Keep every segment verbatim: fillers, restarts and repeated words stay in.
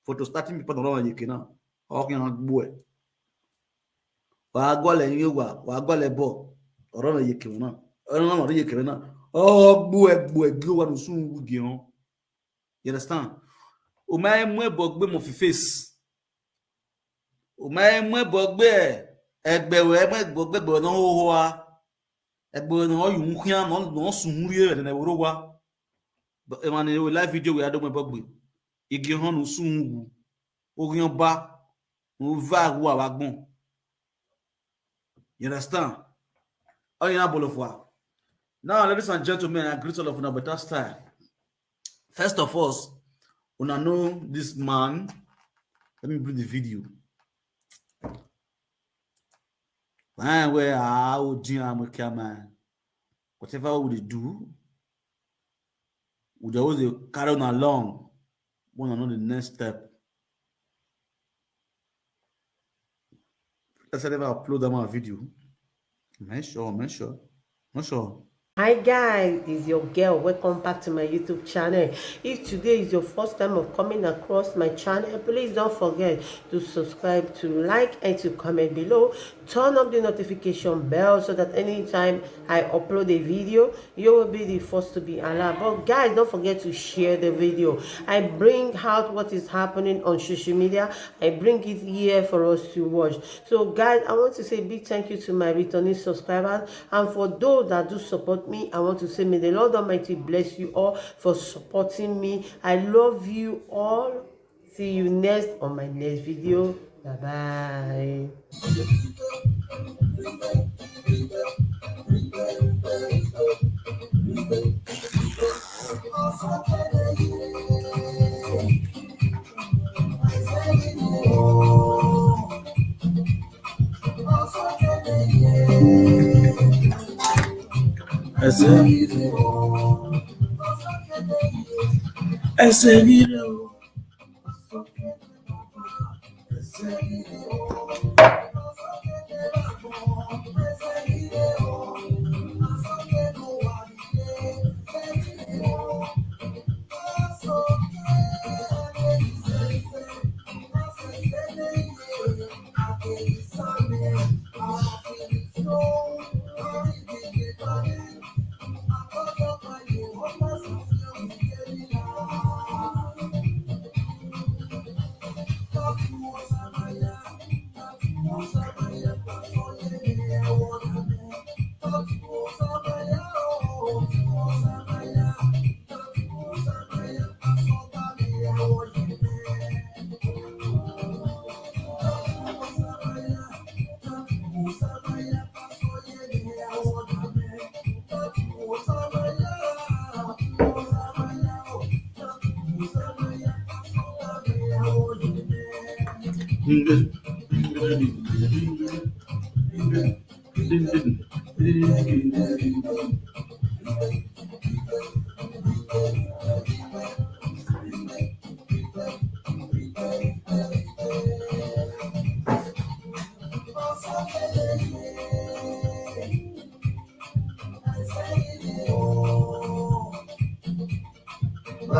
Photo starting people don't know you can. How can I go? Wa gole ni wa, wa gole bo. Oro na yeke na. Oro na ori yeke na. O gbu egbu egbu wa nu sun wu gi on. You understand? O ma e mu ebo gbe mo fi face. O ma e mu ebo gbe egbe we mu ebo gbe gbe no ho ho a. Egbe no yu nkian no no sun ri e na woro wa. But e ma ni live video we ado mu ebo gbe. Igi hon nu sun wu. Ogion ba. Mo va wa wa gbon. You understand? Oh, yeah, Bolofwa. Now, ladies and gentlemen, I greet all of you in a better style. First of all, una know this man. Let me bring the video. Fine, where I would do, I'm a man. Whatever we dey do, we dey always dey carry on along. Wanna know the next step. Let's never upload that my video. Make sure, make sure, make sure. Hi guys, it's your girl. Welcome back to my YouTube channel. If today is your first time of coming across my channel, please don't forget to subscribe, to like, and to comment below. Turn up the notification bell so that anytime I upload a video, you will be the first to be alerted. But guys, don't forget to share the video. I bring out what is happening on social media. I bring it here for us to watch. So guys, I want to say a big thank you to my returning subscribers. And for those that do support me, I want to say may the Lord Almighty bless you all for supporting me. I love you all. See you next on my next video. Bye bye. Ẹsẹ̀. Ẹsẹ̀ mi rẹ̀ o.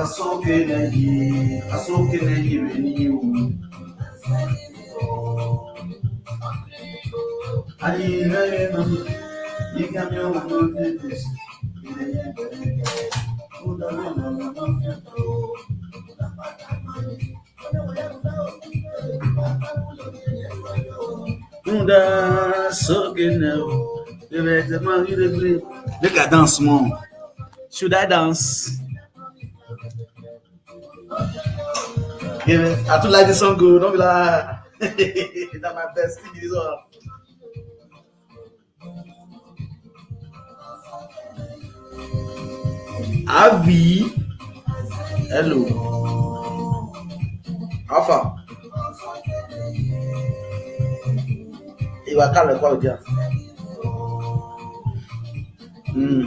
Asoke na yi, asoke na yi re ni o. Ayi na ye na, yi ka mi o mo te te. Make I dance more. Should I dance? Yeah, I too like this song, go. Don't be like that. My best thing is all. Avi. Hello. Alpha. Ìwà kalẹ̀ kọ́ ìdí à. Mm.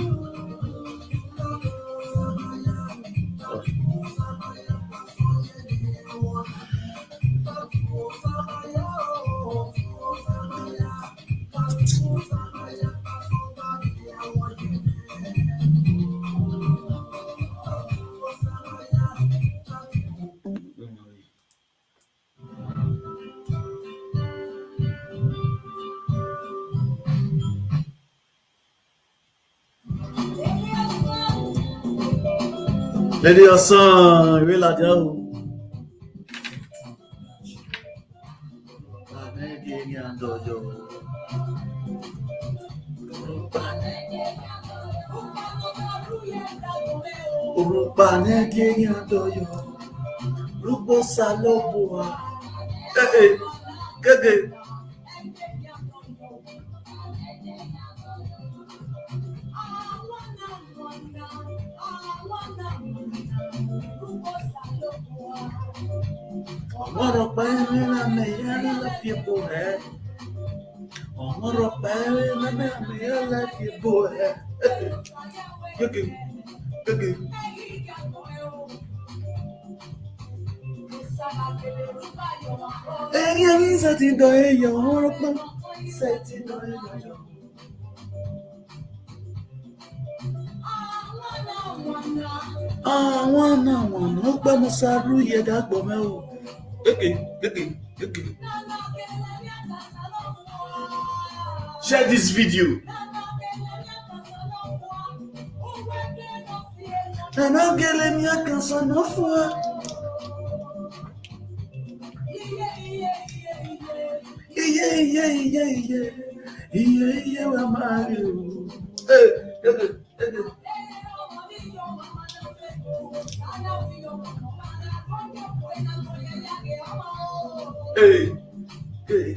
Lady Osan, ìwé làjà o. Urukpa na-ege ya doyo. Rugbo salobo a. Eh, eh. Gege. Ọmọrọ pa ere na me ya na la fie bo he. Ọmọrọ pa ere na me ya na la fie bo he. Gege, gege. Eri eri seti do e yo, ọmọrọ pa seti do e yo. Àwọn náà wọn ló gbọ́ mo ṣàrú yẹ dàgbọ́ mẹ́ o. Gege, gege, gege. Share this video. Nana gele mi akan sọ náà fún wa. Iye, iye, iye, iye. Iye, iye, wa máa rí o. Hey, gege. Hey, hey,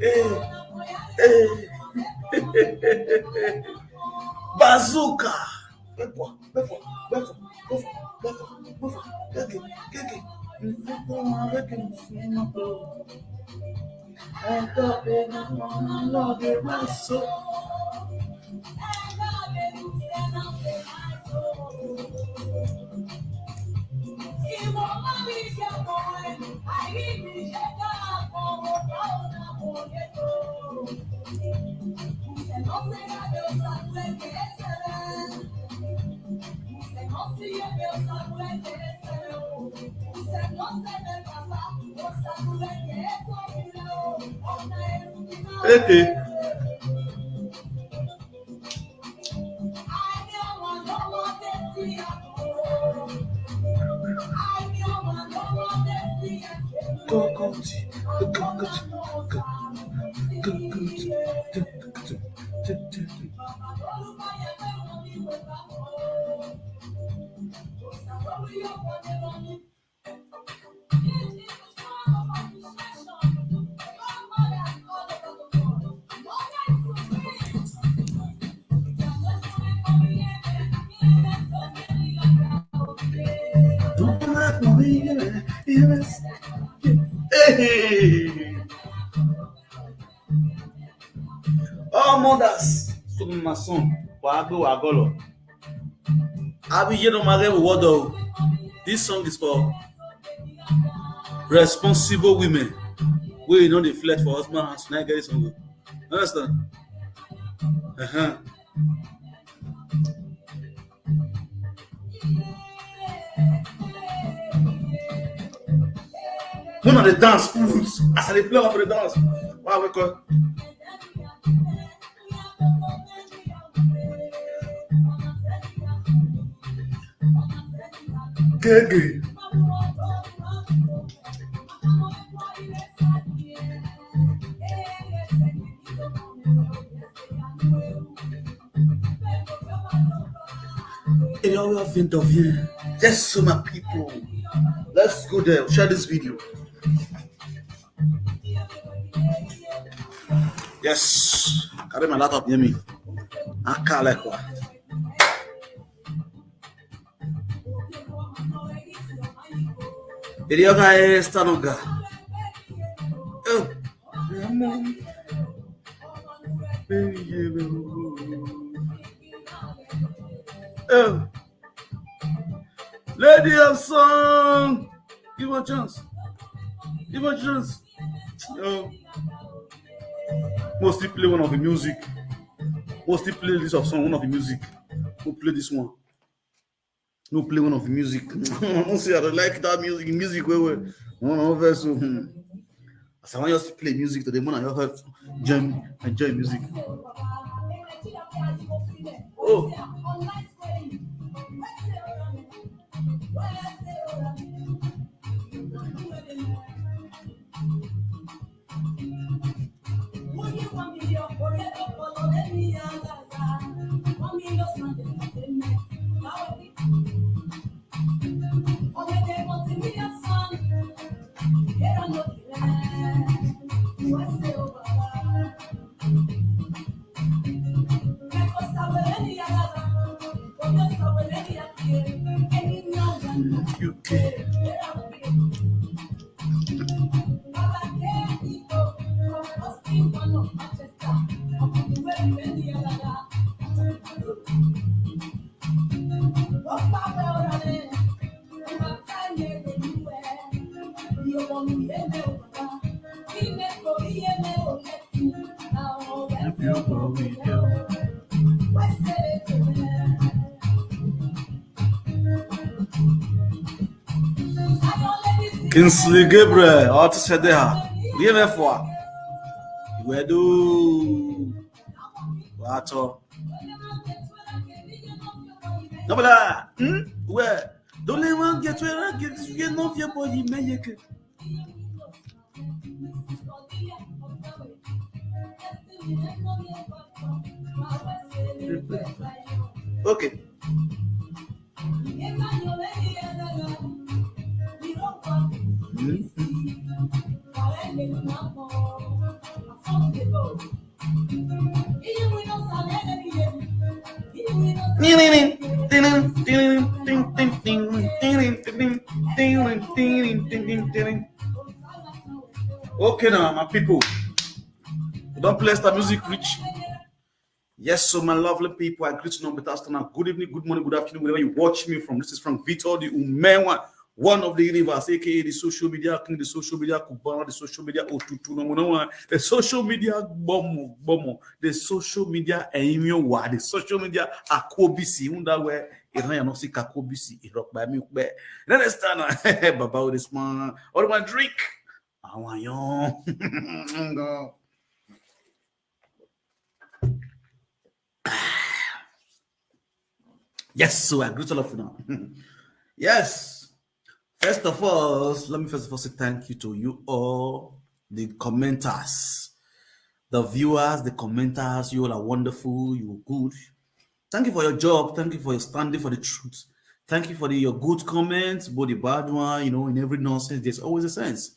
hey, hey, hey. Bazooka. Before, before, before, before, before, before. Gege, gege. Before, gege. Eke. Hey. All mothers, to my son, Wagbo Wagolo. Abi ye no mare wodo. This song is for responsible women. We know they flirt for husband and now get this song. Understand? Uh-huh. One of the dance moves. As I play up the dance. Wow, we go. Gege. Area of Vindovien. Yes, so my people. Let's go there. Share this video. Yes. Carry my laptop near me. I can't like what. Area of Estanoga. Oh. Oh. Lady of song. Give her a chance. Give her a chance. Yo. Mostly play one of the music. Mostly play this of song, one of the music. Go play this one. No play one of the music. I don't say I don't like that music. Music where where. One of us. Hmm. As I want you to play music today, man, I help enjoy, enjoy music. Oh. U K. Kingsley Gabriel, artist Edeha, D M F wa. Iwedu. Wato. Nabala, hmm? Where? Don't let one get where I get, you know, your boy, you may. Okay. Okay, now, my people, we don't play the music rich. Yes, so my lovely people, I greet you now with afternoon. Good evening, good morning, good afternoon, wherever you watch me from. This is Frank Vitor, the Umewa, one of the universe, aka the social media king, the social media kubana, the social media otutu, no, no, no, the social media bomo, bomo, the social media enyowa, the social media akobisi. Unda where Iran ya no si kakobisi, irok by me, be. You understand? Baba with this man, what my drink? I want you. Yes, so I greet all of you now. Yes. First of all, let me first of all say thank you to you all, the commenters, the viewers, the commenters. You all are wonderful. You are good. Thank you for your job. Thank you for your standing for the truth. Thank you for the, your good comments, but the bad one, you know, in every nonsense, there's always a sense.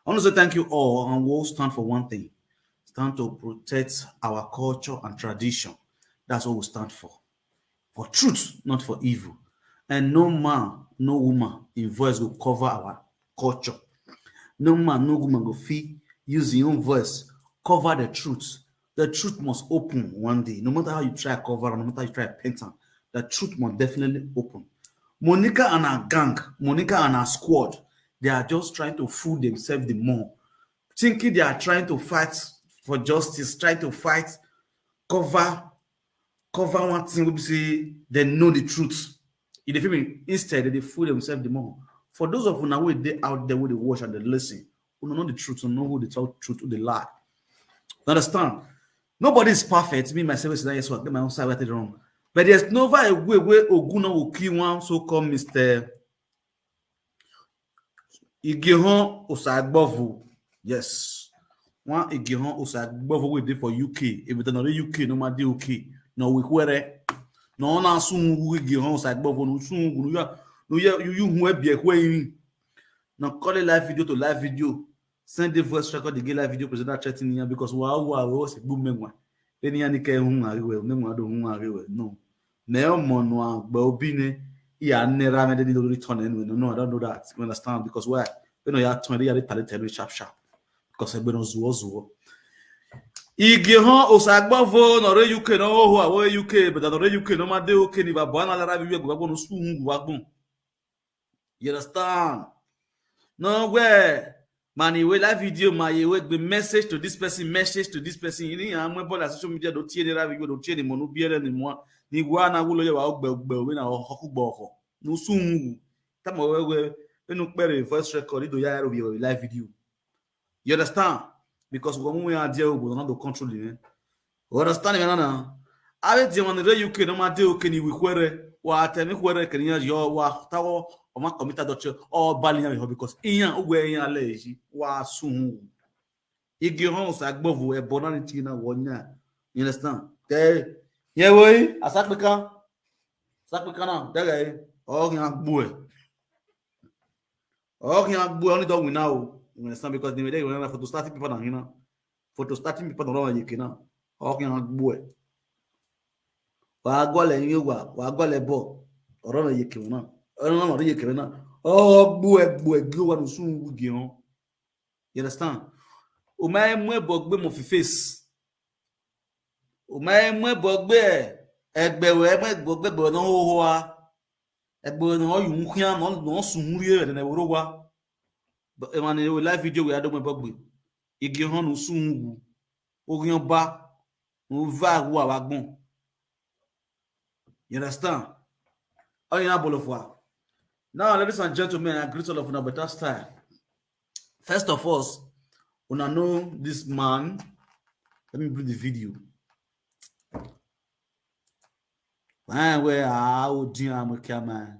I want to say thank you all, and we'll stand for one thing. Stand to protect our culture and tradition. That's what we stand for. For truth, not for evil. And no man, no woman in voice will cover our culture. No man, no woman go fit use his own voice cover the truth. The truth must open one day. No matter how you try cover, no matter how you try paint am, the truth must definitely open. Monica and her gang, Monica and her squad, they are just trying to fool themselves the more. Thinking they are trying to fight for justice, trying to fight, cover, cover one thing wey be say they know the truth. You dey feel me? Instead, they fool themselves the more. For those of una wey dey out there wey dey watch and dey listen, una know the truth, una know who dey tell truth, who dey lie. You understand? Nobody is perfect. Me, myself, is yes, I get my own side, what I did wrong. But there's never a way where Ogun no go kill one so-called Mister Igihan Osagbovo. Yes. One Igihan Osagbovo wey dey for U K. If it's not U K, no matter U K. No, we kwere. No, na sun Igihan Osagbovo, no sun, no ya, no ya, you, you, who be, who. Now call a live video to live video. Send the voice record, the live video presenter threatening you because wow, wow, wow, what's a good memoir? Any any care whom I will, memoir do whom I will. No. Now, Monwa, Bobine, he are never made any return anyway. No, no, I don't know that. You understand? Because why? You know, you are twenty, you are talented, sharp, sharp. Because I been on Zuo Zuo. Igihan Osagbovo, no re U K, no, who are U K, but no re U K, no matter U K, ni Babana, Larabi, we go, no, soon, wagon. You understand? No, where man, you will live video, my, you will be message to this person, message to this person. You know, I'm going to social media, don't hear the live video, don't hear the mono beer anymore. Ni wana wulo ya wa ogbe ogbe we na hoku gboko. No soon. Tamo we we we no pere voice record, do ya ro bi live video. You understand? Because we are there, we don't control it. You understand me now? Abe ti wan re U K, no matter U K ni we kwere. Wa temi kwere ke ni yo wa tawo o ma commit adultery o bali ya because iyan we iyan le ji wa sun. Igihan Osagbovo e bona ni ti na wo nya. You understand? Te ye wo yi asapika. Asapika na daga yi. O yan gbo e. O yan gbo e, only don win now. You understand? Because they were there, for to starting people na hina. For to starting people na ran yeke na. O yan gbo e. Wa gole yin wa, wa gole bo. Oro na yeke na. Ọ̀rọ̀ náà lọ́dún yẹ kẹ̀rẹ́ náà. Ọgbó ẹgbó ẹgbó wa ló sún wúgi hàn. You understand? O máa ń mú ẹ̀bọ̀ gbé mọ̀ fi face. O máa ń mú ẹ̀bọ̀ gbé ẹ̀. Ẹgbẹ̀wẹ̀ ẹ̀ mú ẹ̀bọ̀ gbé ẹ̀bọ̀ náà ó wá. Ẹ̀bọ̀ náà ó yùn kí á náà sùn rí ẹ̀rẹ̀ náà wúrọ̀ wá. Ẹ máa ní live video wẹ̀ adó mú ẹ̀bọ̀ gbé. Igi hàn ló sún wù. Orí ọba. Ló bá wù àwa gbọ̀n. You understand? Ọyìn Abolofua. Now, ladies and gentlemen, I greet all of una better style. First of all, una know this man. Let me bring the video. Fine, where I would deal with camera.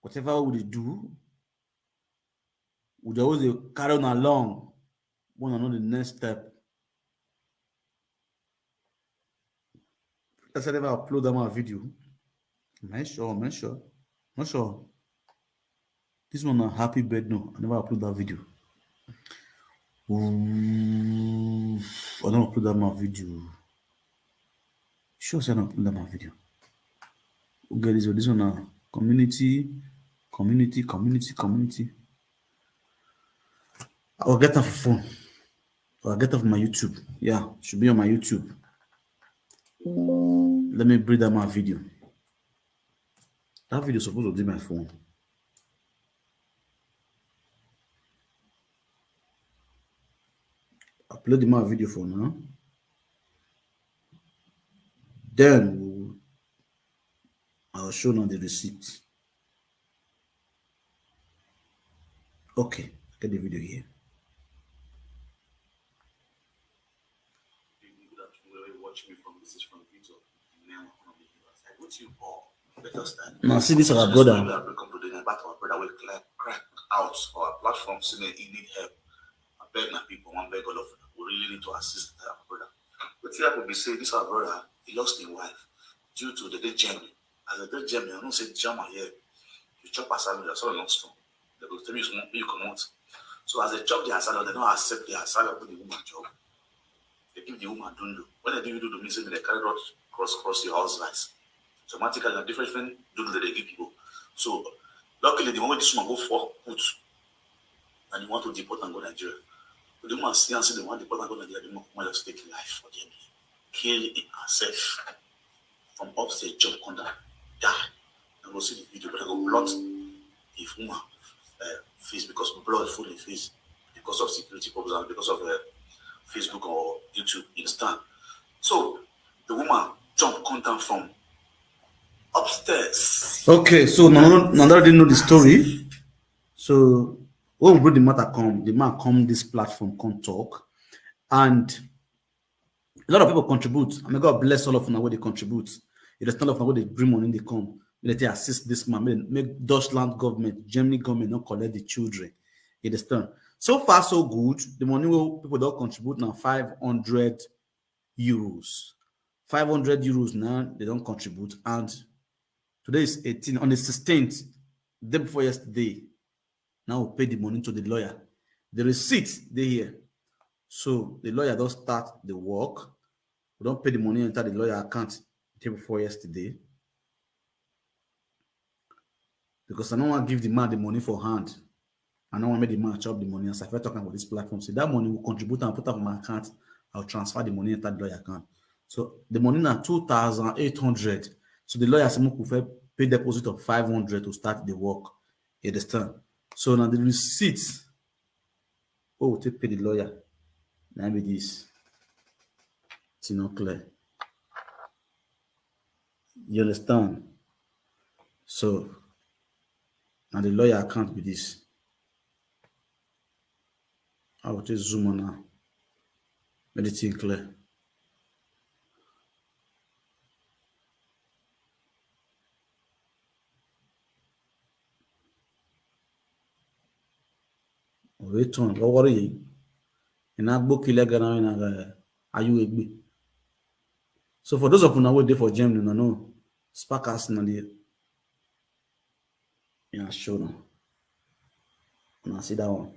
Whatever we dey do, we dey always dey carry on along. Wanna know the next step. That's why I never upload that my video. Make sure, make sure, make sure. This one na happy birthday. No, I never upload that video. Ooh, I don't upload that my video. Sure, say I don't upload that my video. Okay, this one, this one now. Community, community, community, community. I'll get off the phone. I'll get off my YouTube. Yeah, should be on my YouTube. Let me bring that my video. That video supposed to be my phone. Upload the my video for now. Then we'll, I'll show now the receipt. Okay, get the video here. People that will watch me from this is from Vito. Now, I'm gonna be here. I go to you all. Now, see this our brother. We are breaking to the back our brother. We crack, crack out our platform. So he need help. I beg my people. One beg all of them. We really need to assist our brother. But here I could be saying this our brother. He lost his wife due to the day journey. As a day journey, I don't say German here. You chop a salad, that's all not strong. They go tell you small, you come out. So as they chop their salad, they don't accept their salad with the woman job. They give the woman dundu. When they give you dundu, means they carry rod cross cross your house lights. So automatically, a different thing dundu that they give people. So luckily, the moment this woman go for put, and you want to deport and go Nigeria, but the woman see and say they want to deport and go Nigeria, the woman come just take life for them, kill herself from upstairs, jump on that, die. And go see the video, but I go block if woman uh, face because blood full in face because of security problems and because of uh, Facebook or YouTube, Insta. So the woman jump contact from upstairs. Okay, so now, now that they know the story. So when we bring the matter come, the man come this platform, come talk, and a lot of people contribute. I mean, God bless all of them where they contribute. It is all of them where they bring money, they come. Let they assist this man. Make, make Dutchland government, Germany government, not collect the children. You understand? So far, so good. The money will people don't contribute now five hundred euros. Five hundred euros now they don't contribute. And today is eighteen. On the sixteenth, day before yesterday, now we pay the money to the lawyer. The receipt they here. So the lawyer don't start the work. We don't pay the money enter the lawyer account day before yesterday. Because I don't want to give the man the money for hand. I don't want to make the man chop the money as I first talking about this platform. So that money will contribute and put up my account. I'll transfer the money enter the lawyer account. So the money now two thousand eight hundred. So the lawyer said we could pay deposit of five hundred to start the work. You understand? So now the receipt. Oh, to pay the lawyer. Now be this. It's not clear. You understand? So now the lawyer account be this. I will just zoom on now. Make the thing clear. Return. What worry you? And I book illegal now and I are you with me? So for those of you now who dey for Germany, no, no, spark us in the yeah, sure. No. Now see that one.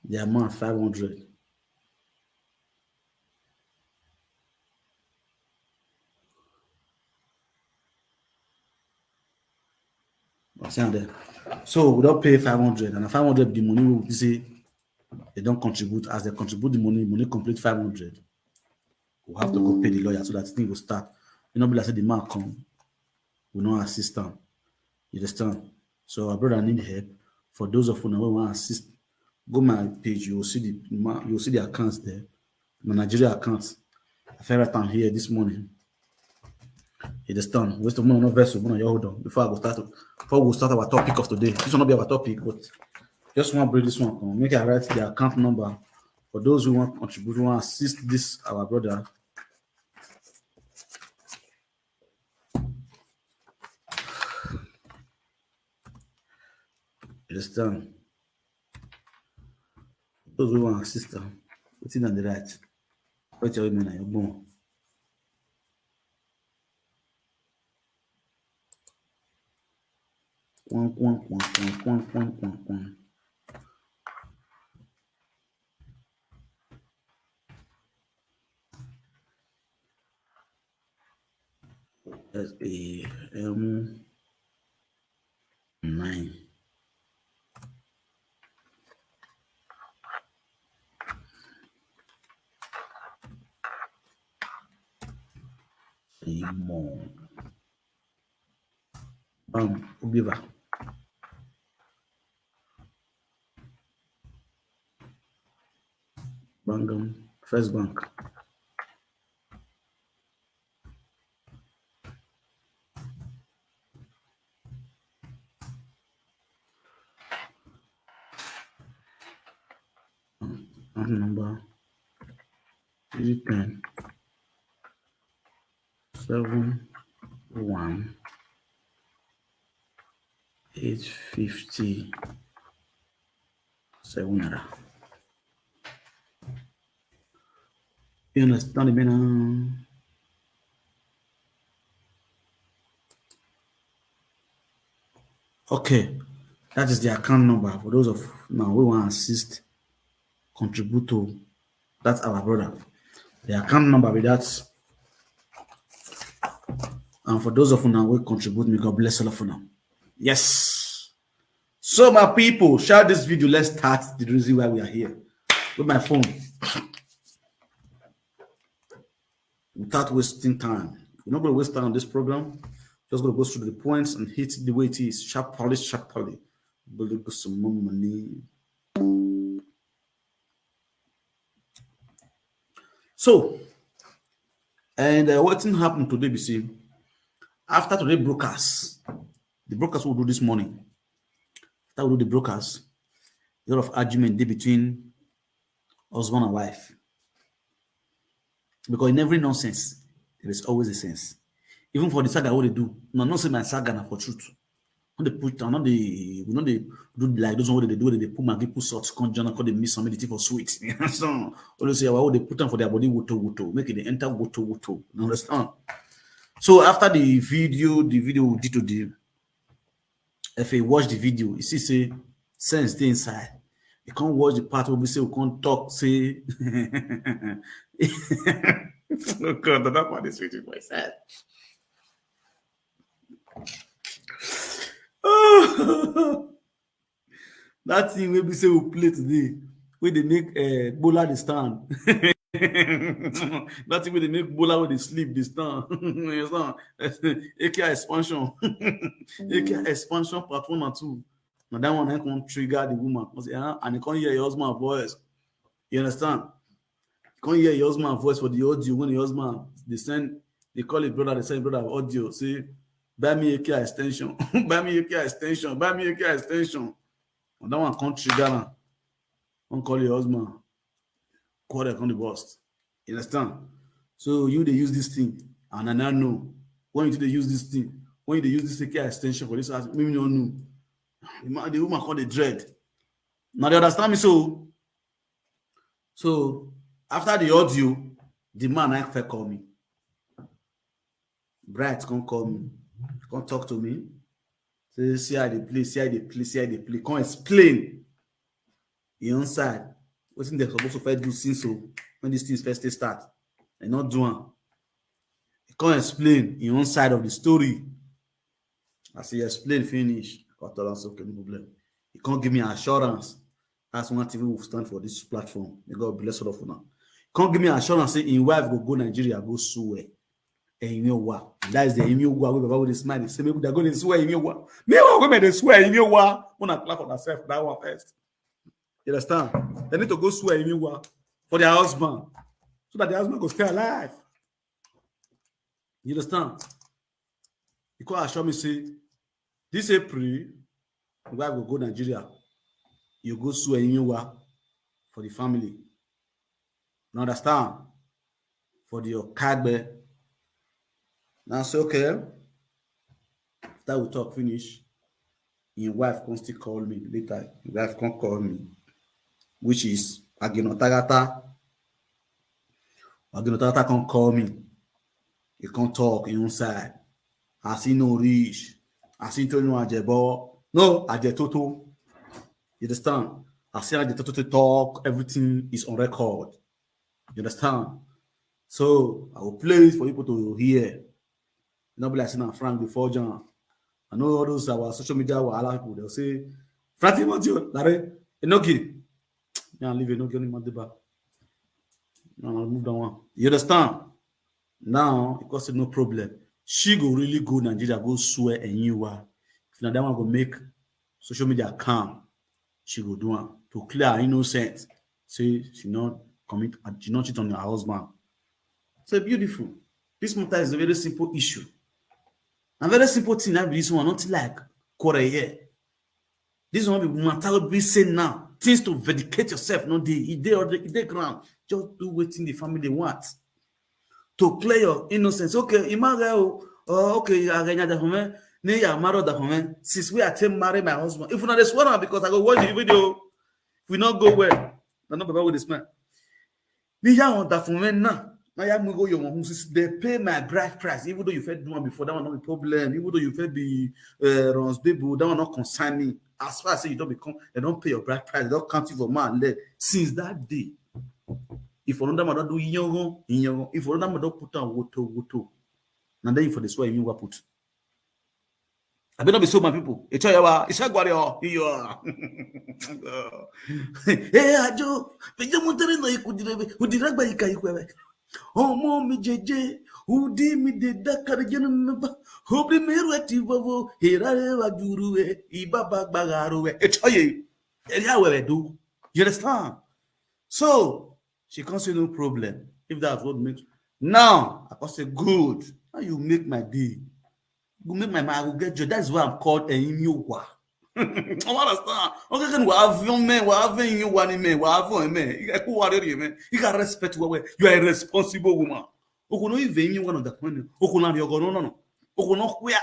The amount five hundred. I see am there. So we don pay five hundred, and na five hundred be the money wey we say they don contribute. As they contribute the money, money complete five hundred. We have to go pay the lawyer so that the thing go start. E no be like say the man come, we no assist am. You understand? So our brother need help. For those of una wey wan assist, go my page, you will see the ma-, you will see the accounts there. My Nigeria account. I fit write am here this morning. You understand? Waste of money, no vessel, money, you hold on. Before I go start, before we start our topic of today, this will not be our topic, but just want to bring this one come. Make I write the account number for those who want contribute, who want assist this our brother. You understand? Those who want assist am, wetin dem dey write? Wetin you mean na your own? Kwan, kwan, kwan, kwan, kwan, kwan, kwan, kwan. S A M nine. Simon. Um, Obiva. Bangam, First Bank. Account number three ten seven one eight fifty seven naira. You understand the meaning? Okay, that is the account number for those of now we want to assist, contribute to that our brother. The account number with that. And for those of you now who contribute, may God bless all of you now. Yes. So my people, share this video. Let's start the reason why we are here. With my phone. Without wasting time. We're not gonna waste time on this program. Just gonna go through the points and hit the way it is. Sharply, sharply. We'll go some more money. So, and, uh, wetin happen today be say, after today broadcast, the broadcast we do this morning, after we do the broadcast, a lot of argument dey between husband and wife. Because in every nonsense, there is always a sense. Even for the saga wey we dey do, una know say my saga na for truth. No dey put, no dey, we no dey do like those one wey dey do, wey dey put Maggi, put salt, come join, come dey mix some of the thing for sweet. So, always say, "Well, they put am for their body, woto, woto, make it dey enter woto, woto." You understand? So after the video, the video we did today, if you watch the video, you see say sense dey inside. You can't watch the part where we say we can't talk, say, oh God, that part is waiting for inside. That thing wey be say we play today, wey dey make, eh, Bola dey stand. That thing wey dey make Bola wey dey sleep dey stand. You understand? A K I expansion. A K I expansion part one and two. Na that one na come trigger the woman. Come say, "Ah," and you come hear your husband voice. You understand? You come hear your husband voice for the audio when the husband dey send, dey call his brother, dey send brother audio, say, "Buy me A K I extension, buy me A K I extension, buy me A K I extension." And that one come trigger am. Come call your husband, quarrel come dey burst. You understand? So you dey use this thing, and I now know when you dey use this thing, when you dey use this A K I extension for this house, maybe you no know. The man, the woman come dey dread. Now they understand me so. So after the audio, the man na first call me. Bright come call me, come talk to me. Say, "See how they play, see how they play, see how they play." Come explain your own side. Wetin they supposed to first do since so when these things first dey start, they not do am. He come explain your own side of the story. As he explain finish, Pastor Lance, okay, no problem. He can't give me assurance. That's one thing we stand for this platform. May God bless all of you now. Can't give me assurance say his wife go go Nigeria, go sue her. And you know what? That is the you know what we about with the smile. Say maybe they're going to sue her, you know what? Me what women they swear, you know what? Wanna clap for herself that one first. You understand? They need to go sue her, you know what? For their husband. So that the husband go stay alive. You understand? He come assure me say this April, wife go go Nigeria. You go sue Enyiwa for the family. You understand? For the Okagbe. Now say okay. After we talk finish, his wife come still call me later. His wife come call me, which is Aginotagata. Aginotagata come call me. He come talk inside. As he no reach, as he told no Ajebo, no Ajetoto. You understand? As he Ajetoto to talk, everything is on record. You understand? So I will play it for people to hear. Not be like saying Frank before John. I know all those our social media wahala people. They'll say, Frank Timothy, Larry, Enoki. Yeah, leave Enoki on the Madiba. No, no, move that one. You understand? Now, because no problem. She go really go Nigeria, go swear and you are. If not that one go make social media calm, she go do am to clear her innocent. Say she not commit, she not cheat on her husband. So beautiful. This matter is a very simple issue. A very simple thing. I be this one, not like quarter here. This one be matter will be say now. Things to vindicate yourself, no dey, e dey on the e dey ground. Just do wetin the family want to clear your innocence. Okay, Emmanuel, oh, okay, I get that for me. Ne ya married that for me. Since we are to marry my husband, if una dey swear am because I go watch the video, if we not go well, I no baba with this man. Ni ya on that for me now. Now ya go your home since they pay my bride price. Even though you fed do one before, that one not be problem. Even though you fed be uh, runs baby, that one not concern me. As far as say you don't become, they don't pay your bride price. They don't count you for man leg. Since that day, if another man don't do yongo, yongo, if another man don't put on woto woto, and then for the swear you put. I better not be so, my people. It's all you are. It's all you are. Hey, Ajo. Bejo mutere no ikudire. Udire gba ika ikwe. Ọmọ mi jeje. Udi mi de dakare jenu meba. Obri mi rwe ti vovo. Herare wa juru we. Ibaba gbagaro we. It's all you. Eri awe do. You understand? So she can't say no problem. If that's what makes now, I can say good. Now you make my day. You make my mind. I will get you. That's why I'm called Enyiwa. I understand. Okay, can we have your man? We have you one man. We have your man. You got who are you, man? You got respect. You are a responsible woman. Okono even you one of the money. Okono you go no no no. Okono where?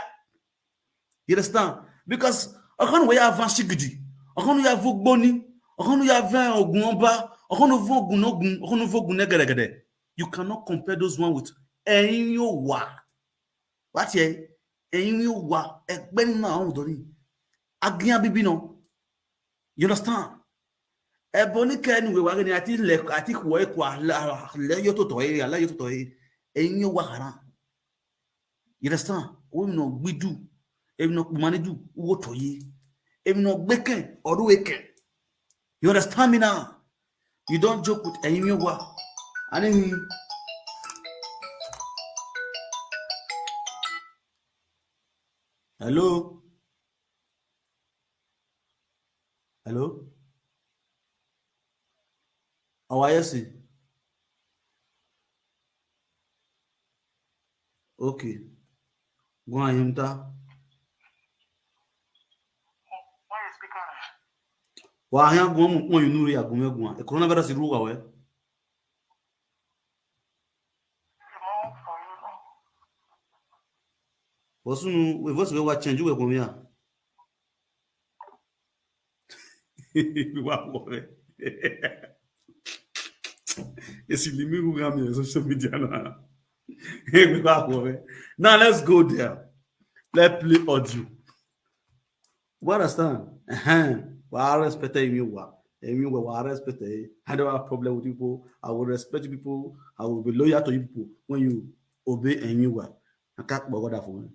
You understand? Because ọkàn wẹ̀ yà van ṣìgìdì, ọkàn yà fún gbóni, ọkàn yà fẹ́ ogun ọba, ọkàn fún ogun ogun, ọkàn fún ogun nẹ́gẹ̀dẹ̀gẹ̀dẹ̀. You cannot compare those one with ẹ̀yin yóò wà. Wá tiẹ̀, ẹ̀yin yóò wà ẹgbẹ́ nínú àwọn ọ̀dọ́ ni. Agiyan bíbí náà. You understand? Ẹ̀bùn oníkẹ́ni wẹ̀ wá ní àti ilẹ̀ àti ìwọ̀ ẹ̀kọ́ alẹ́ yóò tó tọ̀ ẹ́, alẹ́ yóò tó tọ̀ ẹ́. Ẹ̀yin yóò wà kàrà. You understand? Owó mi náà gbídù, èmi náà pùmánidù, owó tọ̀ yé. Èmi náà gbẹ́kẹ̀, ọ̀rọ̀ èkẹ̀. You understand me now? You don't joke with ẹ̀yin mi wá. I mean, hello? Hello? Our yes. Okay. Go on, him ta. Wa hia go mu ko yunu ya go me go. E coronavirus ru wa we. Wasunu we voice we wa change we go ya. Wa ko re. Esi limi ru ga mi social media na. Wa ko re. Now let's go there. Let's play audio. You understand? Uh-huh. Wa respect you wa. You wa respect. I don't have problem with people. I will respect people. I will be loyal to you people when you obey and you wa. I can't bother for me.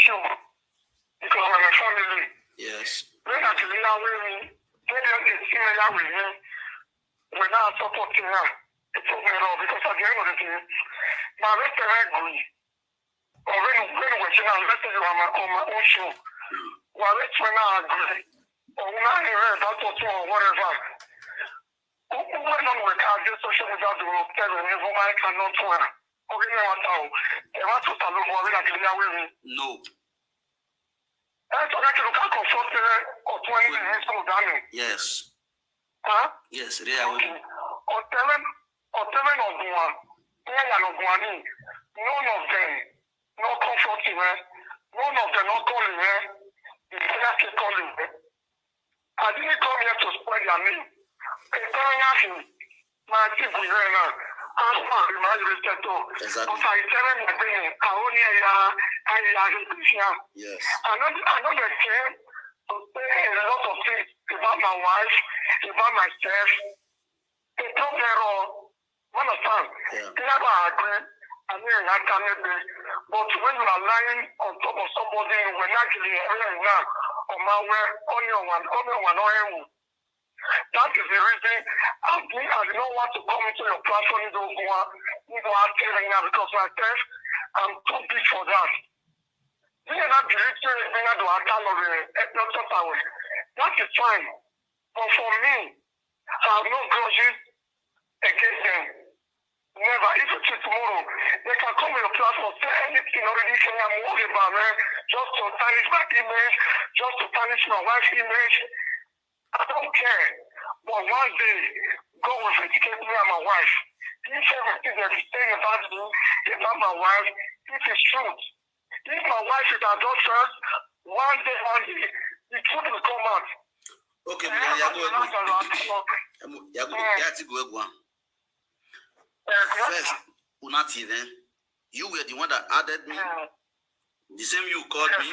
show because of my family. Yes. When I tell you now, when we tell you the similar with me, when I support you now, it's okay now because at the end of the day, my restaurant agree. Or when when we say now, let's say you are my on my own show. Well, let's when I agree. Or when I hear that or two or whatever. Who who went on with our social media to tell me who I cannot wear? Okay, no matter how. They want to tell me what I can wear. No. Ẹ sọ pé kí ló ká kàn sọ pé ọ̀tún ẹni ní ìṣòro dání. Yes. Huh? Yes. They are with me. Ọ̀tẹ́lẹ̀ ọ̀tẹ́lẹ̀ náà gùn wá. Wọ́n wà lọ́gùn wá ní. None of them no comfort rẹ. None of them no call rẹ. Ìfẹ́ ṣe call rẹ. I didn't come here to spoil their name. Ìtẹ́lẹ̀ yá sí. Máa ti bù yẹn náà. Alpha rẹ̀ máa yọrí tẹ̀tọ̀. Exactly. Ọ̀sà ìtẹ́lẹ̀ náà gbé yẹn. Àwọn ní ẹ̀yà ẹ̀yà àgbẹ̀fíà. Yes. Another another thing to say a lot of things about my wife, about myself. They don't error. Understand? Yeah. Never agree. I mean, I can maybe. But when you are lying on top of somebody, you will not give you error now. On my way, on your one, on your one, on your one. That is the reason I did, I did not want to come into your platform, you don't go out, you don't ask me now because myself, I'm too big for that. You are not deleting me, I don't attack of the not talk away. That is fine. But for me, I have no grudges against them. Never. Even till tomorrow, they can come on your platform, say anything already, say I'm worried about me, just to tarnish my image, just to tarnish my wife's image. I don't care. But one day, God will vindicate me and my wife. If everything that is saying about me, about my wife, it is truth. If my wife is adulterous, one day, one day, the truth will come out. Okay, we are going to. Yago, Yago, Yago, Yago. First, Unati, then you were the one that added me. The same you called me.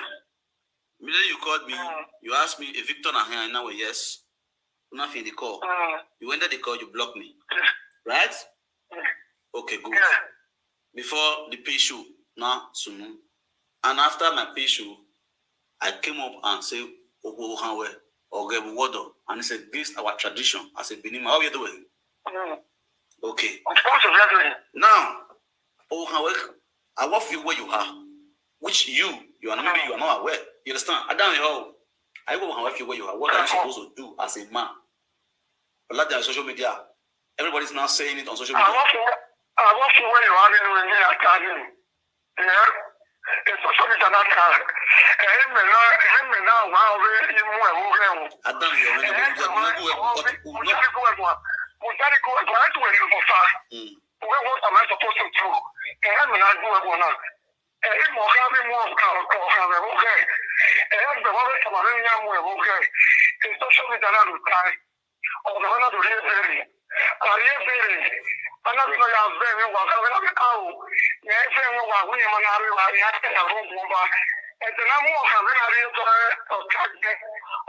Immediately you called me, you asked me if Victor na here. Now, yes. Nothing the call. You ended the call, you blocked me. Right? Okay, good. Before the pay show, now, soon. And after my pay show, I came up and say, Ogo Ohanwe, Ogebu Wodo. And it's against our tradition as a Benin. How you doing? Okay. Of course, obviously. Now, Ohanwe, I want you where you are, which you, you are not, you are not aware. You understand? I don't know. I go Ohanwe, you where you are. What are you supposed to do as a man? But like on social media, everybody's now saying it on social I media. want you, I want you where you are in the attack. Yeah? It's social media that can. Ẹ̀yin mẹ́rin náà, ẹ̀yin mẹ́rin náà wà á rí imú ẹ̀ wúrẹ́ wọn. I don't know. Ẹ̀yin mẹ́rin náà wà á rí imú ẹ̀ wúrẹ́ wọn. Mo jáde kó ẹ̀gbọ́n, mo jáde kó ẹ̀gbọ́n, ẹ̀ tó wẹ̀ ní mo fa. Mm. Where what am I supposed to do? Ẹ̀yin mẹ́rin náà gbọ́ ẹ̀gbọ́n náà. Ẹ̀yin mọ̀ ká bí mo kà ọ̀kà ọ̀kà rẹ̀ wúrẹ́. Ẹ̀yin mẹ́rin wọ́n fẹ́ sọ̀rọ̀ ní ìyá mu ẹ̀ wúrẹ́. It's social media that will tie. Ọ̀gá náà tó rí ẹgbẹ́ rẹ̀. Àrí ẹgbẹ́ rẹ̀. Alábìnrin ya bẹ́ẹ̀ ni wà ká wẹ́n lábẹ́ ká o. Yẹn ẹgbẹ́ wọn wà wíyẹn mọ́ náà rí wa. Yẹn á tẹ̀lé àwọn ogun ọba. Ẹ̀jẹ̀ náà mú ọ̀kà rẹ̀ náà rí ẹjọ́ ọ̀kà gbẹ.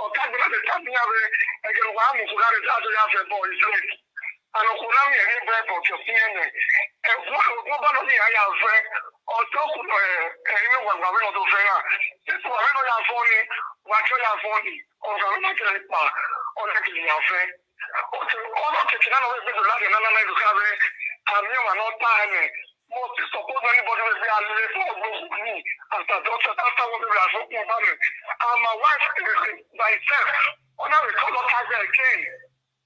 Ọ̀kà gbẹ náà lè ta ní abẹ́. Ẹ̀jẹ̀ wà á mú kúrò rẹ̀ dáadọ́ yà fẹ́ bọ̀ ìlú ẹ̀. Àlọ́kù náà yẹn ní bẹ́ẹ̀ bọ̀ tó sí ẹ̀yẹ. Ẹ̀gbọ́n ẹ̀gbọ́n bá lóní àyà fẹ́. Ọjọ́ kù ẹ̀yìn wà wà wí lọ́dún fẹ́ náà. Títí wà wí lọ́yà fọ́ ni. Wà á jọ yà fọ́ ni. Ọ̀gá ló máa tẹ̀lé pa ọ̀nà kìlì àfẹ́. Ọ̀nà kìkì náà lọ́wọ́ ìgbésẹ̀ láti náà náà ìlú káfẹ́. Àmì ọ̀mà náà tá ẹ̀ mẹ́. Mo ti support anybody wey be alẹ́ fún ọgbọ́n mi as a doctor after one baby as open family. And my wife eh, myself, ọ̀nà we call up as again.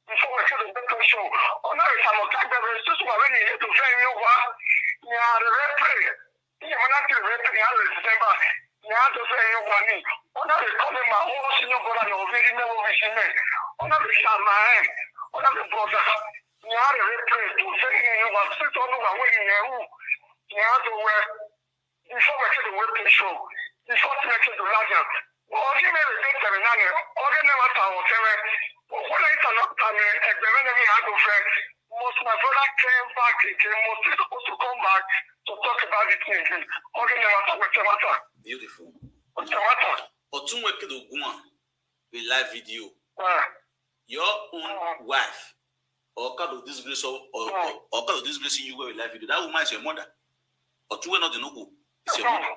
Before we get the better show, ọ̀nà we call up as again. Just one when you hear to say you wa, you are the red prayer. Ihe mana tiri wee tiri ya December ya dofe ihe ụgwa ni. Ọ na-rekọdị ma ụlọ si n'obodo na overi na ovi si mee. Ọ na-rekọdị ma eh. Ọ na-rekọdị brother. Ya rere pray to say ihe ụgwa site ọnụ ụgwa nwere ihe wu. Ya dowe. Before we get the weapon show. Before we get the larger. Ọ gị mere dị tere naanị. Ọ gị na-eweta ọtịrị. Ọ kwụrụ ịta na ọta mere egbe mere ihe ya dofe. Must my brother came back again? Must he supposed to come back to talk about it again? Ọ gị na-eweta weta weta. Beautiful. Weta weta. Otunwe Kedogunwa, a live video. Ah. Your own wife, or kind of disgrace or or, or, or kind of disgracing you with a live video. That woman is your mother. Otunwe not the Nogo. It's your mother.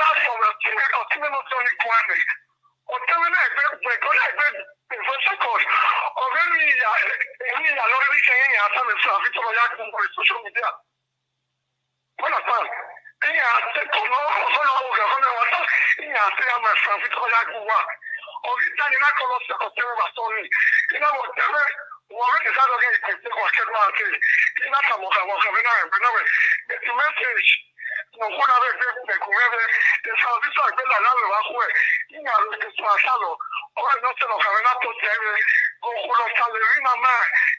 last of the team, of team of Johnny Kwame. Or tell me that, but God, I bet, for second, or when we are, we are not reaching any answer, so I feel like on social media. Understand? Ìyá àti kọ̀nà ọ̀sán àwọn ọ̀gá fún ẹwà tán. Ìyá àti àmà ìsànfí tó yá gbogbo wa. Ọ̀rí dání má kọ́ lọ sí ọ̀sẹ̀ rẹ̀ bá sọ ni. Iná mọ̀ tẹ́lẹ̀ wọ́n rí ìsá lọ́gẹ́ ìpè tí wọ́n kẹ́dùn àti iná kàmọ̀kàmọ̀ kàmí náà rẹ̀ náà rẹ̀. Ètò message nà kó náà rẹ̀ fẹ́ fún ẹ̀kọ́ rẹ̀ rẹ̀. Ìsànfí tó àgbẹ̀ là láwẹ̀ wá kú ẹ̀. Ìyá ló ti sọ àṣà lọ. Ọ̀rẹ́ náà tẹ̀lọ̀ kàmí náà tó tẹ̀ rẹ̀. Òkú lọ sálẹ̀ rí màmá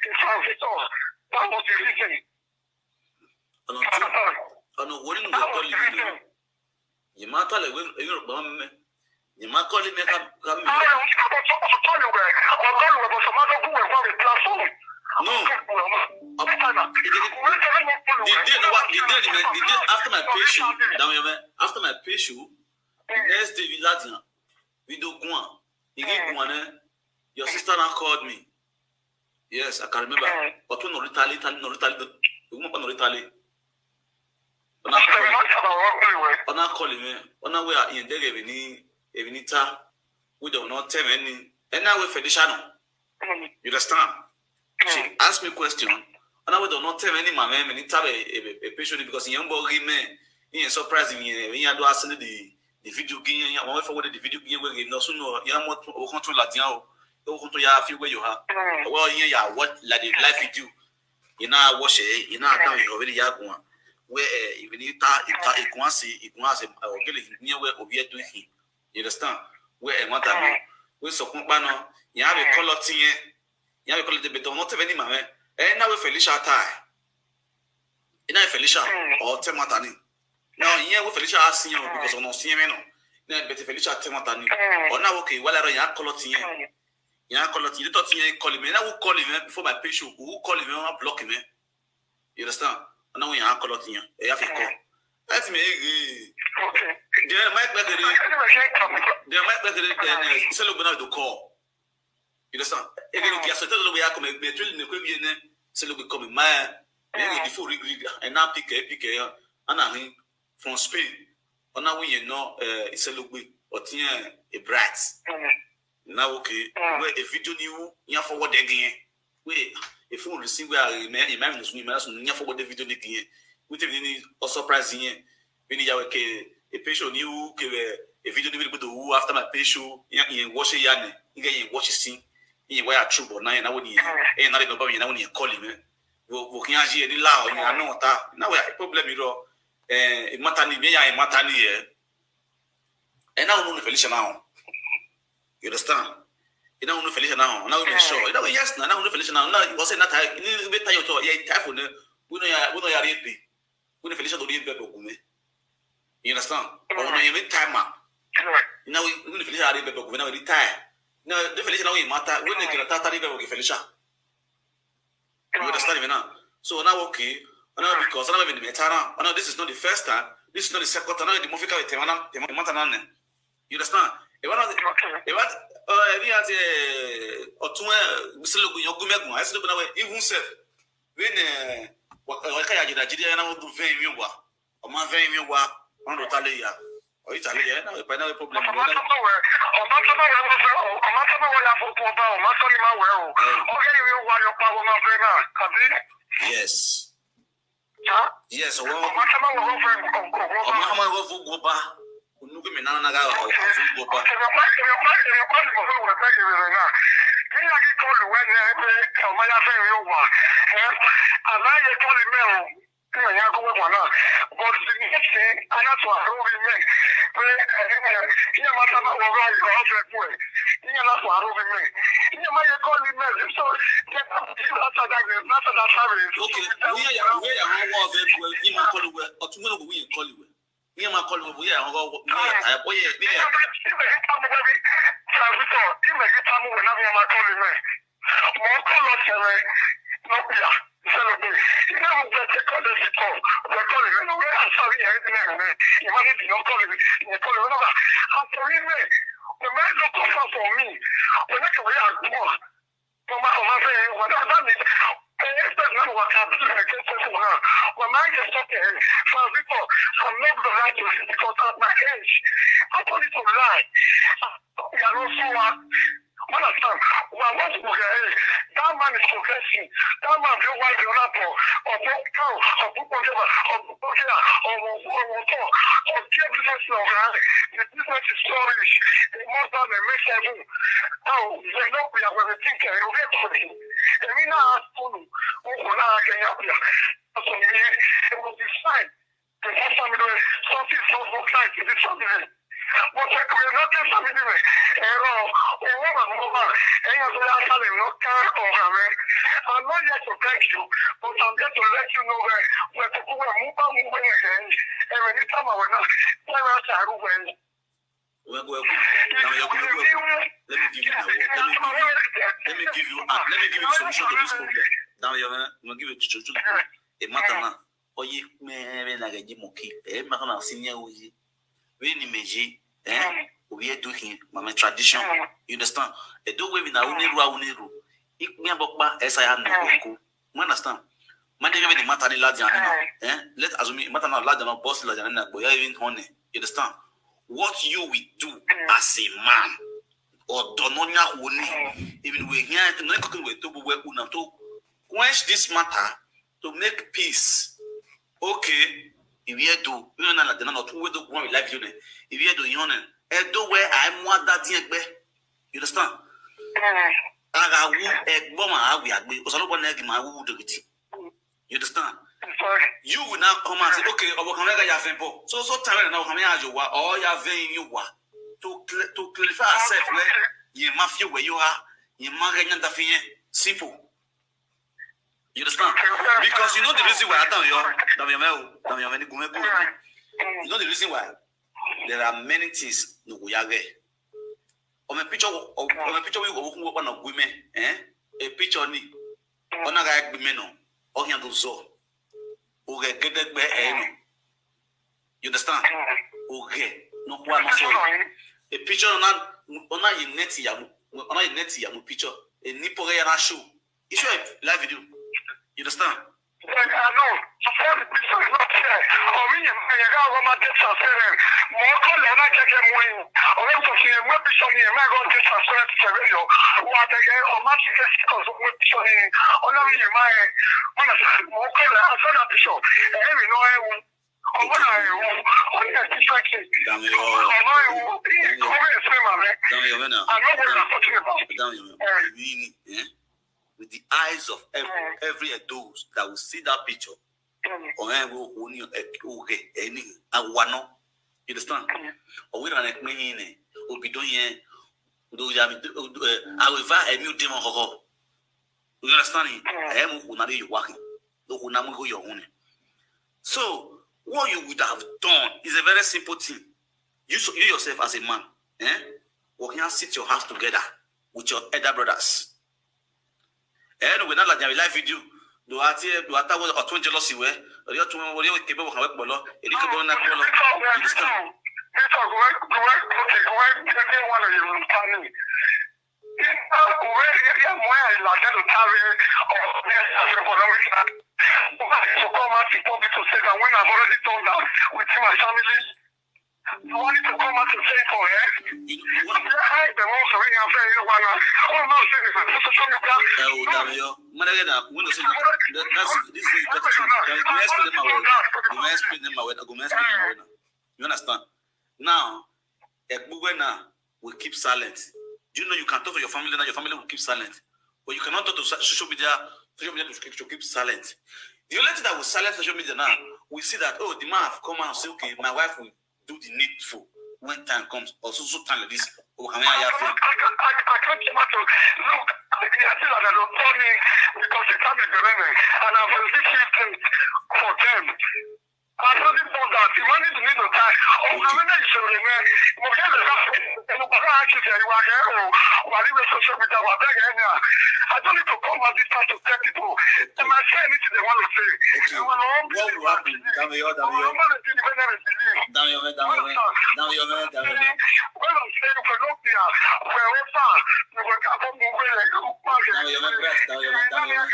ìsànfí tó. That was the reason. Ọ̀nà tí ọ̀nà wo ni mo kọ́ lè lò? Yìí máa tọ́lẹ̀ wé èyí rò pé wọ́n mẹ́. Yìí máa kọ́ lè mẹ́ ká ká mi. Ọ̀tọ́lùwẹ̀ bọ̀sọ̀ máa dọ́kú wẹ̀ fún mi platform. No, the day no wa the day ni the day after my patient down here man after my patient the next day we lad yan we do guan he get guan eh your sister now called me. Yes, I can remember. Ọtún nọ̀rí talé talé nọ̀rí talé ìwé mọ̀pá nọ̀rí talé. Ọ̀nà akọ́lì mi ọ̀nà wẹ̀ ìyẹn dẹ́gẹ̀ èmi ní èmi ní ta wíjọ ọ̀nà tẹ̀mẹ̀ ní ẹ̀nà wẹ̀ Felicia nù. You understand? She asked me question. Ọ̀nà wíjọ ọ̀nà tẹ̀mẹ̀ ní màmá mi ní tábẹ̀ èpè ṣó ni because ìyẹn ń bọ̀ rí mẹ́ ìyẹn surprise mi yẹn ìyẹn adó asẹ́lẹ̀ the the video gíyẹn àwọn wẹ́fẹ́ wọ́dẹ̀ the video gíyẹn wẹ́rẹ̀ náà súnú yẹn mọ́ owó kan tún làdíyàn o owó kan tún yà á fi wẹ́ yòó ha. Ọwọ́ yẹn yà wọ́ làdí live video. Yìí náà wọ́ṣẹ̀ yìí náà dáhùn yìí ọ̀rẹ́dì yà gùn wa wẹ́ ẹ̀ ìwé ní ta ìta ìgùn àṣẹ ìgùn àṣẹ ọ̀gẹ́lẹ̀ yìí ní ẹ̀wẹ́ òbí ẹ̀ tó yìí. You understand? Wẹ́ ẹ̀ wọ́n tà mí wẹ́ sọ̀kún paná yìí á bẹ̀ kọ́ lọ tiyẹn yìí á bẹ̀ kọ́ lọ tiyẹn bẹ̀ tọ̀ wọ́n tẹ̀fẹ́ ní màmẹ́ ẹ̀ náà wẹ́ Felicia ta ẹ̀ ẹ̀ náà wẹ́ Felicia ọ̀ tẹ́ mọ́ta ni. Now ìyẹn wẹ́ Felicia á sí yẹn o because ọ̀nà sí yẹn mẹ́nà náà bẹ̀ tẹ̀ Felicia tẹ́ mọ́ta ni. Ọ̀ náà wọ́n kè wálé arọ yìí á kọ́ lọ tiyẹn yìí á kọ́ lọ tiyẹn tọ́ tiyẹn kọ́ lè mẹ́ náà wọ́n kọ́ lè mẹ́ before my patient who call lè mẹ́ wọ́n á block mẹ́. You understand? Ọ̀nà wọn yàn á kọ́ lọ ti yàn ẹ̀yà fi kọ́. Ẹ ti mẹ̀ ẹ́ gé. Then my pẹ́ kere then my pẹ́ kere then sẹ́lẹ̀ gbọ́dọ̀ tó kọ́. You understand? Ẹ gẹ́gẹ́ kí aṣọ tẹ́lẹ̀ ló bẹ yà kọ́ mẹ́ gbẹ́ tó lè nìkú ebi yẹn sẹ́lẹ̀ gbẹ kọ́ mi máa ẹ̀ ẹ̀ gẹ́gẹ́ before rí gírí ẹ̀ náà pìkẹ́ pìkẹ́ yẹn ẹ̀ náà ní from Spain ọ̀nà wọn yẹn nọ ẹ̀ ìsẹ́lẹ̀ gbẹ ọ̀tí yẹn ẹ̀ bright. Now okay where a video ni wu yẹn forward ẹ̀ gẹ́yẹn. Wait, if you receive where I may I may not know may not know for what the video ni kiyen. With the ni o surprise yen. When you were a patient you ke a video ni video who after my patient yen watch ya ne. You get yen watch scene. Yen why a true but now na woni yen. E na le no ba yen na woni yen call him. Wo wo kin aji ni la o yen na ta. Na we problem ro. Eh, e matter ni me ya e matter ni e. And now no Felicia now. You understand? You know no Felicia now. Now we sure. You know yes now. Now no Felicia now. Now you say not I. You be tired to yeah type on the. We know ya. We know ya read be. We know Felicia do read be book me. You understand? Or no you be timer. Now we we know Felicia read be book. Now we retire. Now the Felicia now we matter. We know get a tata read be book Felicia. You understand me now? So now okay. Now because now even the matter now. Now this is not the first time. This is not the second time. Now the mafia with the matter now. You understand? E wan e wan eh ni ati eh otun eh silo gun yogun megun. I still be now even self. When eh Wa- eh, wa ka ya jira jiri ya na wo du ven mi wa. O ma ven mi wa. On do tale ya. O yi tale ya na we pa na we problem. Ọmọ tó bá wẹ̀, ọmọ tó bá wẹ̀ wọ́n fẹ́, ọmọ tó bá wẹ̀ ya fún ọba, ọmọ tó ní máa wẹ̀ o. Ó yẹ ìwé wa yọ pa ọmọ fẹ́ náà, àbí? Yes. Sá? Yes, ọwọ́ Ọmọ tó bá wẹ̀ wọ́n fẹ́ ọ̀gbọ́n. ọmọ ọmọ ọgọ́ fún gọba. Onugu mi nana naga ọgọ́ fún gọba. Èmi pa èmi pa èmi pa ni mo fẹ́ wẹ̀ fẹ́ ìrẹ̀lẹ̀ náà. Nígbà tí kọ́ọ̀lù wẹ̀ ní ẹgbẹ́ ọmọ yá fẹ́ yóò wà. Àbáyé kọ́ọ̀lù mẹ́rin. Ina ya kuma kwana, but the next thing, ana to aro bi men. Pe, eh, eh, iya mata ma wo ga ga ofe ku e. Iya na to aro bi men. Iya ma ye call me men. So, get up, you after that, after that service. Okay, we are we are on one of it. We are ma call we. Or tomorrow we are call we. We are ma call we. We are on one. We are. Oh yeah, we Iya are. ma, iya ma ye tamu baby. Service, iya ma ye tamu na iya ma call me men. Mo call us, eh, no, yeah. Celebrate. You know, we take all this call. We call it. You know, we are sorry, eh, eh, eh. You might need to call it. You call it. No, I'm sorry, man. The man don't come out for me. When I can react, come on. Come on, come on, say, what does that mean? Eh, expect me to work out, to make it possible now. But my just okay. So, people, I'm not the right to it because at my age, I don't need to lie. You are not so hard. Understand? Well, what you get, eh, that man is progressing. That man dey wise on up. Ọ̀pọ̀ cow, ọ̀pọ̀ pọ̀jọ́bà, ọ̀pọ̀ pọ̀jọ́bà, ọ̀pọ̀ ọ̀pọ̀ ọ̀pọ̀ ọ̀pọ̀ business of the business is flourish. The most time they make seven. Now, they know we are going to think, eh, we are going to. Èmi náà á sọnù, wọn kò náà gẹ̀yà bíà. Ọ̀sán mi yẹn, it was the sign. The first time you know, something is not right in this family. But I could not tell family me. Ẹ̀rọ owó bàbá bàbá ẹ̀yìn ọ̀sẹ̀ yà sálẹ̀ lọ ká ọ̀rọ̀ rẹ̀. I'm not here to thank you, but I'm here to let you know where where to go where move on move on again. Ẹ̀rọ ní sábà wẹ̀ náà, where I shall go when. Well, well, well. Now you go, well, well. Let me give you the word. Let me give you. Let me give you. Uh, let me give you solution to this problem. Now you, I'm gonna give you solution to the problem. A matter now. Oye, me me na gaji moki. Eh, matter now senior oye. We ni meji. Eh, we are doing my tradition. You understand? E do we na uniru uniru. Ik me bokpa esa ya no ko. You understand? Mande me the matter ni la jana. Eh, let assume matter na la jana boss la jana na boy even honey. You understand? What you will do as a man or do no nya hone, even we here no ko we to we una to quench this matter to make peace. Okay, if you do, you know na the not two way to go life you know. If you do you know, e do where I want that thing. You understand? Ara wu egbo ma awi agbe. Osalo bo negi ma wu dogiti. You understand? Sorry. You will now come and say, okay, obo kan ga ya fen po. So so time now kan ya jo wa or ya ven you wa. To cl- to clarify ourselves where you mafia where you are, you ma ga nyanda fi yen. Simple. You understand? Because you know the reason why I don't yo, don't you know, don't you know, you know the reason why there are many things no go ya ge. O me picture o me picture we go ku wa na gwi me, eh? A picture ni. Ona ga gwi me no. O nya do so. O ge gede gbe e no. You understand? O ge no kwa no so. A picture na ona yi net ya mu. Ona yi net ya mu picture. E ni po ya na show. It's your live video. You understand? Like, I know. All the picture is not here. Or me, you got one my text and say them. More call them, I check them when. Or them talking, my picture here, my God, text and say to the radio. What again? Or my text because of my picture here. Or not me, my. When I say, more call them, I saw that picture. Eh, we know, eh, we. Or when I, oh, yeah, it's like it. Damn you. Or my, oh, yeah, come here, say, my man. Damn you, man. I know what I'm talking about. Damn you. Meaning, eh? With the eyes of every, every of those that will see that picture. Or eh, we will only, eh, okay, any, I wanna. You understand? Or we don't like me in it. We'll be doing it. Do you have it? I will buy a new demon. You understand? I am who not you walking. Do who not go your own. So what you would have done is a very simple thing. You so- you yourself as a man, eh? Working and sit your house together with your elder brothers. Eh, no, we not like your live video. Do I tell do I tell what twenty jealousy where? Or you twenty what you keep on work bolo. It could go na bolo. You understand? This is why, why, okay, why, every one of you will tell me. Where, yeah, where I like to carry or to come out in public to say that when I've already done that with my family, you want to come out to say it for her? You, you want They hide the ones who are very, very, oh, no, say this on social media. ẹ o Damiyo, mmadụ na wino sị na that- that's this is gratitude. Go explain them away. Go explain them away. Go explain them away. You understand? Now, egbugwe na we keep silent. Do you know you can talk to your family now, your family will keep silent. But you cannot talk to so- social media, social media to, to keep silent. The only thing that will silence social media now, we see that, oh, the man have come out and say, okay, my wife will do the needful when time comes, or so so time like this, or can we have I, I, I, I can't come out to look. I feel like I don't tell me because the time is remaining, and I've already feel things for them. I really know that the money to need to time. Oh, I mean, you should remember. You get the and you can't actually say you are there. Oh, while you were social media, I beg you. I don't need to come out this time to tell people. They might say anything they want to say. Okay. They want to What will happen? Damiyo, Damiyo, Damiyo, Damiyo, Damiyo, Damiyo. When I'm saying for no fear, for no fear, you will come from where you Damiyo, man, breath, Damiyo, man, Damiyo, man.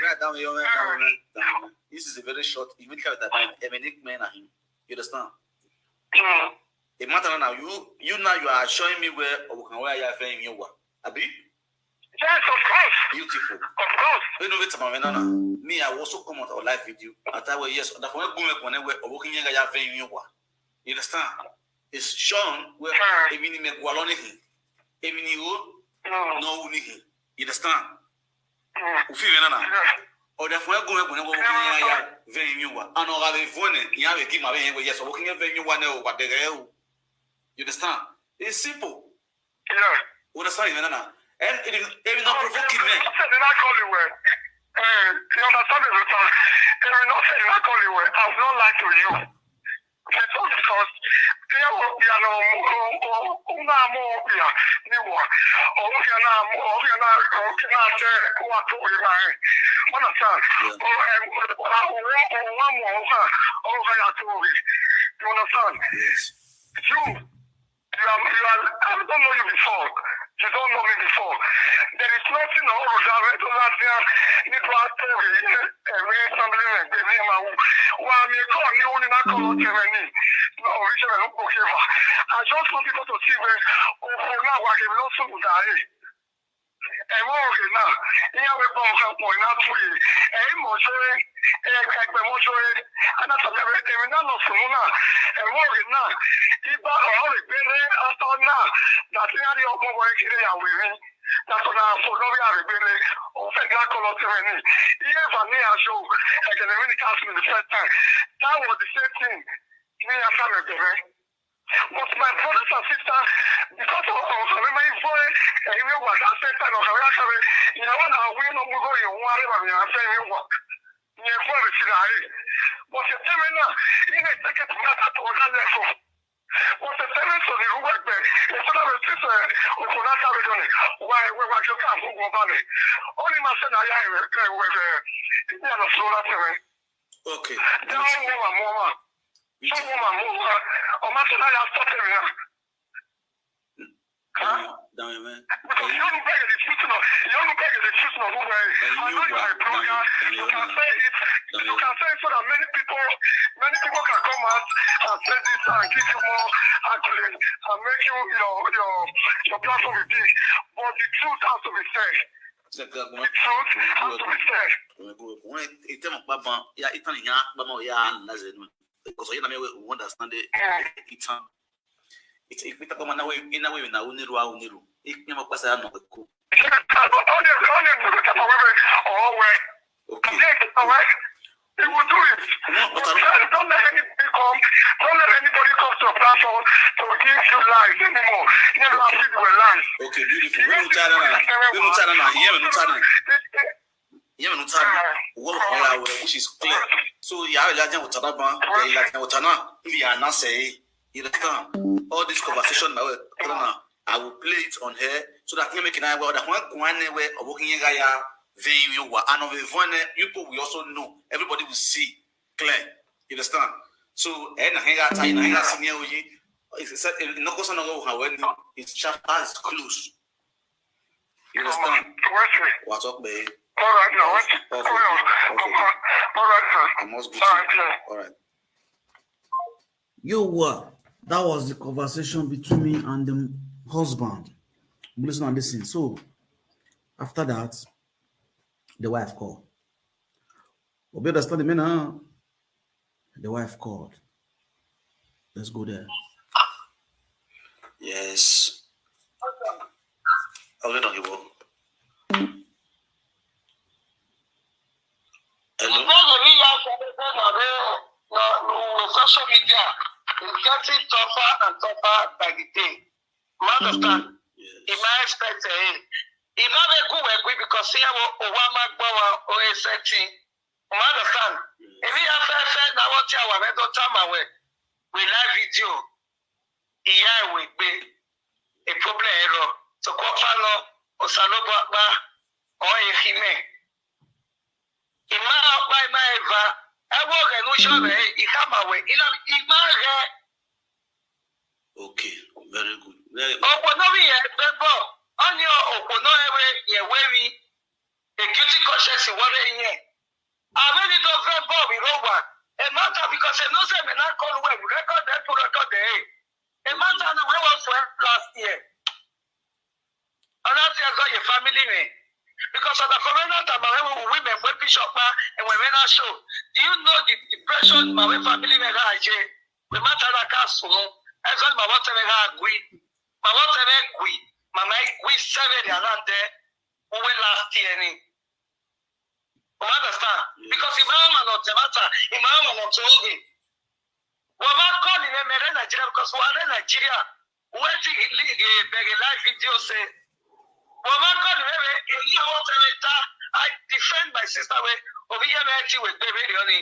Breath, Damiyo, man, Damiyo, man, Damiyo, man. This is a very short. Even if that, I mean, Nick, man, I, you understand? A matter now, you you now you are showing me where Obukan where I have in you were. Abi? Yes, of course. Beautiful. Of course. You know, it's my nana. Me, I also come out on live video. I tell you, yes, the phone go make one where Obukan I have in you were. You understand? It's shown where Hmm. even me gwaloni. Even you Mm. no unihi. You understand? Mm. Ufi me nana. Yeah. Ọdafun ego ego ne wo ya ya venue wa. Ano ga be fone ya be ki ma be yen we yes wo kin venue wa ne o wa de re o. You understand? It's simple. Yeah. You understand me nana? And it is it is not provoking me. Say they not call you well. Eh, you understand me, Ruta? They will not say they not call you well. I will not lie to you. They told because they are, they are no, oh, oh, oh, no more, yeah, they were. Oh, yeah, no, oh, yeah, no, oh, yeah, no, say, what, oh, yeah, no, eh. Understand? Yeah. Oh, eh, oh, oh, oh, oh, oh, oh, oh, oh, yeah, sorry. You understand? Yes. You, you are, you are, I don't know you before. You don't know me before. There is nothing all of that. I don't have there. Need to ask for it. Every assemblyman, every man. Why me call you only not call out to me? No, we should not go give. I just want people to see where, oh, for now, I can not soon die. Ẹ̀wọ̀n òkè náà, ìyá mi bọ̀ ọ̀kan pọ̀ iná tún yìí. Ẹ̀yin mọ̀ ṣe ẹgbẹ́ mọ̀ ṣe anátọ̀mẹ́rẹ́ èmi náà lọ sùn náà. Ẹ̀wọ̀n òkè náà, ìgbà ọ̀rọ̀ rẹ̀ gbére ọ̀tọ̀ náà. Dàtí á rí ọkọ̀ wọ ekele ìyàwó mi. Dàtọ̀ náà fò lórí àrègbére. Ó fẹ́ ká kọ́ lọ sí rẹ̀ ní. Iye ìfà ní aṣọ ẹ̀gẹ̀dẹ̀ mi ní ká sùn the first time. That was the same thing. Ní after the But my brothers and sisters, because of of my boy, ẹ̀yin wà dá sẹ́ńtà náà kàwé lákàwé, ìnáwó náà wí ló mú lórí òun aríwá mi àfẹ́ mi wà. Ìyẹn fún ẹ̀rẹ̀ sí láàyè. But the parent náà, he may take it matter to other level. But the parents of the Uwagbe, it's not a sister of Onata region. Why we were just a who were valid. Only my son, I am a very, very, very, Okay. down woman, woman. Beautiful. Someone more. Or my son, I have started here. Down, down, man. Because you don't beg the truth, no. You don't beg the truth, no. Who way? I know you are a blogger. You can say it. You can say it so that many people, many people can come out and say this and give you more accolades and make you your your your platform be big. But the truth has to be said. It's like that, The truth has to be said. When it tell my papa, yeah, it tell me, yeah, papa, yeah, and that's it. Because you know me, we understand it. It's it's it's it's come now in a way now uniru uniru. It never pass out no cool. Only only to the top of it. Oh well. Okay. Yes, all right. He will do it. No, but I Don't, don't let anybody come. Don't let anybody come to your platform to give you lies anymore. You know, I feel you were lies. Okay, beautiful. When you tell them, when you tell them, yeah, when you tell them, yeah, when you tell them, what we are, which is clear. So yeah, I like what Tanaban, yeah, I like what Tana, we are not saying. You understand? All this conversation, my way, I will play it on here so that I can make it. I will that one one way of working in Gaia. Then you were and of the one people we also know. Everybody will see clear. You understand? So, and I hang out, I hang out, senior, it's a no question of how when his chapter is closed. You understand? Watch me. What's up, babe? All right now. Watch. Off All with right. you. Off with you. All right now. I must go. All right. Yeah. All right. You were. That was the conversation between me and the husband. Listen and listen. So after that, the wife called. Obi understand the man now. The wife called. Let's go there. Yes. Okay, don't you go. Hello. Because of me, I said that na the na na social media is getting tougher and tougher by the day. You understand? Yes. It might expect eh. It not a good way because see how Obama go on O S F T. You understand? If you have fair fair now what you want to tell my way. We live video. Ìyá ìwé gbé a problem ẹ̀rọ tó kọ́ fánà òsàlóbó apá ọ̀ èhìmẹ̀. Ìmá apá ìmá ẹ̀fà ẹ̀wọ̀ rẹ̀ ló ṣọ̀rẹ̀ ìhámàwẹ̀ ìmá rẹ̀. Okay, very good. Very good. Òpònà mi yẹn fẹ́ bọ̀ ọ́ ní òpònà ẹ̀wẹ̀ yẹn wé mi. A guilty conscience wọ́rẹ́ yẹn. Àbẹ́ni tó fẹ́ bọ̀ mí ló wà. A matter because ẹ̀ ló sẹ̀mí náà kọ́ lu ẹ̀rù record ẹ̀ tó record ẹ̀. A matter ni wọ́n wọ́n fún ẹ last year. Ọlọ́tí ẹ̀gọ́ yẹ family mi. Because of the foreigner time àwọn ẹ̀wọ̀n wí mẹ̀ fún bishop pa ẹ̀wọ̀n mi náà show. Do you know the depression my way family mi náà jẹ? The matter náà ká sùn. Ẹ̀sọ́ ni màá wọ́n tẹ̀lé náà gùn. Màá wọ́n tẹ̀lé gùn. Màmá gùn seven yàrá dẹ́. Wọ́n wé last year ni. You understand? Because if I'm not the matter, if I'm not to oge. Wọ́n máa kọ́ ni mẹ́mẹ́ rẹ̀ Nàìjíríà because wọ́n rẹ̀ Nàìjíríà. Wọ́n ti bẹ̀rẹ̀ live video ṣe. Wọ́n máa kọ́ ni mẹ́mẹ́ èyí àwọn tẹ̀lé ta. I defend my sister wey òbí yẹn mẹ́rin ti wẹ̀ gbé mi rẹ̀ ni.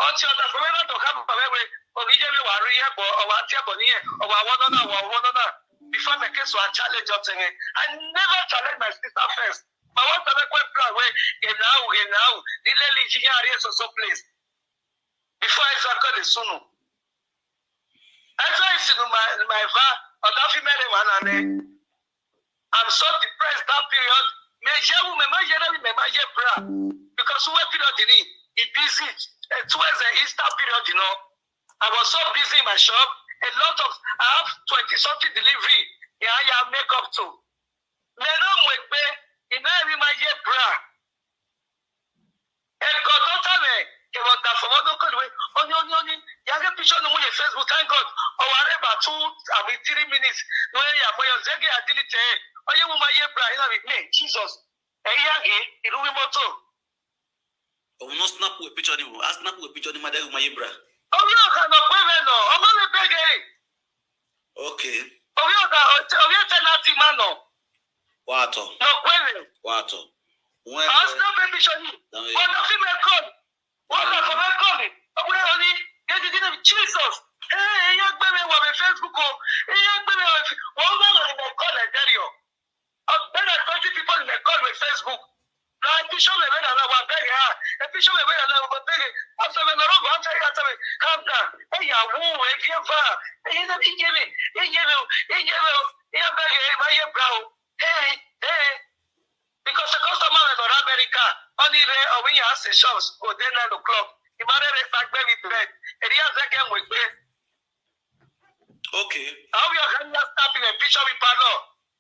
Ọtí ọ̀dà fún mi náà tó ká bàbá wẹ̀ òbí yẹn mi wà rí ẹ̀bọ̀ ọ̀wà àti ẹ̀bọ̀ nìyẹn ọ̀wà àwọn náà wà àwọn náà. Before the case was challenge ọ̀tẹ̀ yẹn. I never challenge my sister first. But what am I going plan wey now now nílé lè jí yàrá èso so place. Before I saw the sunu. I saw it in my my va ọ̀dà fi mẹ́rin wà lálẹ́. I'm so depressed that period. Me yẹ wu me ma yẹ rẹ mi me ma yẹ bra because wúwẹ́ period ni e busy towards the Easter period you know. I was so busy in my shop. A lot of I have twenty something delivery. Yeah, yeah, make up to. Me no mwe pe ina mi ma yẹ bra. Ẹ̀kọ́ tó tẹ̀lé ìwọ̀n dà fọwọ́ tó kọ̀lùwé. Ó ní ó ní ó ní yàrá píṣọ́ ni mo yẹ Facebook, thank God. Ọwọ́ rẹ̀ bá two àbí three minutes. Wọ́n yẹ àmọ́ yọ zẹ́gẹ̀ àdílì tẹ̀ ẹ́. Ó yẹ mo máa yẹ bra yín náà mi. Jesus. Ẹ yá gé ìlú mímọ́ tó. Òun náà snap wẹ̀ picture ni o. A snap wẹ̀ picture ni Madam Mayebra. Orí ọ̀gá lọ pé rẹ̀ nà. Ọmọ mi bẹ̀rẹ̀. Okay. Orí ọ̀gá orí ẹ̀tẹ̀ náà ti máa nà. Wato. Lọ pé rẹ̀. Wato. When Àwọn snap picture ni. Wọ́n lọ sí mi kọ́. Wọ́n lọ kọ́ mi kọ́ mi. Ọkùnrin yẹn ní gẹ́gẹ́ gẹ́gẹ́ bí Jesus. Ẹ ẹ yẹn gbé mi wọ̀ mi Facebook o. Ẹ yẹn gbé mi wọ̀ mi. Wọ́n bá lọ ìmọ̀ kọ́ Nàìjíríà. Ọ̀gbẹ́ni twenty people in the call with Facebook. Na picture me when I was begging her. A picture me when I was begging. After me, no, no, after you after me, calm down. Hey, ya woo, hey, give her. Hey, you know, he give me, he give me, he give me, he give me, my year brown. Hey, hey. Because the customer in North America, only they are we ask the shops go there nine o'clock. He married a back baby bed. And he has that game with me. Okay. How you can just stop in a picture with Palo?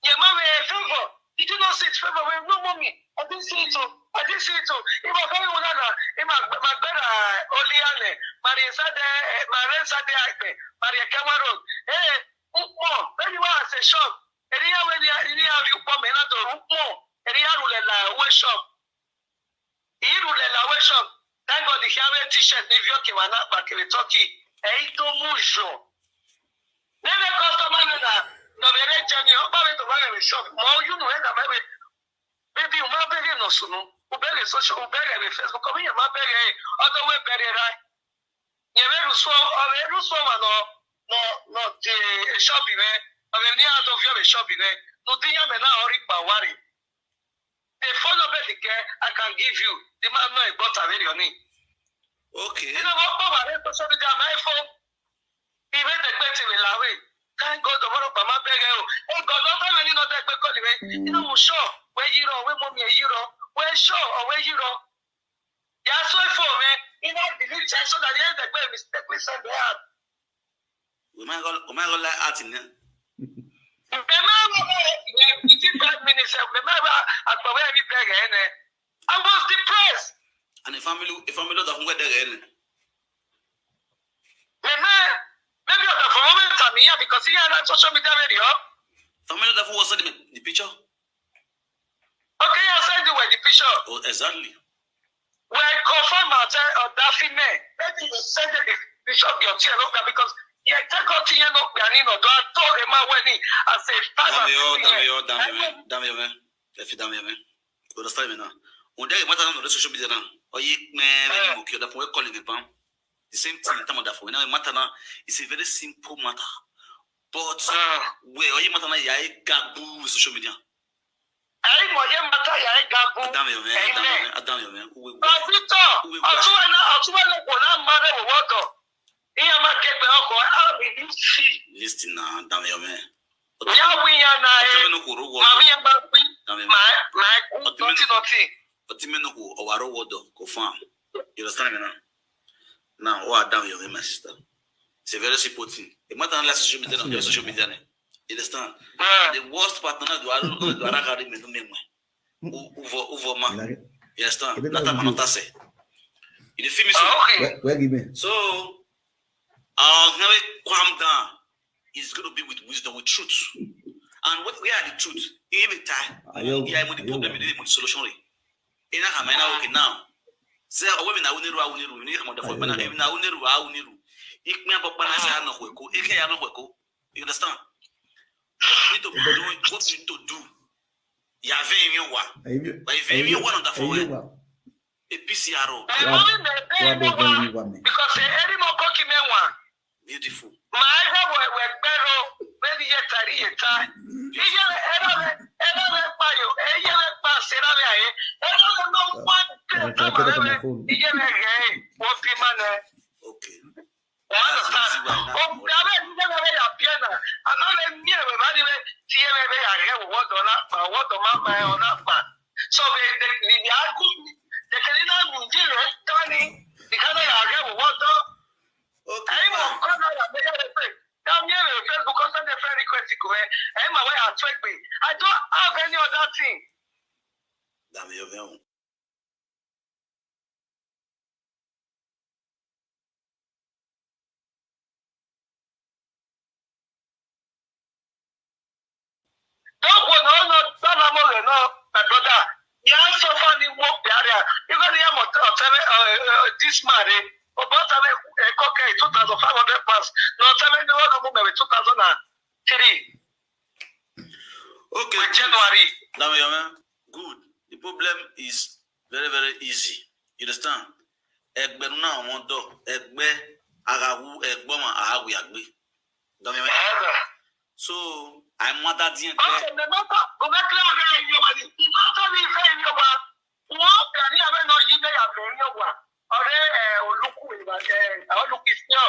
Yeah, mommy, favor. Did you not see it? Favor, well, no, mommy. I didn't see it. Oh. I didn't see it. Oh. If I call you, Nana, if my my brother, Oliane, Maria Sade, Maria Sade, Maria Cameron, hey, Ukmo, when you are at a shop, and you are when you are you come in at Ukmo, and you are like, where shop? Iru le la we shop. Thank God the carry t-shirt ni vio ke wana ba ke toki. E ito mujo. Nene customer na na no bere jani o ba we to ba we shop. Mo you know na we baby o ma bere no sunu. O bere social o bere we Facebook o mi ma bere o do we bere right. Ye we ru so o we ru so ma no no no the shop we o we ni a do vio we shop we. No di ya me na ori pa wari. The phone number the girl I can give you. The man know about a million. Okay. You know what? Papa, let us show me my phone. He made the question in Lawe. Thank God the one of my beg. Hey God, don't tell me you know that quick call me. You know, sure. we yiro, we mommy yiro, we show, or we yiro. Ya so for me, in that believe so that the end the way mistakenly send the out. We might go, we might go like art in there. Remember, within five minutes, remember, I was very big, and I was depressed. And the family, the family that went there, Remember, maybe at the moment I'm here because he had social media radio. Family that was sending the picture. Okay, I send you where the picture. Oh, exactly. Well, confirm and tell uh, that female. Maybe you send the picture of your tear look because you take out here no be ani no do I told him my wedding. I say Dame yo, dame yo, dame yo, dame yo, man. If you dame yo, man. You understand me now? When they matter on the social media now, or you man, when you move, you're the point calling it, bam. The same thing, time of that for now matter now. It's a very simple matter, but where or you matter now, yeah, gabu social media. Ẹ̀yin mọ̀ yẹn máa táyà ẹ̀ ga gún. Adam yọ mẹ, Ẹ̀yin Adam mẹ́. yọ mẹ, Adam yọ mẹ. Uwe gba. Pásítọ̀, ọ̀túnwẹ̀ náà, ọ̀túnwẹ̀ náà kò náà máa rẹ̀ wọ́wọ́ tọ̀. Ìyẹn máa gẹgbẹ́ ọkọ̀, á rí ní sí. Listen na, Adam yọ mẹ. Ìyá wí yẹn náà ẹ̀, Ọtí mẹ́nu kò rówó. màmí yẹn máa wí. Adam yọ mẹ. Màá, màá kú, Ọtí mẹ́nu- nọ́tì nọ́tì. Ọtí mẹ́nu kò ọ̀wà rówó dọ̀ kò fún am. You understand me now? Now, what Adam yọ mẹ, my sister? It's a very simple thing. The matter like social media, not social media. You understand? The worst part now, do I do I carry me no me. Uvo uvo ma. You understand? That time I not say. You dey feel me so? Okay. Where give me? So, uh, now calm down. It's going to be with wisdom, with truth. And what we are the truth. Even time. Ayo, Yeah, I'm with the ayo. Problem, you need the solution. In a hamena okay now. Say, oh, women are uniru, are uniru. You need to come on the phone. Ayo. Women are uniru, are uniru. Ikme abokpa na say no kweko. Ike ya no kweko. You understand? You need to do what you need to do. You have in your wa. Ayo. But if you want on the phone, Ayo. a P C R O. Ẹ̀ Wa- mọ́mí mi ẹ̀ Wa bẹ́ẹ̀ be ni wá. very woman. Because ẹ̀ ẹ́ rí mọ́ kókì mẹ́wàá. Beautiful. Màá yẹ wọ ẹ̀wẹ̀ gbẹ́rọ bẹ́ẹ̀ni yẹ tàrí yẹ ta. Iye ẹ̀rọ rẹ̀ ẹ̀rọ rẹ̀ pa yọ ẹ̀yẹ rẹ̀ pa ṣẹ̀rọ rẹ̀ ayé ẹ̀rọ rẹ̀ ló ń wá I'll take it on my phone. iye rẹ̀ rẹ̀ wọ́n fi máa nẹ. Okay. Wọ́n lọ sá. Òkúta bẹ́ẹ̀ ní yẹ́rẹ́ rẹ̀ yà bíẹ́ nà. Àmọ́ rẹ̀ ní ẹ̀rọ bá ní rẹ̀ tí yẹ́rẹ́ rẹ̀ yà rẹ̀ wọ́n dọ̀ náà pa wọ́n dọ̀ máa pa ẹ̀ ọ̀ náà pa. So they they they they are good. They can either do this or tony. They can either get water. Okay. Ẹ̀yin mọ̀ kọ́ náà yà bẹ́ẹ̀ yà rẹ̀ pé dáhùn yẹn rẹ̀ Facebook ọ̀sán dẹ̀ fẹ́ request kò rẹ̀ ẹ̀yin mọ̀ wẹ́n àtúwẹ̀ pé I don't have any other thing. Dame yo veo. Dɔnku na ɔnɔ dɔnna mo rɛ nɔ, my brother, ya sɔfa ni mo biaria. Ibe ni ya mɔ ɔtɛmɛ this man re, ɔbɔ ɔtɛmɛ ɛkɔ kɛ two thousand five hundred pounds na ɔtɛmɛ ni ɔnɔ mo mɛmɛ two thousand and three. Okay. With January. Dame yo man. Good. The problem is very very easy. You understand? Ẹgbẹ́ nínú àwọn ọ̀dọ́ ẹgbẹ́ ara wú ẹgbọ́n àáwí àgbé. Dame yo man. Ɛɛ. So àìmọ́ dá díẹ̀ pé Ɔsɛ ne ma kɔ kɔmɛtiri ɔhɛ yi wa ni ma tɔ ni fɛ yi wa. Wɔ gani abɛ nɔ yi bɛ ya fɛ yi wa. Ɔrɛ ɛ oluku yi wa ɛ oluku is nyɔ.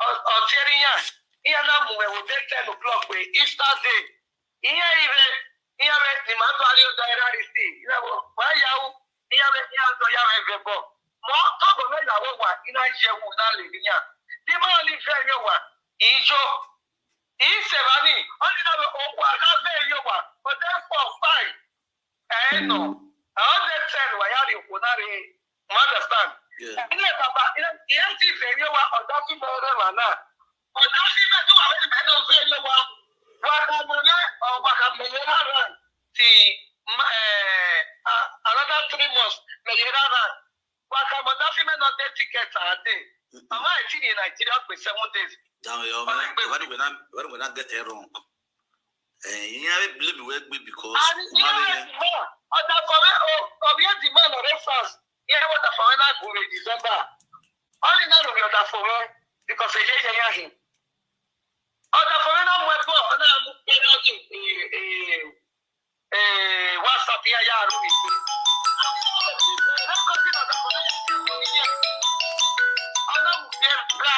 Ɔ ɔtiɛri ya. Iya na mu ɛ wo de ten o'clock pe Easter day. Iya yi bɛ iya bɛ ni ma tɔ ali o da ɛra ri si. Iya wo wa ya wo iya bɛ iya tɔ ya bɛ bɛ bɔ. Mɔ tɔ bɔ bɛ ya wo wa ina yɛ wu na le ni ya. Ni ma li fɛ yi wa. Ijo. Isevani, only now Okwaga very over, but then for five. Eh, no. I only ten wayari Okunari. You understand? Yeah. Ilé bàbá, ilé ìyẹn ti very over, ọ̀dọ́ tí mo rẹ̀ wà náà. Ọ̀dọ́ tí mo tún wà lẹ́yìn mẹ́ta very over. Wàkàmọ̀lẹ́, ọ̀ wàkàmọ̀lẹ́ rárá. Ti, eh, another three months, mẹ̀lẹ́ rárá. Wàkàmọ̀lẹ́ fi mẹ́ta dé ticket àdé. Màmá ẹ̀ tí ní Nàìjíríà pé seven days. Dame yo man. Why do we not why do we not get it wrong? Eh, you have blame me where we because And ìyá rẹ̀ ti mọ̀, ọ̀dà fọ̀rẹ́ ọ̀rẹ́ ti mọ̀ lọ́rẹ́ France. Ìyá wọ́n dà fọ̀rẹ́ náà gùn rẹ̀ December. Only now we ọ̀dà fọ̀rẹ́ because ẹ̀yẹ́ yẹn yá hìn. Ọ̀dà fọ̀rẹ́ náà mú ẹgbẹ́ ọ̀dà mú pé náà ti WhatsApp yá yá rú mi. Ọlọ́run fi ẹ̀ bá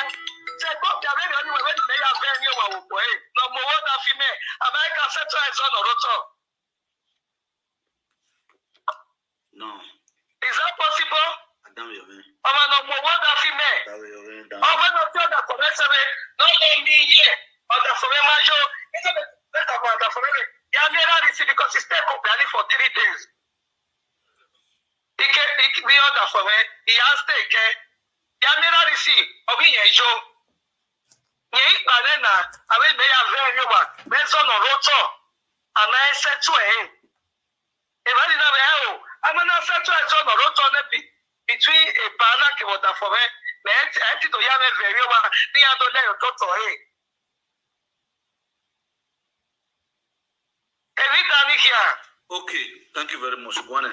ṣe gbọ́ bí abẹ́rẹ́ ọ̀nìwẹ̀ wẹ́n ní mẹ́yà bẹ́ẹ̀ ní ọ̀wà òpó ẹ̀ lọ́mọ owó náà fi mẹ́ Amẹ́ríkà Central Exxon ọ̀rọ̀ tọ̀. Is that possible? Ọmọ náà mo wọ́n dá sí mẹ́. Ọmọ náà tí ọ̀dà fọ̀rẹ́ sẹ́mi náà lè mi yẹ ọ̀dà fọ̀rẹ́ máa yọ. Nígbà tí mẹ́ta kan ọ̀dà fọ̀rẹ́ rẹ̀, yà á ní ẹ̀rọ àdìsí because he stay Kopiani for three days. Ike ike bí ọ̀dà fọ̀rẹ́, ìyá stay kẹ́. Yà á ní ẹ̀rọ àdìsí ọ̀gbìn yẹn yọ. Yẹn ìgbà náà nà àwọn ìgbéyàwó ẹ̀ yóò wà mẹ́sàn-án lóòótọ́ àmọ́ ẹ ṣẹ́tù ẹ̀. Ìbáraẹni náà bẹ̀ ẹ́ o, àmọ́ náà ṣẹ́tù ẹ̀ sọ̀nà lóòótọ́ níbi between ìbá náà kì wọ́n dà fọ̀rẹ́. Ẹ̀ ti tó yá mẹ́fẹ̀ẹ́ yóò wà ní adó lẹ́yìn tó tọ̀ ẹ̀. Èmi dá ní kíá. Okay, thank you very much. One.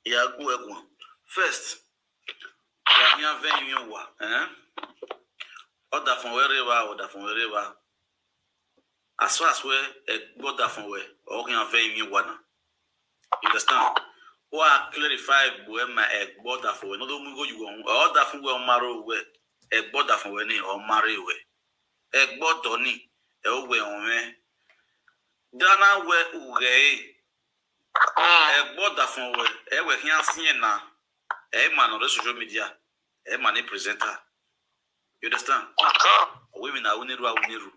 Ìyá Agbó ẹ̀gbọ́n. First, wà ní avẹ́ yín wà. Ọ̀dà fún wẹ́rẹ́ wa, ọ̀dà fún wẹ́rẹ́ wa. As far as where ẹgbọ́ dà fún wẹ̀, ọ̀hún yẹn avẹ́ yín wà náà. You understand? Wọ́n á clarify gbọ́ ẹ̀ ma ẹgbọ́ dà fún wẹ̀. Ní ọdún mú ìgò yìí wọ̀ ọ̀hún. Ọ̀dà fún wẹ̀ ọmọ aró wẹ̀. Ẹgbọ́ dà fún wẹ̀ ní ọmọ aró wẹ̀. Ẹgbọ́ dọ̀ ní ẹ̀ ó wẹ̀ ọ̀hún rẹ̀. Dáná wẹ̀ ùrẹ̀ ẹ̀. Ẹgbọ́ dà fún wẹ̀. Ẹ wẹ̀ kí á sí ẹ̀ náà. Ẹ mà nọ lórí social media. Ẹ mà ní presenter. You understand? Ọ̀wé mi na awuniru awuniru.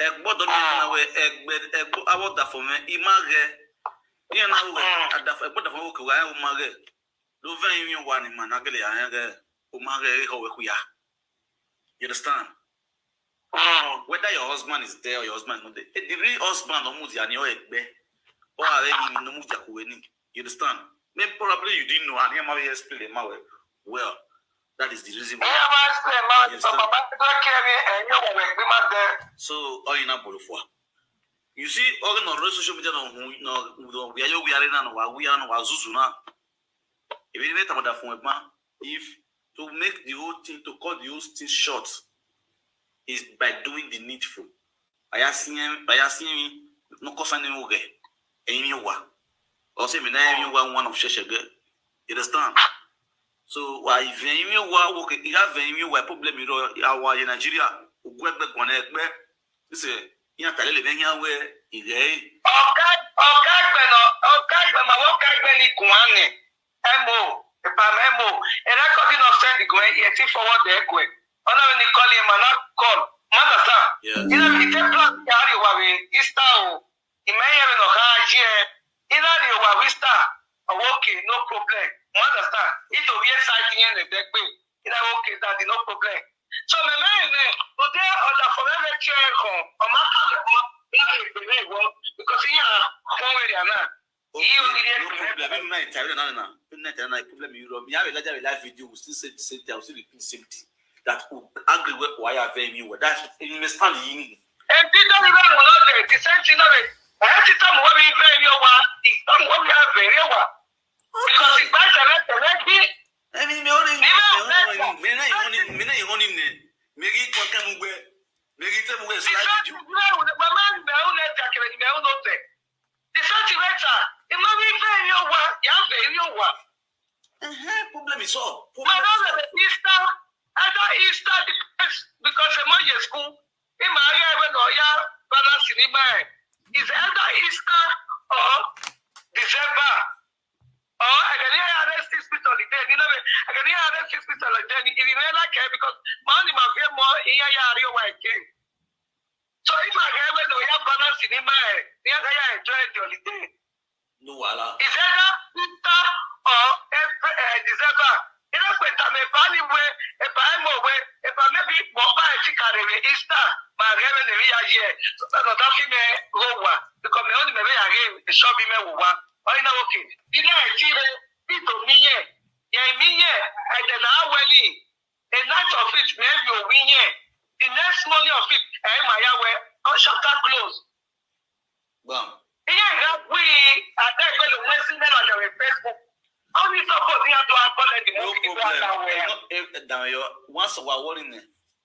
Ẹgbọ́ dọ̀ ní ẹ̀ náà wẹ̀ ẹgbẹ́ ẹgbọ́ awọ́ dà fún wẹ̀. Ìmá rẹ̀. Ní ẹ̀ náà wẹ̀ ẹgbọ́ dà fún wẹ̀ kò wá ẹ̀ wọ́n má rẹ̀. Ló fẹ́ yín wà ní màná gẹ́lẹ́ àárín rẹ̀. Ó má rẹ̀ ẹ̀ kọ̀wé kúyà. You understand? Whether your husband is there or your husband is not there, eh, the real husband no move your egbe. Or are you no move your kuweni? You understand? Maybe probably you didn't know, and him have explain him well. Well, that is the reason why. Ìyá máa ń sè máa ń You sọ understand? Bàbá tó kẹ́rin ẹ̀yìn òun ẹ̀gbẹ́ máa bẹ. So, all in a bolo for. You see, all in our social media, no, no, no, we are, we are in, no, we are, no, we are Zuzu now. If you make about that phone, man, if to make the whole thing, to cut the whole thing short, is by doing the needful. By asking, by asking, no cause any okay, any wa. Or say, me na any wa one of sheshe girl. You understand? So why if any wa okay, you have any wa problem you know, our in Nigeria, ugwegbe gwanegbe. This is, you know, tell me, you know, where you get. Ọ̀gá ọ̀gá ẹgbẹ́ náà, ọ̀gá ẹgbẹ́ máa wọ́n ká ẹgbẹ́ ní Kùránì. M O, ìbá M O, ẹ rẹ́kọ̀dì náà send gùn ẹ̀ yẹ tí forward ẹ̀ gùn ẹ̀. Ọ̀nà mi ni call yẹn, màá náà call. Mother sir, Yes. You know, we take plan to carry over with Easter o. Ìmẹ̀yẹ mi nà ká yí ẹ. Iná ni òwà Easter. Ọ̀wọ́ okay, no problem. Mother sir, nítorí ẹ̀ ṣáájú yẹn lè dẹ́ pé. Iná okay, daddy, no problem. So, mẹ̀mẹ́ yìí nẹ, òde ọ̀dà fọ̀rẹ́ rẹ̀ tiẹ̀ kàn, ọ̀ma kálẹ̀ mọ́, láti ìpínlẹ̀ ìwọ, because yín à fún èrè náà. Okay, no problem. Even now, I tell you now, now. Even now, I tell you now, problem you run. Me, I will, I will live video. We still say the same thing. I will still repeat the same thing. That we agree with why I have me with. That's understand the union. And this don't even know the same thing of it. I have to tell me what we very over. It's not what we have very over. Because it's better, better, better. I mean, me only, me only, me na only, me na only ne. Me gi kwa kamu gwe. Me gi temu gwe slide video. Mama, me only take me, me only take. The sentiment, the money very over, ya very over. Uh-huh. Problem is all. Problem is all. Easter, either Easter depends because the money is school. In my area, when no ya balance in my is either Easter or December. Or I can hear arrest this bit holiday. You know, I can hear arrest this bit holiday. If you may like it, because money might be more in your area, you are again. So if I get when we have balance in my area, you can enjoy the holiday. No wahala. Is either Easter or April, uh, December. Either when time if I anyway, if I am away, if I maybe more by Chicago Easter, my revenue year. So that's not that me go wa. Because me only me again, the shop me wa. Oh, you know, okay. You know, I see the people me here. Yeah, me here. And then I will leave. A night of it, me you win here. The next morning of it, eh, my Yahweh, all chapter close. Bam. Ihe ga-abụ iyi ada ekpele nwezi ndị nọ na Facebook. Only support ya do akọle the No movie do problem. Ata wee. Eh, no, eh, down your once a while, what in there?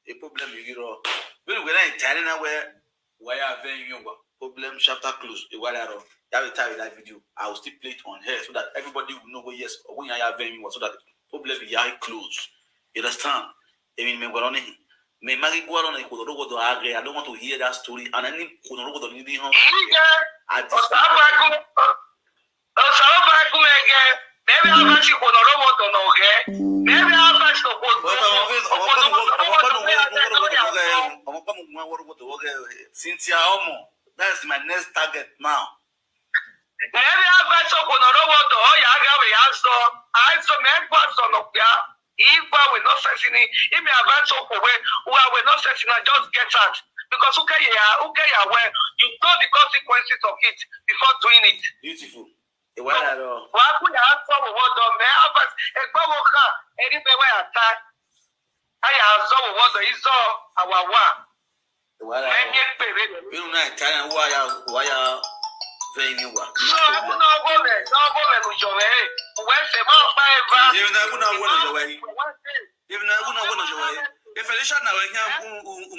A problem you get all. When we like China now where why are you problem chapter close? A while ago, that will tell you that video. I will still play it on here so that everybody will know what yes or when I have you so that problem ya close. You understand? I mean, me gwara ni me magi gwara ni ko do go do age. I don't want to hear that story. And any ko do go do ni di hon. At this point, Maybe I was sick on the road on okay. Maybe I was sick on But I'm always, I'm always, I'm always, I'm always, I'm always, Cynthia Omo, that's my next target now. Maybe I was sick on the road on oh yeah, I got me answer. I saw me was on the yeah. If I will not say any, if me advance up away, who I will not say any, just get out. Because who can you, who can you aware? You know the consequences of it before doing it. Beautiful. Ìwà ìlànà. Wàá kú yà á sọ wò wọ́dọ̀ mẹ́ á bá ẹgbẹ́ wo kà ẹni bẹ́ẹ̀ wáyà tá. Á yà á sọ wò wọ́dọ̀ yìí sọ àwà wà. Ìwà ìlànà. Mẹ́ni pèrè lè. Inú náà ìta náà wáyà wáyà bẹ́ẹ̀ ni wà. Sọ ẹ̀kú náà wọ́n rẹ̀ náà wọ́n rẹ̀ lùjọ rẹ̀. Ìwé ẹsẹ̀ máa ń bá ẹ bá. Ìrìn náà ẹ̀kú náà wọ́n lọ́jọ́ wáyé. Ìrìn náà ẹ̀kú náà wọ́n lọ́jọ́ wáyé. Ìfẹ̀lẹ́sà náà wẹ̀ yẹn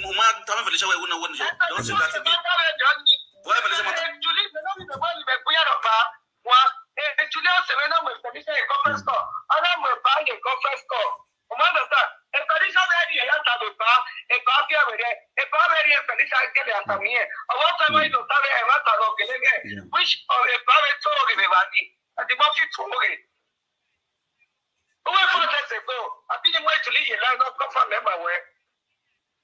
ọmọ táwọn ìfẹ̀lẹ́sà wẹ̀ ẹ̀kú náà wọ́n lọ́jọ́. Don't say that again. Wọ́n ìfẹ̀lẹ́sà máa tán. Julie, the one in the one in the Kuyaraba. Wa, eh, Julie, seven of my Felicia in conference call. Ana mo ba in conference call. O ma understand? E Felicia very e ya ta be ba, e ba fi awere, e ba very e Felicia get e ata mi e. O wa ta ma ino ta be e ma ta lo gele ge. Which o e ba be to ge be ba ni. Ati mo fi to ge. O we four days ago, abi ni mo Julie ye la no confirm me ma we.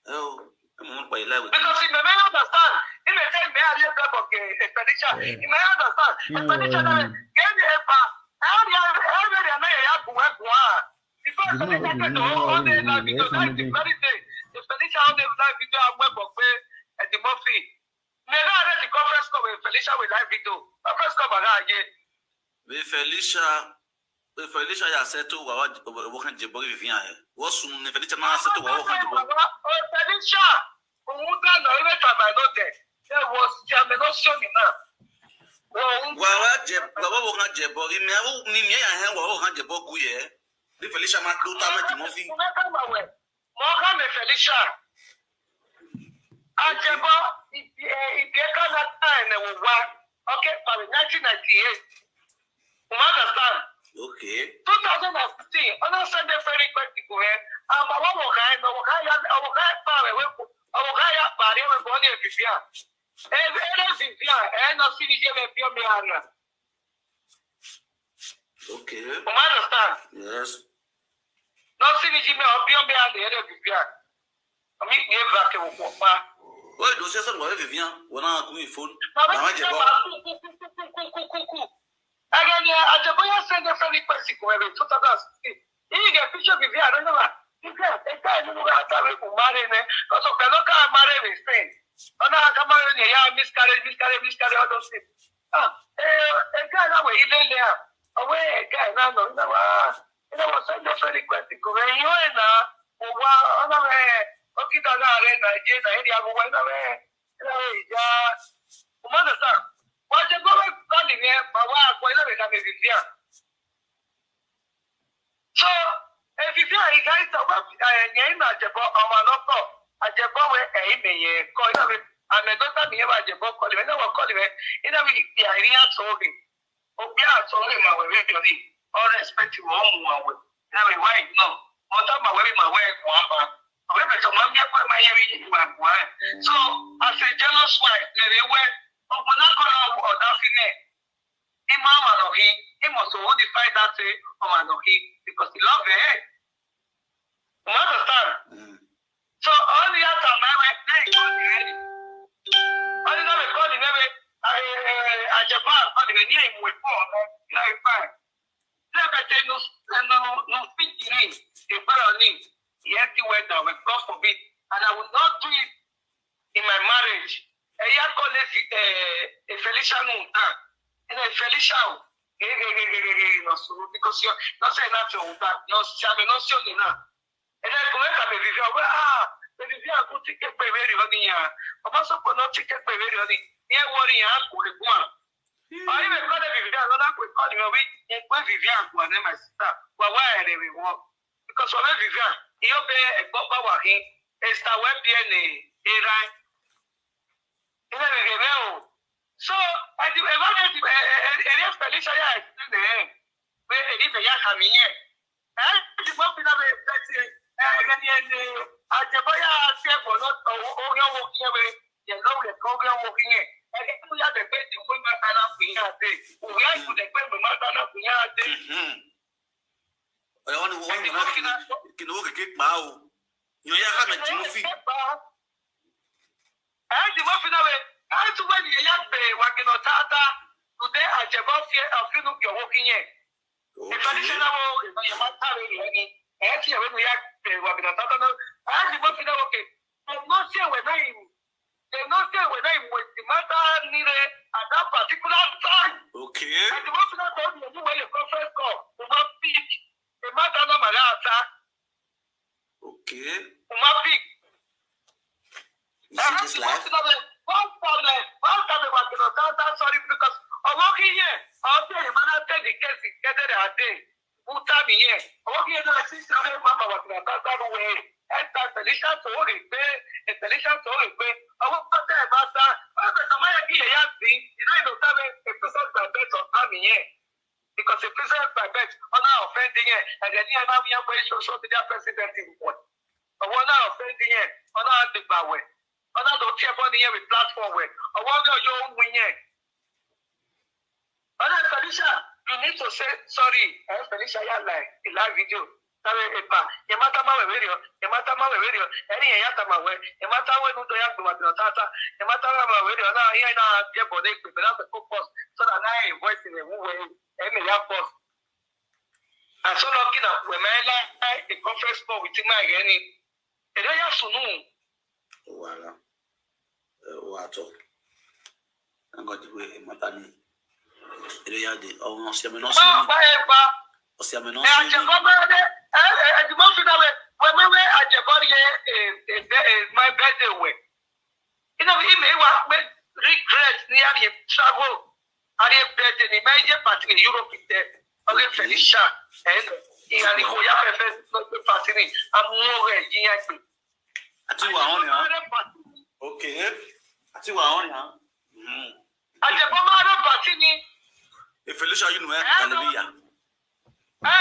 Ẹ o, ẹ mọ̀ nípa ìlà ìwé. Because he may not understand. He may say, may I hear that of a Felicia? He may not understand. A Felicia, that is, get the helper. How do you, how do you know you have to work one? Because Felicia said, oh, on the live video, that is the very day. The Felicia on the live video, I work for pay at the Murphy. May not have the conference call with Felicia with live video. Conference call, but I get. Bí Felicia, bí Felicia yà sẹ́tò wà wá wọ́n kan jẹ bọ́ọ̀lù fìfihàn ẹ̀. Wọ́n sùn ní Felicia náà sẹ́tò wà wọ́n kan jẹ bọ́ọ̀lù. Felicia, òun dáná, ilé ìtàgbà ló dẹ̀. Ẹ wọ sí àmì ló ṣó mi náà. Òun Wà wá jẹ wà wọ́n kan jẹ bọ́ọ̀lù. Ìmì àwọn ní mi yà hẹ́ wà wọ́n kan jẹ bọ́ọ̀lù yẹ. Bí Felicia máa tó tá mẹ́tì mọ́ fi. Mo ká mọ̀ wẹ̀. Mo ká mi Felicia. Àjẹbọ́ ìdí ẹ̀ ká lọ tá ẹ̀ nẹ̀ wò wá. Okay, pàmì nineteen ninety-eight. You understand? Okay. Two thousand and fifteen, ọ̀nà Sunday fẹ́ request kò rẹ̀. Àmọ́ wọ́n wọ̀ ká ẹ̀ nọ, wọ̀ ká yá, wọ̀ ká yá pa rẹ̀ wẹ̀ kù, wọ̀ ká yá pa rẹ̀ wẹ̀ kù ní èfìfì à. Ẹ ẹ lè fìfì à, ẹ nọ sí ní jẹ́ bẹ́ẹ̀ fi ọmọ yà nà. Okay. You understand? Yes. Nọ sí ní jẹ́ bẹ́ẹ̀ ọbí ọmọ yà nà ẹ lè fìfì à. Àmì ìgbé va kẹ̀ wọ̀ pọ̀ pa. Wọ́n ìdòwò sẹ́sẹ̀ wọ́n fìfihàn wọ́n náà kún ìfọ́n. Bàbá jẹ bọ́. Kúkúkúkúkúkú. Ẹgbẹ́ ni àjẹbọ́yá sẹ́ńdẹ̀ fẹ́ ní pẹ̀sì kò ẹ̀rọ two thousand sixteen. Yìí gẹ̀ fíṣọ́ bìbí àdánù wa. Ìgbẹ́ ẹ̀ka ẹ̀ nínú wa sáré kò má rẹ̀ nẹ. Kọ́sọ̀ pẹ̀lú ká má rẹ̀ rẹ̀ sẹ́yìn. Ọ̀nà ká má rẹ̀ nìyá miscarriage miscarriage miscarriage all those things. Ah, eh, ẹ̀ka ẹ̀ náà wẹ̀ ilé ilé à. Ọ̀wẹ́ ẹ̀ka ẹ̀ náà nọ. Iná wa iná wa sẹ́ńdẹ̀ fẹ́ ní pẹ̀sì kò rẹ̀ yín ẹ̀ náà. Kò wá ọ̀nà rẹ̀. Ó kí dàgbà rẹ̀ náà jẹ́ náà. Ẹ̀rí àgùnwá iná rẹ̀. Iná rẹ̀ ìjà. Kò má dẹ̀ sá. Wọ́n ṣe gbọ́dọ̀ kọ́lì yẹn. Bàbá àgbọ̀ iná rẹ̀ náà bèbí fíà. So, èfìfì àyíká ìtàn wẹ́ ẹ̀yìn ìnà àjẹbọ ọmọ lọ́kọ̀ àjẹbọ wẹ ẹ̀yìn mẹ̀yẹ kọ́ iná mi àmì ẹ̀dọ́ta mi yẹn bá àjẹbọ kọ́lì mẹ́ náà wọ́n kọ́lì mẹ́ iná mi ìpè àìríyá tó rè òbí àtọ́ rè mà wẹ̀rẹ̀ yọrí all respect wọ́n mú wọn wẹ̀ iná mi wáyé náà wọ́n tá mà wẹ̀rẹ̀ mà wẹ̀ ẹ̀kọ́ àbá àwọn ẹ̀bẹ̀ tó máa ń bí ẹ̀kọ́ ẹ̀ máa yẹ mi ìgbà àgbà ẹ̀ so as a jealous wife lẹ̀rẹ̀ wẹ̀ ọ̀pọ̀ náà kọ́ ra ọ̀dà sílẹ̀ Imo Amanohi, Imo so who define that say Amanohi because he love her. You understand? Mm. So all the other men were playing on the head. All the other call the name Ajabal, call the name with four, no, no, fine. Let me tell you, no, no, no, speak the name, the prayer name. Yes, the weather, God forbid. And I will not do it in my marriage. Ẹ̀yà kọ́ lè fi Felicia nù tán. Ẹ̀nà Felicia o. Gẹ́gẹ́gẹ́gẹ́gẹ́ lọ sọ̀rọ̀ because yọ lọ́sẹ̀ náà fi òun ta lọ sí àmì náà sí òní náà. Ẹ̀nà ẹ̀kọ́ mẹ́ta bèbí fi ọgbẹ́ ah bèbí fi àgùn tí képe ìwé rẹ̀ ọ́nì yàn. Ọmọ sọ̀pọ̀ náà tí képe ìwé rẹ̀ ọ́nì. Ní ẹ wọ́ọ̀rì yàn á kò lè gún à. Ọ̀yìn mi kọ́ lè bèbí àgùn náà pè kọ́ ni wọ́n wí. Ẹ pé bèbí àgùn àná my sister. Wà wá ẹ̀rẹ̀ rẹ̀ wọ́n. Because wọ́n bẹ bèbí à. Ìyọ́ bẹ ẹ̀gbọ́n bá wà hí. Esther wẹ́ bí ẹ̀ nì. Ẹ̀rá. Ilé rẹ̀ rẹ̀ o. So, ẹ̀dí ẹ̀fọ́ ní ẹ̀dí ẹ̀rí Felicia yà ẹ̀dí nìyẹn. Pé èyí tẹ̀yà kà mí yẹn. Ẹ̀ ti gbọ́ fi náà bẹ bẹ ti ẹ̀ ẹ̀ ní ẹ̀ ní àjẹbọ́yà sí ẹ̀gbọ́n náà tọ̀ ó yẹ wọ́n kí ẹ bẹ yẹn lọ́wọ́ yẹn kọ́ yẹ wọ́n kí yẹn. Ẹgbẹ́ tó yá dẹ̀gbẹ́ ìdìbò máa tán náà fún yín àti. Òwe àìkú dẹ̀gbẹ́ ìgbìmọ̀ máa tán náà fún yín àti. Ọ̀yọ́ wọn ni wọ́n mọ̀ náà kí ni wọ́n kékeré pa o. Yóò yá ká mẹ́ tìmú fi. Ẹ ti mọ́ fi náà wẹ̀, ẹ ti wẹ̀ nìyẹn yá gbé wàgìnà tààtà. Today àjẹbọ́ fi ọ̀fínú kì ọ̀wọ́ kí yẹn. Ìfẹ̀lẹ́sẹ̀ náà wọ ìròyìn máa ń tààrẹ rẹ̀ ni. Ẹ ti ẹ̀wẹ̀ nìyẹn yá gbé wàgìnà tààtà náà. Ẹ ti mọ́ fi náà wọ̀ kè. Ẹ lọ sí ẹ̀wẹ̀ náà ìmù. They no say when I was the matter nire at that particular time. Okay. And the most of that time, you when you conference call, you must speak. The matter no matter after. Okay. You must speak. You see this life? One problem, one problem was the matter. Sorry, because I'm working here. I'll say the matter take the case together and day. Buta mi yẹn. Ọwọ́ kí ẹ náà sí sáré máa bàbà tí bàbá sáré wẹ̀ ẹ́. Ẹ ta ìtẹ̀lẹ́sà tó rè pé ìtẹ̀lẹ́sà tó rè pé ọwọ́ pátá ẹ̀ bá sá. Wọ́n bẹ̀ sọ máyà kí ẹ̀yà sí. Iná ìlú sáré ìpèsè gbàgbẹ́ tó bá mi yẹn. Because ìpèsè gbàgbẹ́ ọ̀nà ọ̀fẹ́ndì yẹn. Ẹ̀jẹ̀ ní ẹ máa ń yẹ pé social media president wọ̀. Ọwọ́ náà ọ̀fẹ́ndì yẹn. Ọ̀nà àgbègbàwẹ̀. Ọ̀nà tó tiẹ̀ bọ́ nìyẹn with platform wẹ̀. Ọwọ́ ní ọjọ́ òun yẹn. Ọ̀nà Felicia, you need to say sorry. Ẹ Felicia yà láì ìlà fídíò. Sáré ẹ̀pà, yẹn má tá má wẹ̀wé rẹ̀ ọ́, yẹn má tá má wẹ̀wé rẹ̀ ọ́, ẹ̀rí yẹn yà tá má wẹ̀, yẹn má tá wẹ̀ nù tó yà gbìmọ̀ àgbìmọ̀ tààtà, yẹn má tá má wẹ̀wé rẹ̀ ọ́ náà yẹn náà jẹ́ bọ̀ ní ìpèpè láti kó pọ̀ sọ́dà náà ẹ̀ voice rẹ̀ wú wẹ̀ ẹ̀ mi yà pọ̀. Àsọ̀nà kí nà wẹ̀ mẹ́ láì a conference call with my gẹ̀ ni. Èdè yà sùn nù. Wàhálà. Wà á tọ̀. Ngọdị wee mata ni. Ere ya dị ọnwụ ọsịa mena Má ọsịa bá ẹ bá. ọsịa mena Ẹ àjẹbọ́ bẹ́ẹ̀ dẹ́ ẹ ẹ ẹ̀dùnmọ́ fi náà wẹ̀ wẹ̀ wẹ̀ wẹ̀ àjẹbọ́ ni ẹ ẹ ẹ bẹ́ ẹ my birthday wẹ̀. Iná fi ìmọ̀ ìwà pé regret ni a yẹ travel. A yẹ birthday ni mẹ́ yẹ pàtí ní Europe tẹ. Ọ̀rẹ́ Felicia ẹ̀ ẹ̀ ìyàlíkò yà fẹ́fẹ́ lọ́gbẹ́ pàtí ní amúhóró ẹ̀ yíyan gbé. Àti wà hàn ni hàn. Okay. Àti wà hàn ni hàn. Àjẹbọ́ máa rẹ̀ pàtí ni. Felicia yìí nù ẹ́ kàlẹ́líyà. Ẹ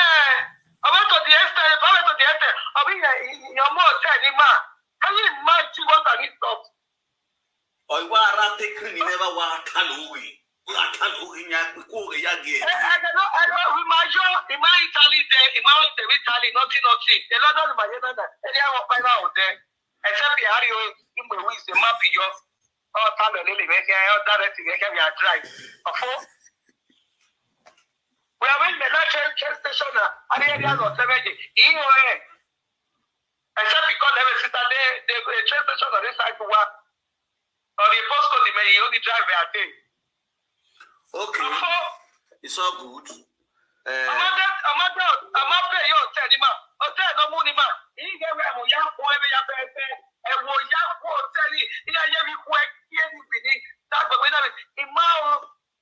ọmọ tó di ẹsẹ̀ ọmọ tó di ẹsẹ̀ ọmọ yẹn ìyọmọ ọ̀tẹ̀ ni mà. Can you imagine what I need to Ọ̀yọ́ ara tẹ́kìrì ni never wà á tà lóore. Wà á tà lóore ni a pè kó rẹ̀ yá gẹ̀. Ẹ ẹ ẹ ẹ we máa yọ ìmá Italy dẹ ìmá ọ̀tẹ̀ Italy nọ́tí nọ́tí. Ẹ lọ́dọ̀ ni màá yẹ náà dà. Ẹ ní àwọn pàìlà ọ̀tẹ̀. Ẹ fẹ́ fi àárín o ìmọ̀ ìwé ìṣe má fi yọ. Ọ̀tá lọ lélẹ̀ mẹ́kẹ́ ọ̀tá rẹ̀ ti mẹ́kẹ́ bí a drive. Ọ̀fọ́. We are in the last train train station na. A ní ẹni àná ọ̀tẹ̀ méje. Ìyí wọ̀ ẹ̀. Except because every sister dey dey go a train station on this side to work. On the postcode the many only drive their day. Okay. Ọ̀fọ́. It's all good. Eh, Ọmọdé ọmọdé ọmọdé yóò tẹ̀ ní ma. Ọ̀tẹ̀ ló mú ní ma. Ìyí gẹ́gẹ́ bí àmọ̀ yá kó ẹbí yá fẹ́ fẹ́. Ẹ̀wọ̀ yá kó ọ̀tẹ̀ ní ilé ayé mi kú ẹ kí ẹ níbi ní. Dágbègbè náà mi. Ìmọ̀ ọ̀rọ̀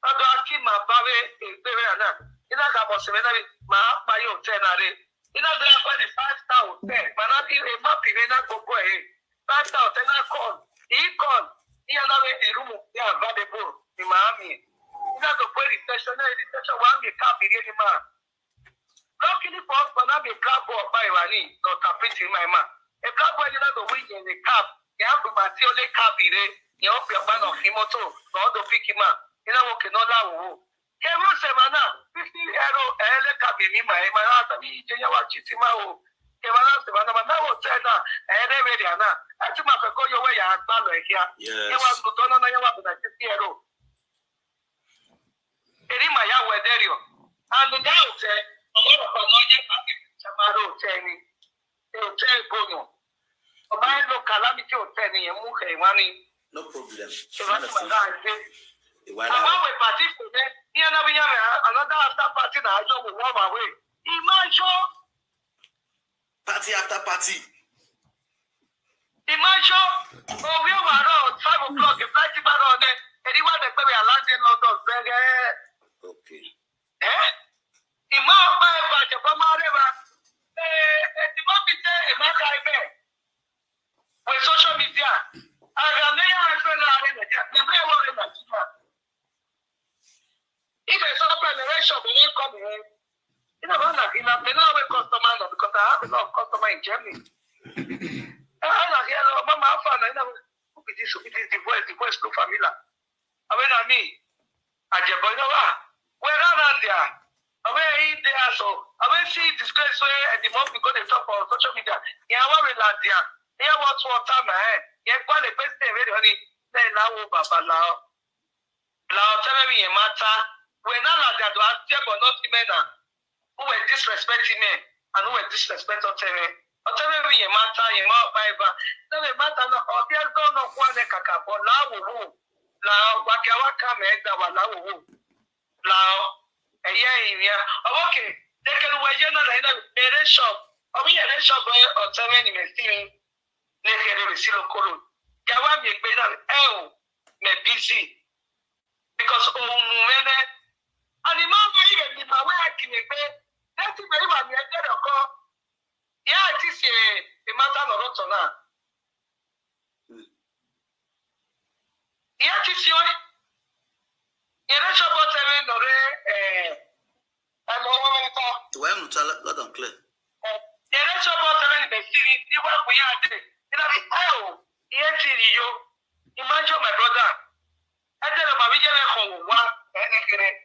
ọ̀dọ̀ akí màá bá wé ìgbéwé náà. Iná kà mọ̀ sí mi náà mi. Màá pa yóò tẹ̀ náà rè. Iná bí wọ́n pẹ́ ní five star hotel. Màá náà bí ẹ má bì mí náà gbogbo ẹ̀. Five star hotel náà kọ́. Ìyí kọ́. Ìyá náà wé èrú mu. Ìyá àbádẹ́bò ní màá mi. Iná tó pé reception náà reception wà mí káàbìrì ẹni máa. Luckily for us, Banabi a black boy by Rani, not a pretty my man. A black boy, you know, the way in the cab, you have to material cab, you know, be a man of Himoto, not the picky man, you know, okay, no law. Kẹ̀rọ ṣẹ̀mà náà fifty euro ẹ̀ẹ́lẹ́ kàbí mi mà ẹ̀ máa rà tàbí ìjẹ́ yẹn wá jí sí máa o. Kẹ̀rọ náà ṣẹ̀mà náà máa náwó tẹ́ náà ẹ̀ẹ́lẹ́ rẹ̀ rẹ̀ náà ẹ ti máa fẹ́ kó yọwọ́ yà á gbà lọ ẹ̀kíá. Yẹn wá Yes. gbọ́dọ̀ náà yẹn wá gbọ́dọ̀ fifty euro. Èrí màá yà wọ ẹ̀dẹ́ rẹ̀ ọ̀. Àlùdá òtẹ́ ọ̀pọ̀lọpọ̀ náà yẹ pàṣẹ ìjàmbá rẹ̀ òtẹ́ ni. Òtẹ́ ìgbóyàn. Ọmọ ẹ̀ lọ kàlámìtì òtẹ́ ni yẹn mú kẹ̀ wá ní. No problem. Ìwádìí màá náà ṣe. Ìwà Àmọ́ làwọn. Àwọn ìpàtí kò ní ní ẹ̀nà bí yẹn rẹ̀ another after party náà yọ wò wọ́n wà wé. Ìmọ̀ ṣọ́ Party after party. ìmọ̀ ṣọ́ òwe wà rọ̀ five o'clock flight bá rọ̀ ní èdè wà dẹ̀gbẹ́ mi aláǹdé London bẹ̀rẹ̀. Okay. Ẹ́ ìmọ̀ ọ̀pá ẹ̀ bàjẹ́ bọ́ máa rẹ̀ wá. Ẹ̀ ẹ̀ tí wọ́n fi tẹ́ ìmọ̀ ká ibẹ̀. With social media, àgbà mẹ́rin àìpẹ́ láàrin Nàìjíríà, ní bẹ́ẹ̀ wọ́n rí Nàìjíríà. If I saw preparation, we won't come here. You know, I'm like, you know, they know where customer now because I have a lot of customer in Germany. I like, hello, mama, how far? You know, who be this? Who be this? The voice, the voice, no familiar. Awe na me. Ajebo, you know what? Where are Nadia? Awe he there so. Awe see disgrace where at the moment we go to talk on social media. Yeah, what we Nadia? Yeah, what's what time eh? Yeah, quite a question very honey. Say now baba lao. Lao tell me your matter. When I like that, I tell but not men. Who were disrespecting me and who were disrespecting Oteme. Oteme mi ye mata ye ma baiba. No me mata no obia go no kwa ne kaka bo la wo wo. La waka waka me da wa la wo wo. La e ye yin ya. Oh, okay. They can we ye na na na ere shop. Obi ere shop e Oteme ni me simi. Ne kere be si lo koro. Ya wa mi gbe na e o me busy. Because ohun mu mene. And the man wey even the man wey I give me pay, that thing wey even me get a call. Yeah, it is a, a matter no roto na. Yeah, it is your. Yeah, that's about seven or eh. I'm over many time. Well, no, tell loud and clear. Yeah, that's about seven in the city. You work with your day. You know, the oh, yeah, you. Imagine my brother. I tell him, I'm going to go. What? Anything.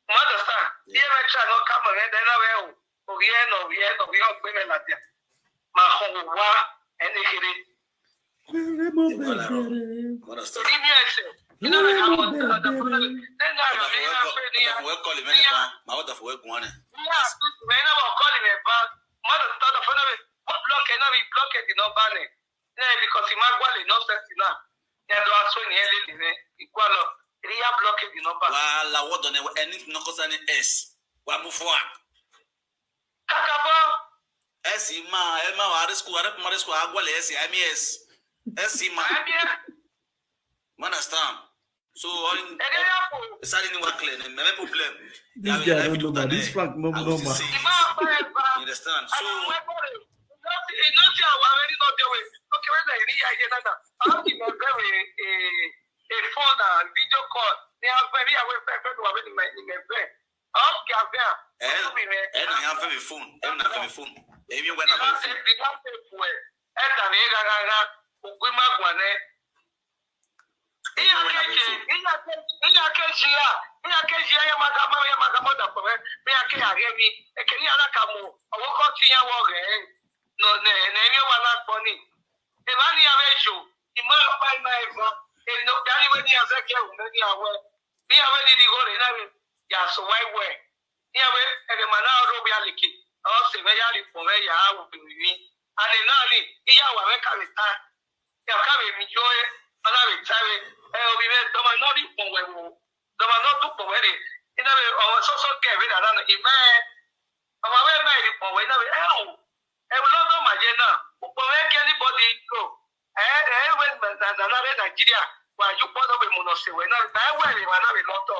You understand? Yeah, I try not come around. Then I will. Oh, yeah, no, yeah, no, we don't pay me like that. My home. What? Anything. Understand? Give me a second. You know, like, I'm on the other phone. Then I will. Well, call him any time. My order for work one. Yeah, man, I'm calling him back. Mother, the phone. What block? And I will block it. You know, ban it. Yeah, because he might go in nonsense now. Yeah, do I swear in hell in it. Equal up. He have blocked the number. Wala, what on anything no concerning S. Wa move forward. Kakabo. S ma, e ma wa school, wa primary school, agwale S, I mean S. S ma. I mean, You understand? So, on and then I put. Sali ni wa clear, ne me problem. This guy don't know, but this fact no normal. Ima forever. You understand? So, Not not our already not there. Okay, when I read, I get that. How can I have a a phone and video call? They have very away friend who are in my in my friend. Okay, I'm there. Eh, and I have a phone. And I have a phone. If you went The up a last phone. the last thing we enter the gaga. Ugwima gwane. Ihe akeji, ihe akeji ya, ihe akeji ya ya maka ma ya maka mọda pere, ihe ake ya gemi, ekeni ya naka mu, ọwụkọ ti ya wọ ghe, no ne ne mi wa na gbọ ni. E ba ni ya ve jo, imo pa ima eva, e no ya ni we ni ya ze ke u me ni awe, ni ya we ni di gore na we, ya so wai we. Ni ya we, e de ma na ro we aliki, o se ve ya ri po ve ya u bi mi. Ani na ni, iya wa ve ka ve ta. Ya ka ve mi jo e, ana ve ta ve, e o bi ve, do ma no ri po we wo. Doma no tu po were. Ina be o so so ke be da na ibe. Ama we me ri po we na be e o. E lo do ma je na. U po we ke anybody go. E e we na na na be Nigeria. Wa ju po do be mo no se we na. Na we we wa na be lo to.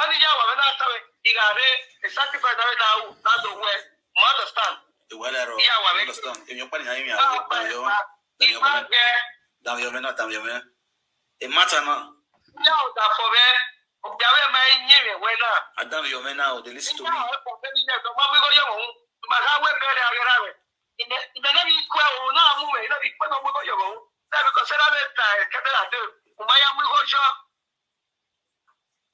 Ani ya wa na ta we. Igare e sacrifice na we na u na do we. You understand? Igual aro. Yeah, well, Understand? If you put in your Ah, area, Iba ge. Damn your man, damn your man. It matter now. Ya o da fo be. O ja we ma yin me we na. I damn your man now. They listen to me. Ya o ko be ni de so ma mi go yo mo. Ma ka we be re agera we. Ime ime na mi ku o na mu me na mi ku no mo go yo mo. Na bi ko se na be ta ke be la de. O ma ya mu go jo.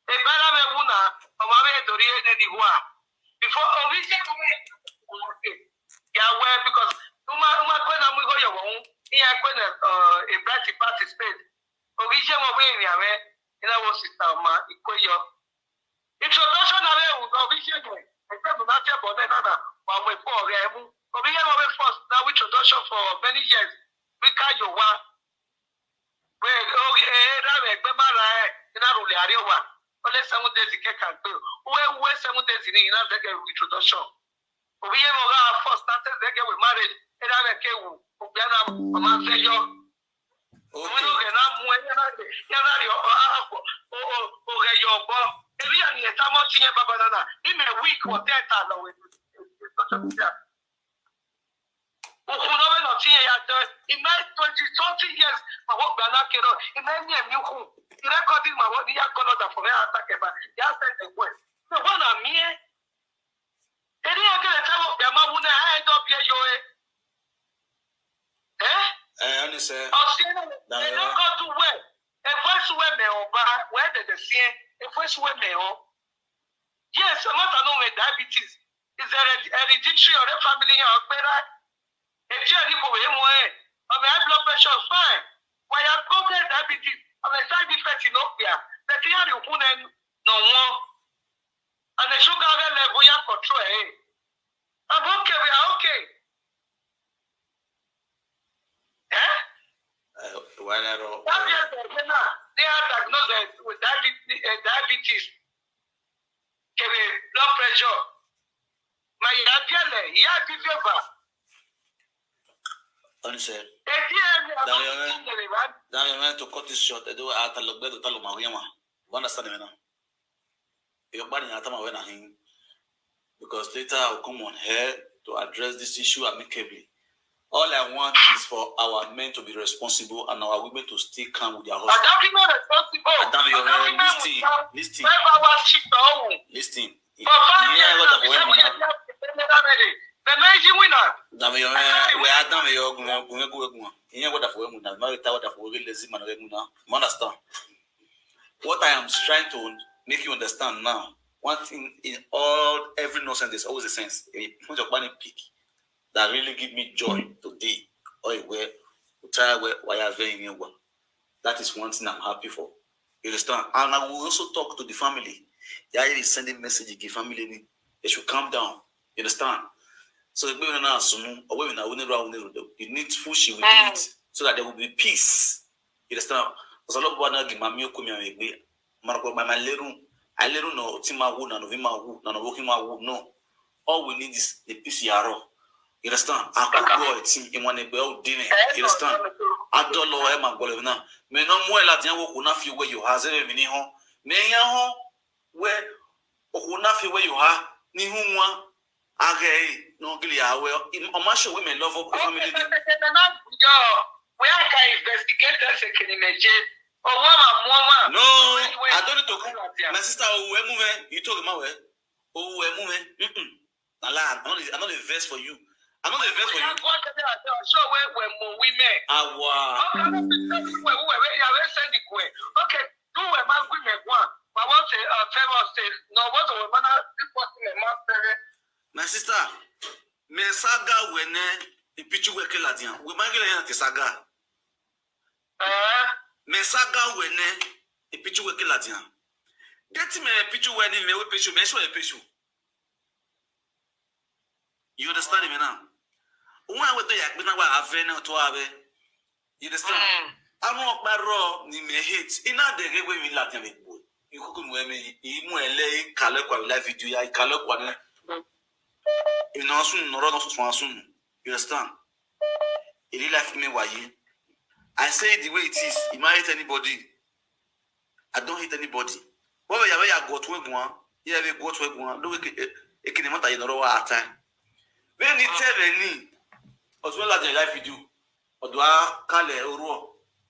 E ba na me wu na. O ma be do ri e de ni wa. Before o bi se ko me. Ya we because o ma o ma ku na mu go yo mo. Iya ku na e bright participate. Obi je mo we ni ame. Ina wo sister ma ikwe yo. Introduction na we u obi je mo. Except na te bo na na. Wa mo po re mu. Obi je mo we first na we introduction for many years. We ka yo wa. We obi e da we gbe mara e. Ina ru le are wa. Only seven days ke kan pe. We we seven days ni ina de ke introduction. Obi je mo ga first na te de ke we married. Ina de ke wu. Obi na o ma fe yo. Omi ló Okay. rẹ̀ náà mú ẹ yára rẹ̀ yára rẹ̀ ọ̀ ọ̀ ọ̀ rẹ̀ yọ̀ ọ̀bọ. Èmi yà ni ẹ̀ta mọ́ ti yẹn bàbá nana. Ìmẹ̀ wíìkì ọ̀tẹ́ ẹ̀ta lọ wẹ̀. Òkú lọ́wọ́ náà ti yẹn yà jẹ́ ìmẹ̀ twenty something years. Màwọ́ gbà náà kẹrọ. Ìmẹ̀ ní ẹ̀mí kù. Ìrẹ́kọ̀dì màwọ́ ní yà kọ́ lọ́dà fún mi àtàkẹ́bà. Yà sẹ́ńdẹ̀ wẹ̀. Ṣé wọ́n nà mí ẹ́? Èdè yẹn kẹlẹ̀ tẹ́wọ́ bẹ̀ máa wú náà ẹ̀ dọ́ bí ẹ yọ ẹ. Ẹ́ Eh, honestly, ọ̀sẹ̀ náà ẹ̀ lọ́kọ̀ tún wẹ̀. Ẹ̀ voice Where me on bar, where the the fear, if we swear me on. Yes, I'm not know with diabetes. Is hereditary or a family or better. If you are people with him, I'm a high blood pressure, fine. Why I go get diabetes? I'm a side effect in Oakville. The thing you put in no one. And the sugar level you control. Eh? I'm okay, we are okay. Eh? Uh, why not? That year, they, they are diagnosed with diabetes, uh, diabetes, kebe, blood pressure. My yadiele, yadi fever. Honestly, They did me That about year, the right? Now, I want to cut this short. I do. I tell you, better tell my yama. You understand me now? Your body, I tell my when I him because later I'll come on here to address this issue amicably. All I want is for our men to be responsible and our women to stay calm with their But husbands. that people responsible. Adam, your But that man, people listen, will listen, Five hours shift home. listen. For five Yeah, years, what now, the we way say we now? have to pay another minute. The amazing winner. Adam, your man, we Adam, your gun, gun, gun, gun. You know what the way now? Now you tell what the way lazy man, you know. You understand? What I am trying to make you understand now, one thing in all every nonsense, there's always a sense. A point of money pick that really give me joy today. Oh, where, where, why are they in That is one thing I'm happy for. You understand? And I will also talk to the family. They are even sending message to the family. They should calm down. You understand? So the women are soon, or women are winning around the needful she will do it so that there will be peace. You understand? Because a lot of people are not giving me a mara kwa ma leru. I leru no tima wu na no vima wu na no woki ma wu no. All we need is the peace yaro. You understand? Akugo eti imwane be o dine. You understand? Adolo e ma gbole na. Me no mu e la dia wo ku na fi we yo ha ze mi ni ho. Me ya ho we o ku na fi we yo ha ni hu nwa. Age no gili ya we. O ma show we me love of family. Yo, we are can investigate that second image. Oh, mama, mama. No, I don't need to come. My sister, oh, we move. You talk my way. Oh, we move. Mm-mm. I lie. I'm not, I'm not a verse for you. I'm not a verse for you. Show where we're more women. Awa. Okay, do we man women one. But what say, uh, famous say, no, what do we man this person a man? My sister, me saga wene ipichu weke ladian. We man gele yan ke saga. Eh? Me saga wene ipichu weke ladian. Deti me pichu weni me we pichu me show e pichu. You understand me now? When we do yak bina wa avene to ave. You understand? Mm. Amo okparo ni me hate. Ina de ge we mi ladian me boy. Ikuku mu eme imu ele ikale kwa live video ya ikale kwa ne. Ina sun no ro no sun sun. You understand? Ili life me waye. I say it the way it is. If I hate anybody, I don't hate anybody. What we have ya go to one, yeah, we go to one. Look, it can matter in our time. When you tell me, as well as the life you do, or do I call it or what?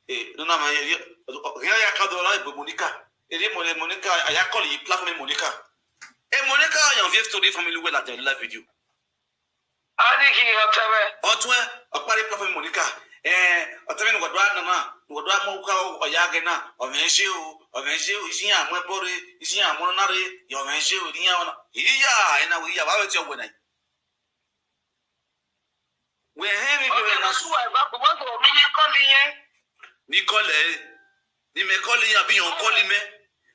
Eh, no, no, man, yeah, yeah, call the life, but Monica. Eh, Monica, I call you platform Monica. Eh, Monica, I am here to the family well at the life with you. Ani ki hotel. Ọtún ẹ, ọ̀parí platform Monica. Eh, ọtún mi ni wàdúrà nànà, wàdúrà mọ ká ọ̀yà gẹ̀ náà. Ọ̀mẹ̀ ṣe o, ọ̀mẹ̀ ṣe o, ìṣìyàn àmọ́ ẹ̀bọ́ rẹ̀, ìṣìyàn àmọ́ náà rẹ̀, ọ̀mẹ̀ ṣe o, ìyá ọ̀nà. Ìyá ẹ̀ náà wò ìyá bá wẹ̀ tí ọ̀wẹ̀ náà. Wẹ̀ hẹ́ mi bẹ̀rẹ̀ náà sùn. Ẹ bá kò wọ́n sọ̀rọ̀ mi ní kọ́lì yẹn. Ní kọ́lẹ̀, ní mẹ́ kọ́lì yẹn, àbí yẹn kọ́lì mẹ́.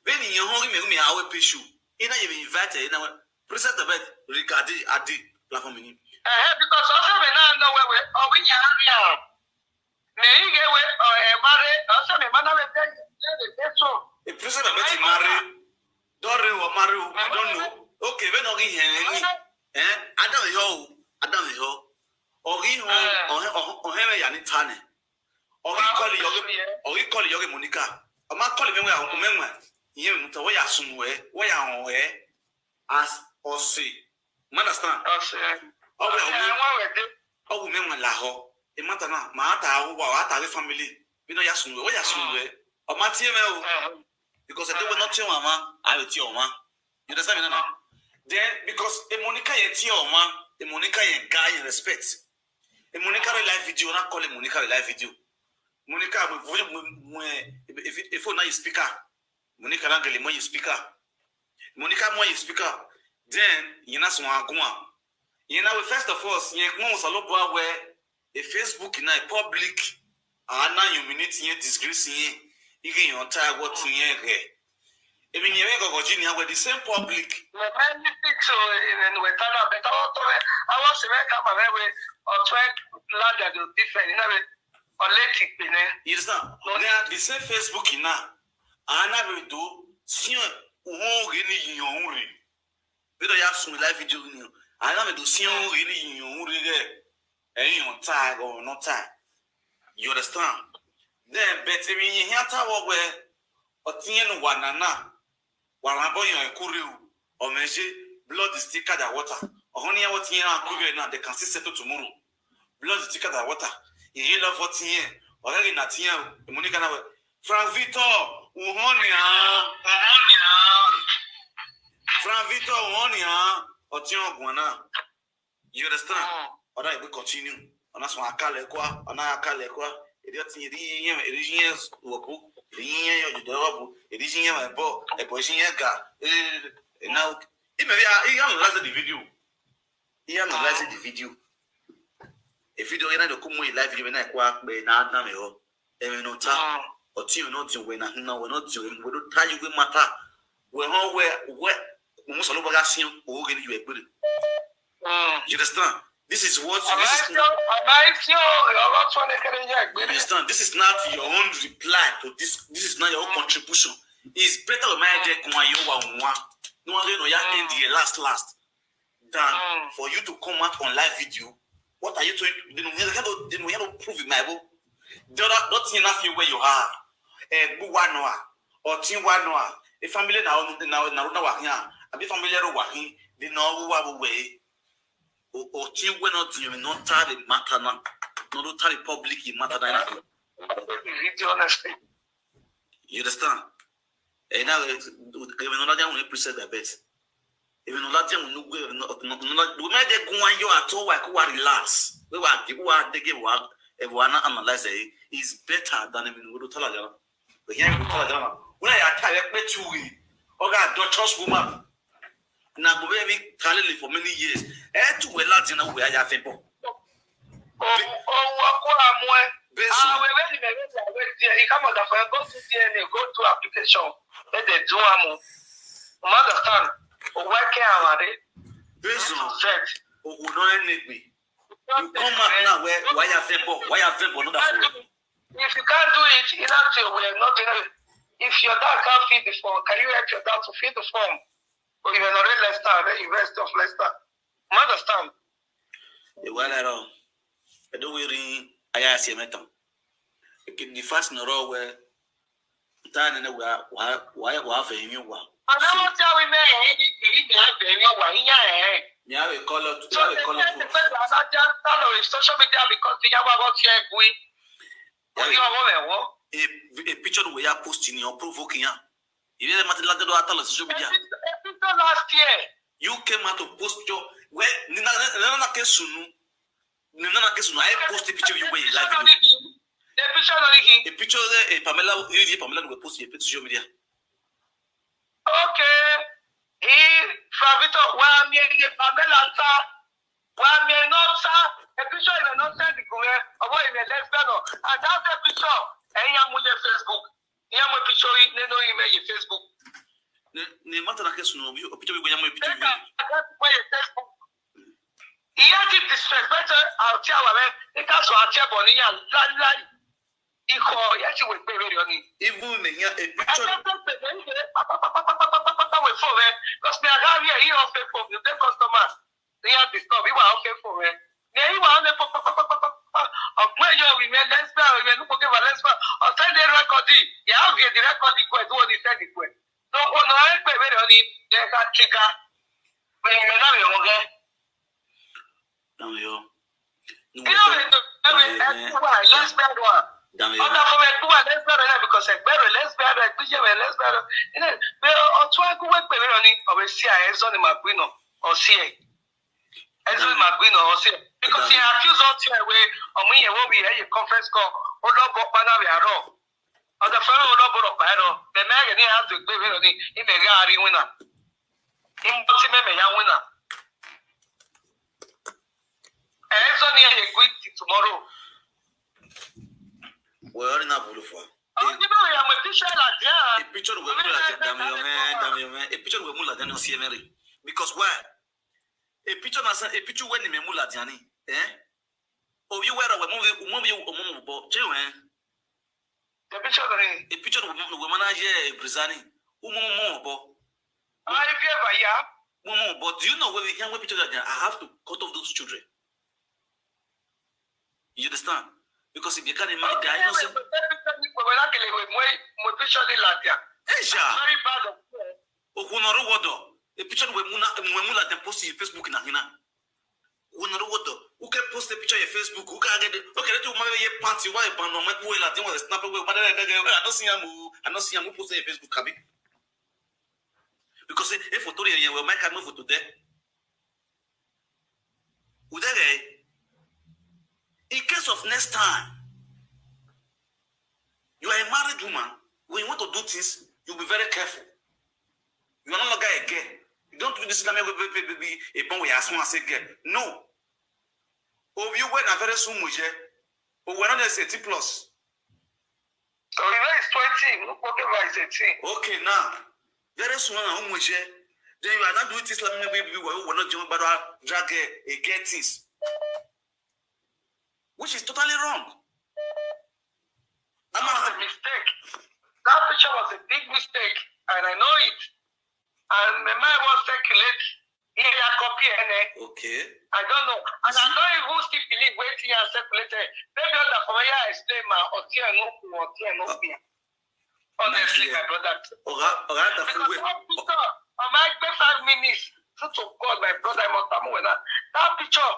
Bẹ́ẹ̀ ni yẹn hàn rí mi, rí mi àwẹ̀ pẹ̀ṣù. Iná yẹn mi invite ẹ̀, iná wẹ̀. Princess Elizabeth, Rigadi, Adi, platform ni. Ẹ̀hẹ́, because ọ̀sẹ̀ mi náà nọ wẹ̀wẹ̀, ọ̀wí yẹn á rí àwọn. Mẹ̀yìn gẹ̀ wẹ̀, ẹ̀ máa rẹ̀, ọ̀sẹ̀ mi máa náà wẹ̀ bẹ́ẹ̀ yẹn lè dé so. A Princess Elizabeth marry. Don't re or marry, I don't know. Okay, we no get here any. Eh? Adam yo, Adam yo. Ogi ho, ohe ohe we ya ni tane. Ogi call yoge, ogi call yoge Monica. O ma call me we o me we. Iye mi to we ya sun we, we ya hon we. As o se. You understand? Ọ̀sẹ̀. O we o me, Àwọn wẹ̀ dé. o we me la ho. E mata na, ma ata ho wa ata we family. We no ya sun we, we ya sun we. O ma tie me o. Because I don't want to mama, I will tell mama. You understand me now? Then because a Monica ye tell mama, a Monica ye guy you respect. A Monica live video, not call a Monica live video. Monica, mo, mo, mo, mo, if, if, if you speaker, Monica na gele mo speaker. Monica mo speaker. Then, you know, so aguma. You know, first of all, you know, so lo we a Facebook na public. Ana humiliate yẹn, disgrace yẹn. Igi yẹn ta what yẹn re. Èmi yẹn we gogo ji ni we the same public. Many things so in the Western better auto. I was a very come away with or try ladder to different. You know, or let it be there. You understand? They are the same Facebook in now. Ana we do si won re ni yan re. We do ya sun live video ni. Ana we do si won re ni yan re re. Ẹ̀yin on time or no time. You understand? Then, but èmi yẹn here ta wo we. Ọtí yẹn no wa nana. Wa ran bo yan e kure o. O meje, blood is thicker than water. O ni ya ọtí yẹn na kure na, they can still settle tomorrow. Blood is thicker than water. Iye lọ fọtí yẹn. Ọ̀rẹ́ rẹ̀ nà tí yẹn o. Èmi ní kaná wẹ̀. Frank Victor, wọ́n ní à. Frank Victor, wọ́n ní à. Ọtí ọ̀gùn náà. You understand? Ọ̀nà ìwé continue. Ọ̀nà sọ àkàlẹ̀ kọ́, ọ̀nà àkàlẹ̀ kọ́. Èdè ọtí yẹn, èdè yẹn, èdè yẹn wọ̀kú, èdè yẹn yọ jùdọ̀ wọ̀kú, èdè yẹn wọ̀ ẹ̀bọ̀, ẹ̀bọ̀ yẹn ga. Ẹ̀ náà, ìmẹ̀ bí i analyze the video. He analyze the video. A video yẹn náà dẹ̀ kó mú a live video náà kó a pè náà dá mi họ. Ẹ̀mí náà ta. Ọtí yẹn náà di wẹ̀ náà hùn náà wẹ̀ náà di wẹ̀ wẹ̀ ló ta yìí wẹ̀ máa ta. Wẹ̀ hàn wẹ̀ wẹ̀ mo mú sọ̀rọ̀ bọ́gá sí owó gẹ̀ ní ìwẹ̀ gbére. You understand? This is what this is. You understand? This is not your own reply to this. This is not your own contribution. It's better with my head. No one, no one, end here last last than for you to come out on live video. What are you trying to do? You have to prove it, my bro. The other, don't you not feel where you are? Eh, who one no, or team one no, a family now, now, now, now, now, a big family, no, what he, the no, who are we? Or team, we're not doing, not tell the matter now, not to tell the public, the matter now. Video, honestly. You understand? And now, even another one, we preset that bet. Even another thing, we no go, we might get go on you at all, like, who are relax. We were, who are they give what, if we are not analyze it, it's better than even we do tell you. But here we tell you. When I tell you, bet you we, okay, don't trust woman. Now, but we tell you for many years. Eh, to a lot, you know, we are your people. Owó kó àmú ẹ. Àwọn ẹgbẹ́ ni mẹ̀rẹ́ ti àwọn ẹgbẹ́ ẹ̀ ká mọ̀dà fún ẹ go to D N A, go to application. Ẹ dẹ̀ dún àmú. You understand? Owó ẹ̀kẹ́ àwọn àdé. Based on Z. Ògùn náà ẹ̀ nìgbè. You come out now where why you fẹ́ bọ̀, why you fẹ́ bọ̀, not that. If you can't do it, you not your way, not in it. If your dad can't feed the form, can you help your dad to feed the form? Or you are not a Leicester, then you rest of Leicester. You understand? Ìwà lẹ́rọ, ẹ̀dọ́ wẹ̀rí ayé àṣẹ mẹ́tàn. The first in a row where time and where why why why for you wa. Ọ̀nà wọn tí a wí mẹ́rin ẹ̀ ní ìrírí mi á bẹ̀rẹ̀ wà yíyá ẹ̀. Mi á wẹ̀ kọ́ lọ, mi á wẹ̀ kọ́ lọ. Social media because the yàrá wọn ti ẹ̀ gbé. Orí ọwọ́ rẹ̀ wọ́. A picture we are posting on provoking ya. Ìrírí ẹ̀ máa ti lájọ́ lọ́wọ́ àtàlọ́ social media. A picture last year. You came out to post your well, nina nina na ke sunu. Nina na ke sunu. I post a picture of you where you live. A picture of you. A picture of Pamela, you Pamela will post your social media. Okay. He Favito wa mi ye Pamela ta. Wa mi no ta. A picture you no send the gure. Owo you lesbian. And that's a picture. Ẹ̀yin amúlẹ̀ Facebook. Ìyá mo picture yìí nínú email yìí Facebook. Ni ni mata na kesu no bi o picture bi ya mo picture bi. Ẹ ká ká pé Facebook. Ìyá ti disrespect àti àwa rẹ̀. Ní ká sọ àti ẹ̀bọ̀ níyà láíláí. Ikọ̀ ìyá ti wẹ̀ pé rẹ̀ ni. Even me here a picture. Ẹ ká pé pé pé pé pé pé wẹ̀ fún rẹ̀. Because me I have here he on Facebook, you take customer. They have disturb. He was okay for rẹ̀. Ní ẹ̀yìn wà ó lè pọ̀ pọ̀ pọ̀ pọ̀ pọ̀ pọ̀. Ọ̀gbọ́n ẹ̀yọ́ rì mí lesbian rẹ̀ ló kọ́ kí wà lesbian. Ọ̀sẹ̀ ní rẹ́kọ̀dì. Ìyá ògì èdè rẹ́kọ̀dì kọ̀ ẹ̀ tó wọ́n ní sẹ́ẹ̀dì kọ̀ ẹ̀. Tó kọ́ nù ẹ̀ pé ìwé rẹ̀ ni ẹ̀ ká kíkà. Bẹ́ẹ̀ ni náà rẹ̀ wọ́n gẹ́. Dàmì yọ. Kí ló rẹ̀ tó ẹ̀ ẹ̀ kú wà lesbian wà? Dàmì yọ. Ọ̀dà fún mi kú wà lesbian rẹ̀ náà because ẹ̀gbẹ́ rẹ̀ lesbian rẹ̀ gbíjẹ́ rẹ̀ lesbian rẹ̀. Ilé ìgbé ọ̀tún ẹ̀kú wẹ́ pè mí rẹ̀ ni ọ̀rẹ́ sí àyẹ̀sọ́ ni màá gbé náà. Ọ̀sí ẹ̀. Ezra Magbino, Osi, because he accused us here where Omuye will be a conference call. Olobo pana we aro. Oda fere olobo ro pa ero. Me me ni ha to gbe we ni. Ime ga ari wina. Imbo ti me me ya wina. Eso ni e quit tomorrow. Well, na bulu for. Oh, you know, I'm a teacher like yeah. A picture we mu ladian, damn you, man, damn you, man. A picture we mu ladian, no see Mary. Because why? A picture na a picture when me mu ladian, eh? Oh, you were we mu we mu we mu bo, che we. The picture of the A picture we mu we mana ye Brizani. Umu mu bo. I fear by ya. Umu, but do you know when we can we picture that I have to cut off those children? You understand? Because if you can't imagine, they are innocent. Asia. Very bad. Okunoro wodo. A picture we muna we mula dem post in Facebook na hina. Kunoro wodo. Who can post a picture in Facebook? Who can get it? Okay, let you marry your party. Why ban on my boy? I don't want to snap away. But I don't see him. I don't see him post in Facebook. Kabi. Because if for Tori, you will make a move for today. Udege, in case of next time, you are a married woman, when you want to do things, you'll be very careful. You are no longer a girl. You don't do this Islamic baby, baby, baby, a born with as one as a girl. No. Oh, you were not very soon, Muje. Oh, we're not eighteen plus. So you know it's twenty. Look, whatever is eighteen. Okay, now, very soon, I'm Muje. Then you are not doing this Islamic baby, we're not doing but drag a, a girl things. Which is totally wrong. That was a mistake. That picture was a big mistake, and I know it. And my mind was circulate. Here I copy and Okay. I don't know. And I don't even still believe waiting and circulate. Maybe other for where I explain my or tear no or tear no fear. Honestly, my brother. Oga, Oga, the Because fool way. That picture, I might be five minutes. Truth of God, my brother, I must come with that. That picture,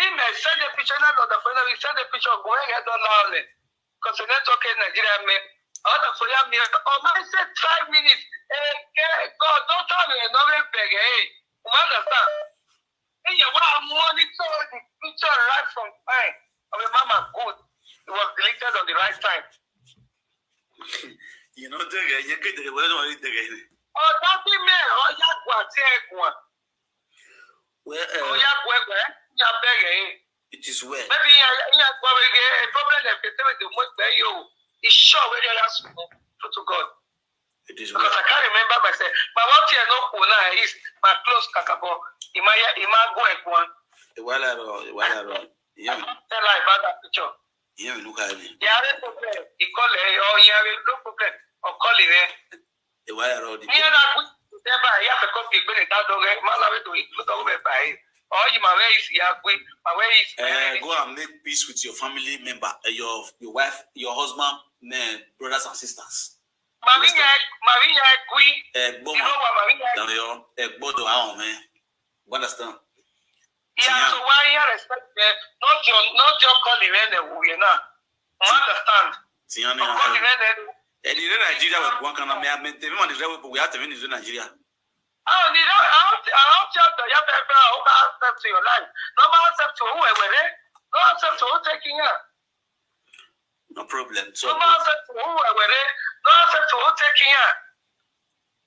he may send a picture, not the friend, he send a picture, go ahead, don't allow it. Because the network in Nigeria, me, other for you, me, oh, I said five minutes. Eh, eh, God, don't tell me, no, we beg, eh. You understand? Hey, you want to monitor the picture right from time. Of the mama, good. It was deleted on the right time. You know, the guy, you get the way you the guy. Oh, that be me. Oh, yeah, go and take one. Well, Oh, uh, yeah, go, go. Yeah, beg, eh. It is well. Maybe yeah, yeah, go, eh, problem that can tell me the most, eh, yo. It's sure where you ask me. True to God. It is Because well. I can't remember myself. My one thing I know who now is my clothes kakabo. Ima ya, ima go and one. Iwala ro, iwala ro. Yeah, Tell her about that picture. yeah, we look at it. Yeah, no problem. He call her, oh, yeah, no problem. Or call her. Iwala ro. The Me and I, we never, you have to copy, bring it out, okay? My love it to eat, put over by. Oh, you, my way is, yeah, we, my way is. Uh, go and make peace with your family member, uh, your your wife, your husband, uh, brothers and sisters. Maria, Maria, we, Uh, you Boma, know what, Maria? Damian, uh, Bodo, Aome. You understand? Yeah, so why you respect me? Not your, not your calling, eh, we now. You understand? Tiani, Your calling, eh, and in Nigeria, we one kind of me, I mean, the man is there, we have to win in Nigeria. Oh, you know, I don't, I don't tell the young people who can accept to your life. No matter accept to who I will, eh? No accept to who taking you. No problem. So, No matter accept to who I will, eh? No accept to who taking you.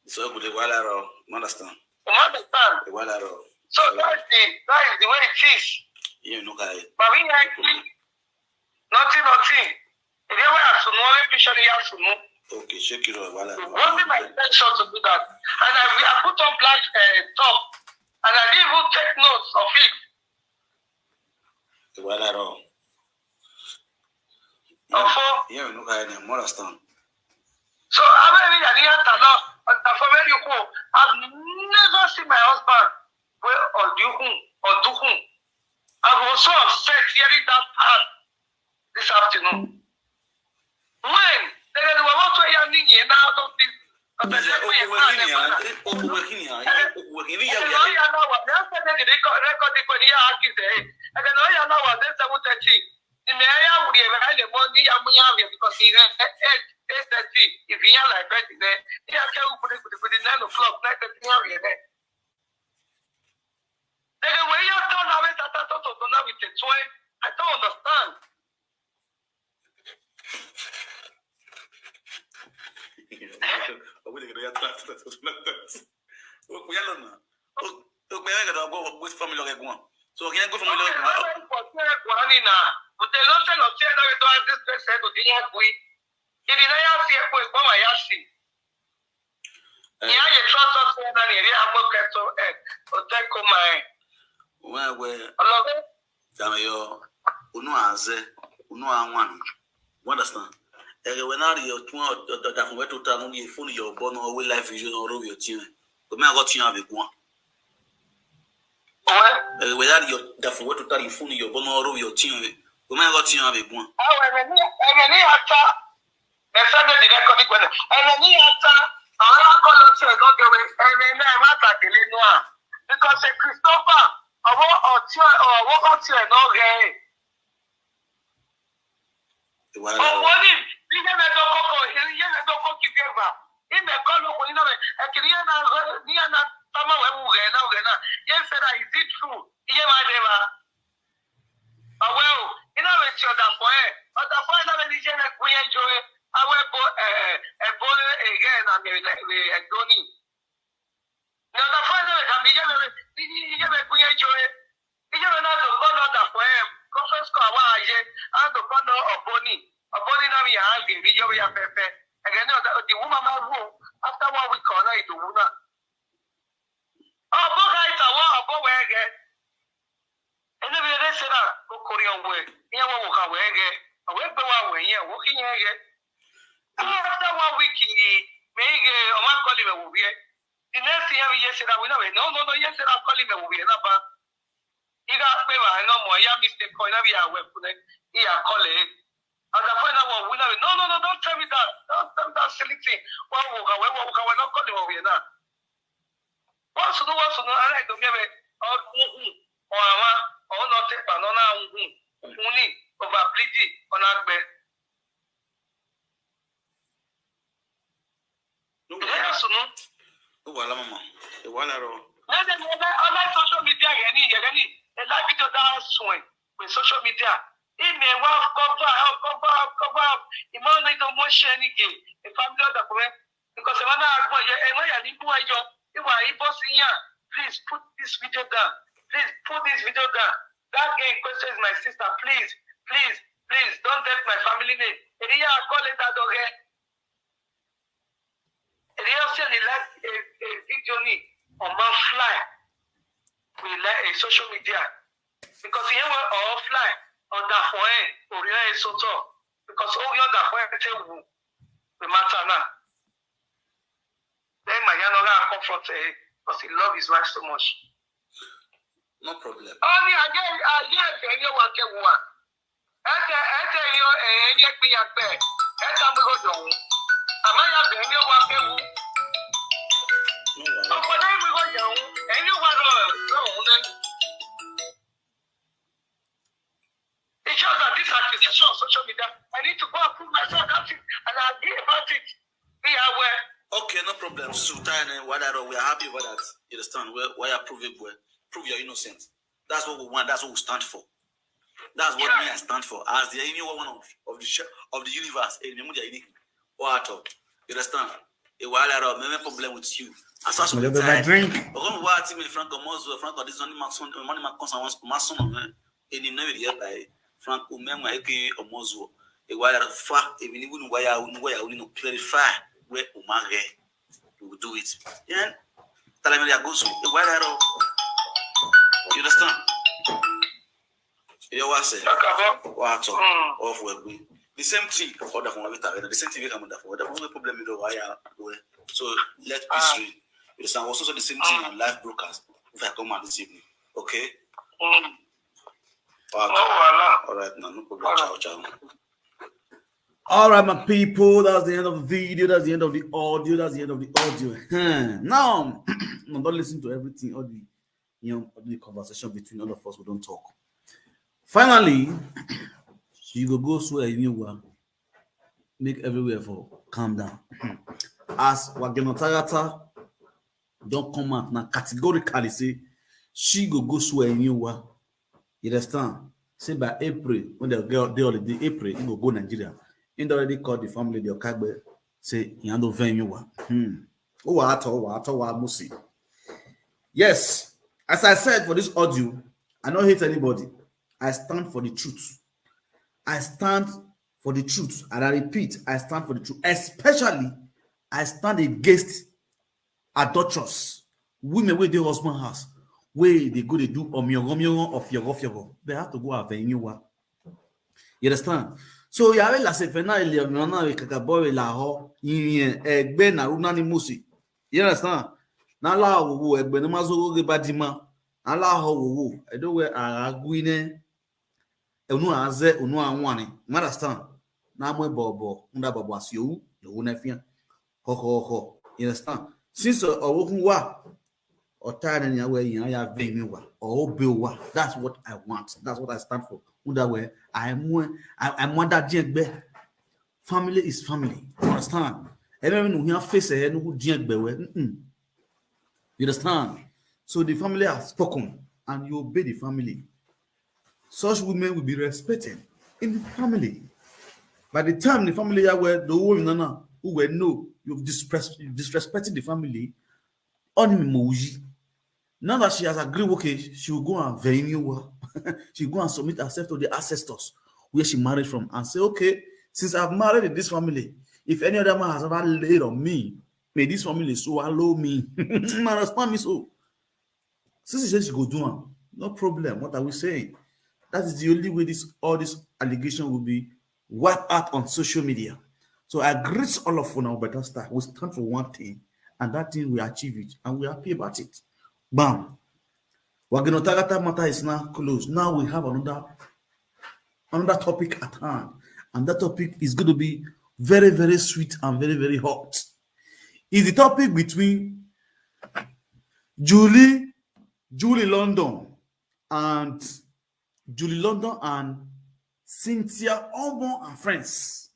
so good, Iwala ro. You understand? You understand? Iwala ro. So that's the, that is the way it is. You know, guy. But we like nothing, nothing. If you ever have to know, if you should have to know. Okay, check it out. Iwala ro. It wasn't my intention to do that. And I, I put on black uh, top. And I didn't even take notes of it. Iwala ro. Ofo. Yeah, you know, guy. You understand? So I really I didn't have to know. But for where you go, I've never seen my husband. Well, or do whom, or do whom. I was so upset hearing that part this afternoon. When they were what were you thinking now? Don't be. Okwu working here, okwu working here, okwu working here. Ẹ̀kẹ́ lọ́ọ́ yà náà wà ní ọ̀sẹ̀ ní ìdí rẹ́kọ̀dì pẹ̀lú yà á kì í sẹ́yìn. Ẹ̀kẹ́ lọ́ọ́ yà náà wà ní seven thirty. Ìmọ̀ ẹ̀yà wùdí ẹ̀rọ ẹ̀ lè mọ ní yàmúyàmú because ìrẹ́ eight thirty ìfìyàn láìpẹ́ ti sẹ́. Ní akẹ́wù gbìdìgbìdì nine o'clock nine thirty yàn rẹ̀ rẹ̀. Ẹ̀kẹ́ wẹ̀ yà tọ́ náà wẹ̀ tata tó tó tó náà wìtẹ̀ tó ẹ̀. I don't understand. Okpeyalo na. Okpeyalo ga go with family of everyone. So can I go family of everyone? But they don't tell us say that we don't have this person to the young we. If you don't see a boy, come and see. Ìyá yẹn trust us when I hear I'm okay to eh, to take my. Well, well, Ọlọ́run. Dame yo, unu aze, unu anwan. You understand? Ege when are you tun da from where to town only phone your bono we live video no roll your team. Go me I got you have a one. Well, Ege when are you da from where to town phone your bono roll your team. Go me I got you have a one. Awo ẹ̀mẹ̀ ní ẹ̀mẹ̀ ní ata ẹ̀sẹ̀ ní ìdílé kọ́ ní pẹ̀lú ẹ̀mẹ̀ ní ata àwọn akọ́lọ́ tí ẹ̀ náà gẹ̀wé ẹ̀mẹ̀ náà ẹ̀ má tàgélé nù à because ẹ̀ Christopher ọwọ́ ọ̀tí ọwọ́ ọ̀tí ẹ̀ náà gẹ̀ ẹ̀. Ọwọ́ ní iye mẹ́tọ́ kọ́kọ́ iye mẹ́tọ́ kọ́ kí gẹ̀gbà ìmẹ̀ kọ́ ló kọ́ nínú ẹ̀ ẹ̀kìrì yẹn náà ní yẹn náà tọ́mọ̀ wẹ̀ wù rẹ̀ náà rẹ̀ náà yẹn fẹ́ra is it true iye máa dé ma. Ọ̀wẹ́ o iná rẹ̀ ti ọ̀dà fọ́ ẹ̀ ọ̀dà fọ́ ẹ̀ náà ní iye mẹ́kún yẹn jó ẹ̀ awẹ́ bọ́ ẹ̀ ẹ̀ bọ́ ẹ̀ ẹ̀ náà mẹ́rin ẹ̀dọ́ ní. Ní ọ̀dà fọ́ ẹ̀ náà rẹ̀ kàmí iye mẹ́rin iye mẹ́kún yẹn jó ẹ̀ iye mẹ́rin náà tó kọ́ lọ́dà fọ́ ẹ̀ conference call àwọn àyè á tó kọ́ lọ ọ̀bọ ní ọ̀bọ ní náà mi yà á gè mí yọ̀wé ya fẹ́fẹ́ ẹ̀gẹ́ ní ọ̀dà the woman máa wò after one week ọ̀nà ìdòwú náà. Ọ̀bọ ká ìtàwọ́ ọ̀bọ wẹ̀ ẹ̀ gẹ̀. Ẹni bí ẹni ṣe náà kó kórè ọ̀wẹ̀ ìyẹn wọ́n wò ká wẹ̀ ẹ̀ gẹ̀ ọ̀wẹ̀ gbé wa wẹ̀ yẹn wọ́n kí yẹn gẹ̀. After one week yìí mi gẹ̀ ọmọ akọ́lé mẹ̀ wò bí ẹ̀. The next thing yẹn mi yẹ ṣe náà wí náà wẹ̀ no no no yẹ ṣe náà kọ́lé mẹ̀ wò bí ẹ̀ náà bá. Iga pe ba no mo ya mistake ko na bi awe kune iya kole. Aga fo na wo wi na no no no don't tell me that. Don't tell me that silly thing. Wa wo ga we wo ga we no kole wo we na. Wa su no wa su no ara do mi be. O hu hu. O ama o no te pa no na hu hu. Hu ni over bleed o na gbe. No Ìyá sùnú. Wala mama. Wala ro. Lẹ́sẹ̀ ni ọlá ọlá social media yẹn ní ìyẹ̀rẹ́ ní ẹ̀lá fídíò dá sùn ẹ̀ pé social media. Ìmẹ̀ wá cover cover cover ìmọ̀ ní tó mọ̀ ṣe ní gè ìfàmìlì ọ̀dà kúrẹ́. Because ẹ̀wọ̀n náà gbọ́ yẹ ẹ̀wọ̀n yà ní kú ẹjọ́ ìwà ìbọ̀ sí yàn. Please put this video down. Please put this video down. That girl in question is my sister. Please, please, please don't get my family name. Èyí yà kọ́ lè dá dọ̀gẹ́. Èyí yà sẹ́ni láti ẹ̀ ẹ̀ fídíò ní ọmọ fly. We like a social media. Because ìyẹn wọ ọ̀ fly ọ̀dà fún ẹ̀ òrí ẹ̀ sọ́tọ̀. Because ó rí ọ̀dà fún ẹ̀ tẹ̀ wù. The matter now. Then my young man comfort eh, because he love his wife so much. No problem. Ó ní ayé ayé ẹ̀fẹ̀ ni wà kẹ́ wà. Ẹ̀tẹ̀ ẹ̀tẹ̀ yọ ẹ̀yẹ yẹ gbìyànjẹ. Ẹ̀tẹ̀ mi kò jọ̀ wọ́n. Àmọ́ yà bẹ̀ ni wà kẹ́ wù. No wala. Ọ̀pọ̀ náà mi kò jọ̀ wọ́n. Ẹ̀yin wà lọ lọ́wọ́ náà. It shows that this accusation on social media, I need to go and prove myself that it, and I agree about it. Be aware. Okay, no problem. Sultan, eh, wala ro, we are happy about that. You understand? Well, why I prove it? Well, prove your innocence. That's what we want. That's what we stand for. That's what me I stand for. As the only one of, of the sh- of the universe, eh, Memudia Ini, or at all. You understand? Eh, wala ro, me me problem with you. As far as we Whatever my tie, drink. But come what me Frank Omozo, Frank this only Max on money Max on once Max on man. Any no here by Frank Umemwa aka Omozo. Eh, wala ro fa, if you need why I wouldn't why I wouldn't clarify where Umare. We will do it. Yeah. Tell me that goes. Eh, wala ro. You understand? You know what I say? Ọkàbọ̀. What talk? Mm. Off we agree. The same thing. Other from what the same thing we come under for. Other from the problem you know why I go. So let peace Ah. reign. You understand? Also, so the same thing on live broadcast. If I come out this evening, okay? Mm. All No right, wala. all right now, no problem. Ciao, ciao. All right, my people, that's the end of the video. That's the end of the audio. That's the end of the audio. Hmm. Now, now don't listen to everything. All the you know all the conversation between all of us. We don't talk. Finally, you go go swear you know make everywhere for calm down. As Wageno Tagata don't come out now categorically say she go go swear you know You understand? Say by April, when they get the holiday, April, he go go Nigeria. He already called the family, the Okagbe, say he handle venue. Hmm. Owa ato, owa ato, wa musi. Yes, as I said for this audio, I don't hate anybody. I stand for the truth. I stand for the truth. And I repeat, I stand for the truth. Especially, I stand against adulterous women wey dey husband house, wey dey go dey do omiogo omiogo of yogo fiogo. They have to go have a new one. You understand? So yàrá ìlàsẹ̀ fẹ́ náà ilé ọ̀nà náà rẹ̀ kàkà bọ́ rẹ̀ là họ ìrìn ẹgbẹ́ nàró náà ni mo sì. You understand? Náà láwòwò ẹgbẹ́ ní mazó rẹ̀ bá di ma. Náà láhọ wòwò ẹ̀dọ́wẹ̀ àràgùn iná. Ònú àzẹ́ ònú àwọn àrìn. You understand? Náà mú ẹ̀bọ̀ ọ̀bọ̀ ń dá bọ̀bọ̀ àsìówú ìwú náà fi hàn. Họ̀họ̀họ̀. You understand? Since ọ̀wọ́ kún wà, ọ̀tá rẹ̀ ni àwọn èèyàn yà bẹ́ẹ̀ mi wà. Ọ̀hún bẹ́ẹ̀ wà. That's what I want. That's what I stand for. Ń dá wẹ̀ àìmú ẹ̀ àìmú ẹ̀ dá díẹ̀ gbẹ́. Family is family. You understand? Everyone who have face ẹ̀ ẹnu díẹ̀ gbẹ̀ wẹ̀. You understand? So the family has spoken and you obey the family. Such women will be respected in the family. By the time the family are where the whole nana who will know you've disrespected the family, only Mouji. Now that she has agreed, okay, she will go and venue her. She will go and submit herself to the ancestors where she married from and say, okay, since I've married in this family, if any other man has ever laid on me, may this family swallow me. Understand me so. Since she says she go do am, no problem. What are we saying? That is the only way this all this allegation will be wiped out on social media. So I greet all of una better star. We stand for one thing, and that thing we achieve it, and we happy about it. Bam. Waginotagata matter is now closed. Now we have another another topic at hand, and that topic is going to be very, very sweet and very, very hot. Is the topic between Julie, Julie London, and Julie London and Cynthia Omo and friends.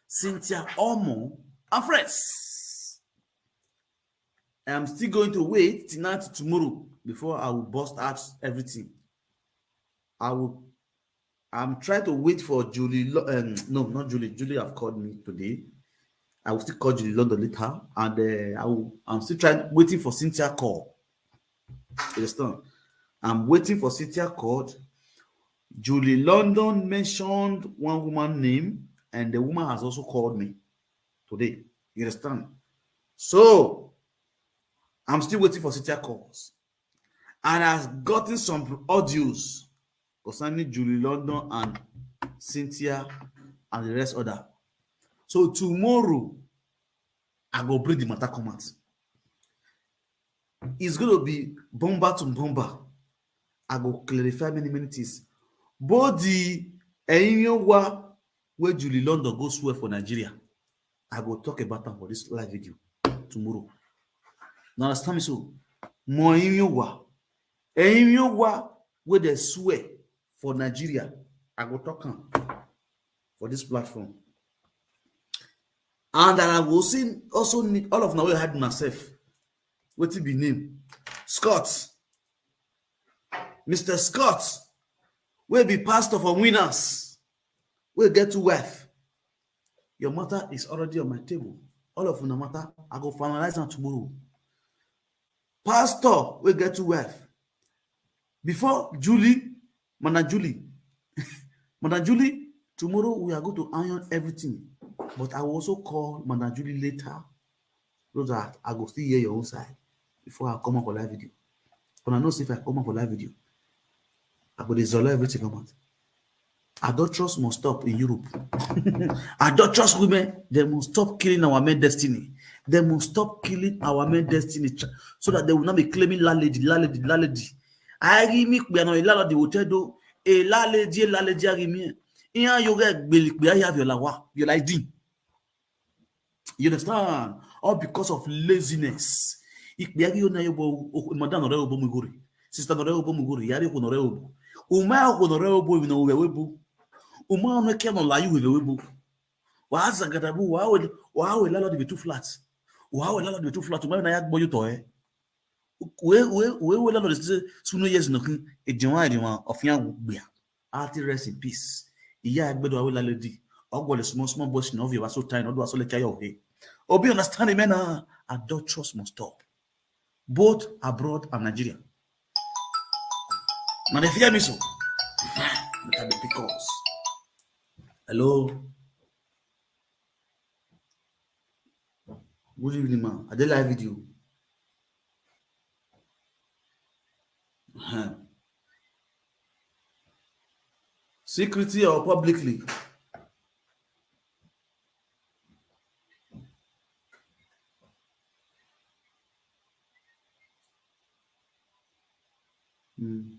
Cynthia Omo and friends. I'm still going to wait tonight, tomorrow, before I will bust out everything. I will. I'm trying to wait for Julie. Um, no, not Julie. Julie have called me today. I will still call Julie London later, and uh, I will, I'm still trying, waiting for Cynthia call. You understand? I'm waiting for Cynthia called. Julie London mentioned one woman name, and the woman has also called me today. You understand? So I'm still waiting for Cynthia calls. And I've gotten some audios concerning Julie London and Cynthia and the rest other. So tomorrow, I go bring the matter come out. It's going to be bomber to bomber. I go clarify many, many things. But the Enyowa where Julie London go swear for Nigeria, I go talk about them for this live video tomorrow. Now understand me so. Mo Enyowa. Enyowa where they swear for Nigeria, I go talk am for this platform. And I will see, also need all of now I had myself. What it be name? Scott. Mister Scott, will be pastor for winners. Will get to wife. Your matter is already on my table. All of una matter, I go finalize am tomorrow. Pastor, will get to wife. Before Julie, Madam Julie, Madam Julie, tomorrow we are going to iron everything. But I will also call Madam Julie later so that I go still hear your own side before I come up for live video. But I know if I come up for live video, I go dissolve everything come out. Adulterous must stop in Europe. Adulterous women, they must stop killing our men destiny. They must stop killing our men destiny so that they will not be claiming landlady, landlady, landlady. I give me a landlady hotel do a landlady, a landlady. I give me. Iya yoga gbeli pe aya viola wa viola idin. You understand? All because of laziness. Ikpe agi ona yobo madam nore obo mugori. Sister nore obo mugori. Yari ko nore obo. Uma ko nore obo ina uwe webo. Uma no ke no la yu we webo. Wa zagadabu wa we wa we landlord be too flat. Wa we landlord be too flat. Uma na ya gbo yu to eh. We we we we landlord say suno yes no kin e jema e jema ofia gbia. Artist rest in peace. Iya egbedo awe landlady. Ogwole small small boys na ovi wa so time odo so le kayo he. Obi understand him now. Adulterous must stop, both abroad and Nigeria. Now they fear me so. Look at the pickles. Hello. Good evening, man. I did live video. Uh-huh. Secretly or publicly? Mm.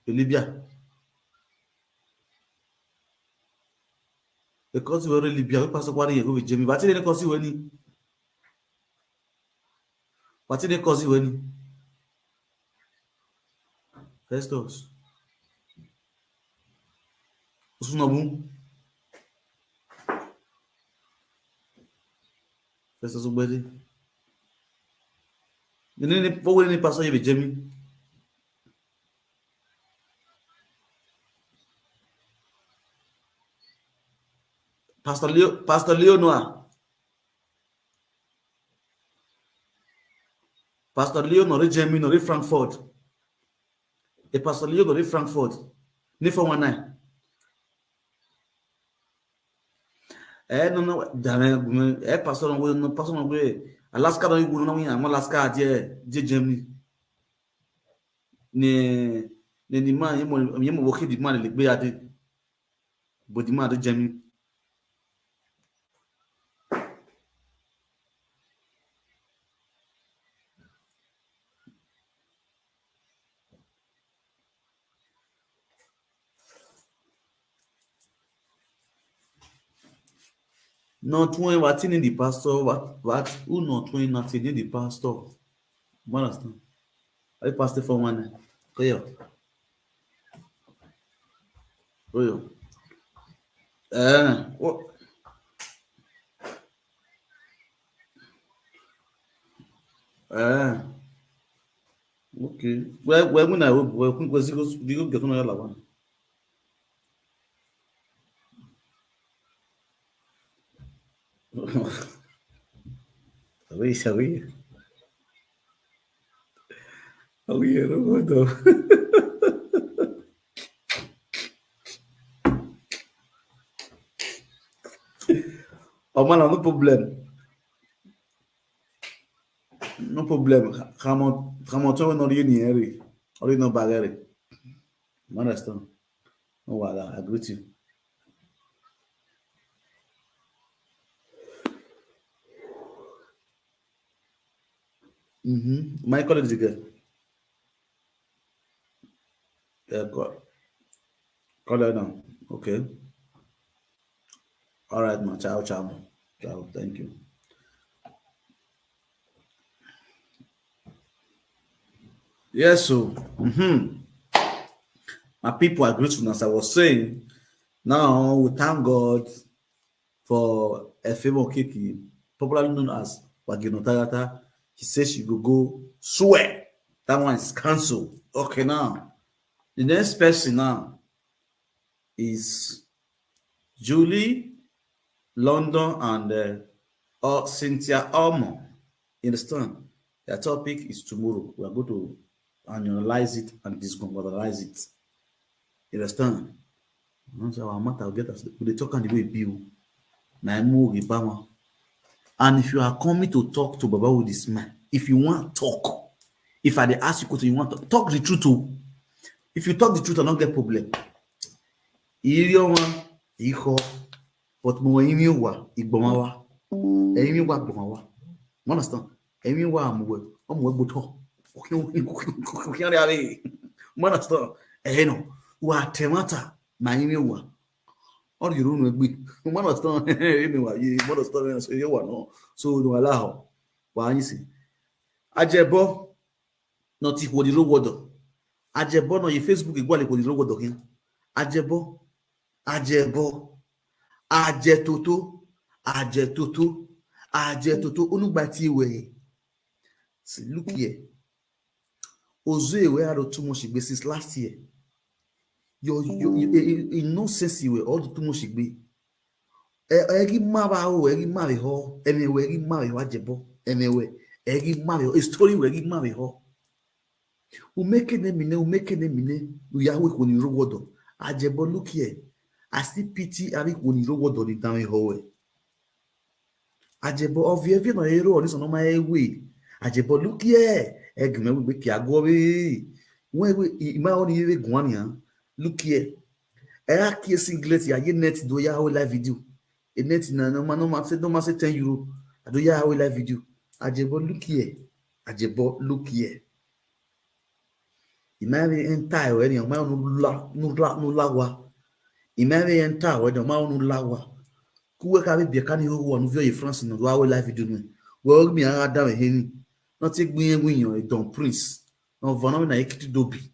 Libya. Because we Libya, we pastor kwari yego we Jemi. But they cause you any. But they cause you any. Festus. Osunobu. Festus Ogbede. Ini ni, what will any pastor you be Jemi? Pastor Leo, Pastor Leo Noah. Pastor Leo nor Jemi nor Frankfurt. E Pastor Leo nor Frankfurt. Ni four one nine. Eh, no, no, dame, eh, pastor no, no, pastor no, Alaska no, no, no, Alaska, je, je Germany. Ne, ne, the man, you mo, you mo work the man, like, be at it. But the man, the Germany. Not when what in the pastor, what, what, who not when not in the pastor. What understand? I pastor for one. Go yo. Go yo. Eh, what? Eh. Okay. Well, well, when I hope, well, kun kwesi go, di go get on la one. Sabi, sabi. Sabi, no, no. Oh man, no problem. No problem. Come on, come on, tell me not you, Harry. Or you know, Bagari. You understand? No, I agree with you. Mm-hmm. My colleague is good. Yeah, call, call her now. Okay. All right, man. Ciao, ciao. Ciao. Thank you. Yes, so, mm-hmm. My people are grateful, as I was saying. Now, we thank God for Efemo Kiki, popularly known as Wagino Tagata. He says she go go swear. That one is cancelled. Okay, now, the next person now is Julie, London, and, uh, uh, Cynthia Almond. You understand? Their topic is tomorrow. We are going to analyze it and discontextualize it. You understand? Once our matter get us, we dey talk on the way bill. Na emu oge bama. And if you are coming to talk to Baba with this man, if you want talk, if I dey ask you question, you want talk, talk the truth o. If you talk the truth, I no get problem. Iri ọma, ikọ, but mo imi wa, igbomawa. Imi wa gbomawa. You understand? Imi wa amuwe, amuwe gboto. Okay, okay, okay, okay, okay. You understand? Eh, no. Wa temata, na imi wa. All you run with me. You understand? Imi wa, you understand? So you wa no. So no allow. Wa anyi si. Ajebo, not equal the road water. Ajebo, no, your Facebook equal equal the road water. Ajebo, Ajebo, Ajetoto, Ajetoto, Ajetoto, Unugbati we. See, look here. Ozu ewe aro too much igbe since last year. Your, your, your, your, your nonsense you were all the too much igbe. Egi mara o, egi mara ho, emewe egi mara ho ajebo, emewe egi mara ho, a story we egi mara ho. Umeke ne mine, umeke ne mine, uyawe kuni rogodo. Ajebo, look here. I still pity abi kuni rogodo ni dame ho we. Ajebo, ovie vi no ero oni sono ma ewe. Ajebo, look here. Egme we ki ago we. We we ima oni ewe gwani ha. Look here. E a ki singlet ya ye net do ya ho live video. E net na no ma no ma say, no ma say ten euro. I do ya ho live video. Ajebo, look here. Ajebo, look here. Ima we enter we ni ma no la no la no lawa. Ima we enter we ni ma no lawa. Kuwe ka be bi kani ho wo no vio France no do ya ho live video no. We o mi ara da we heni. No ti gbin egwin yo e don prince. No vana na ekiti dobi.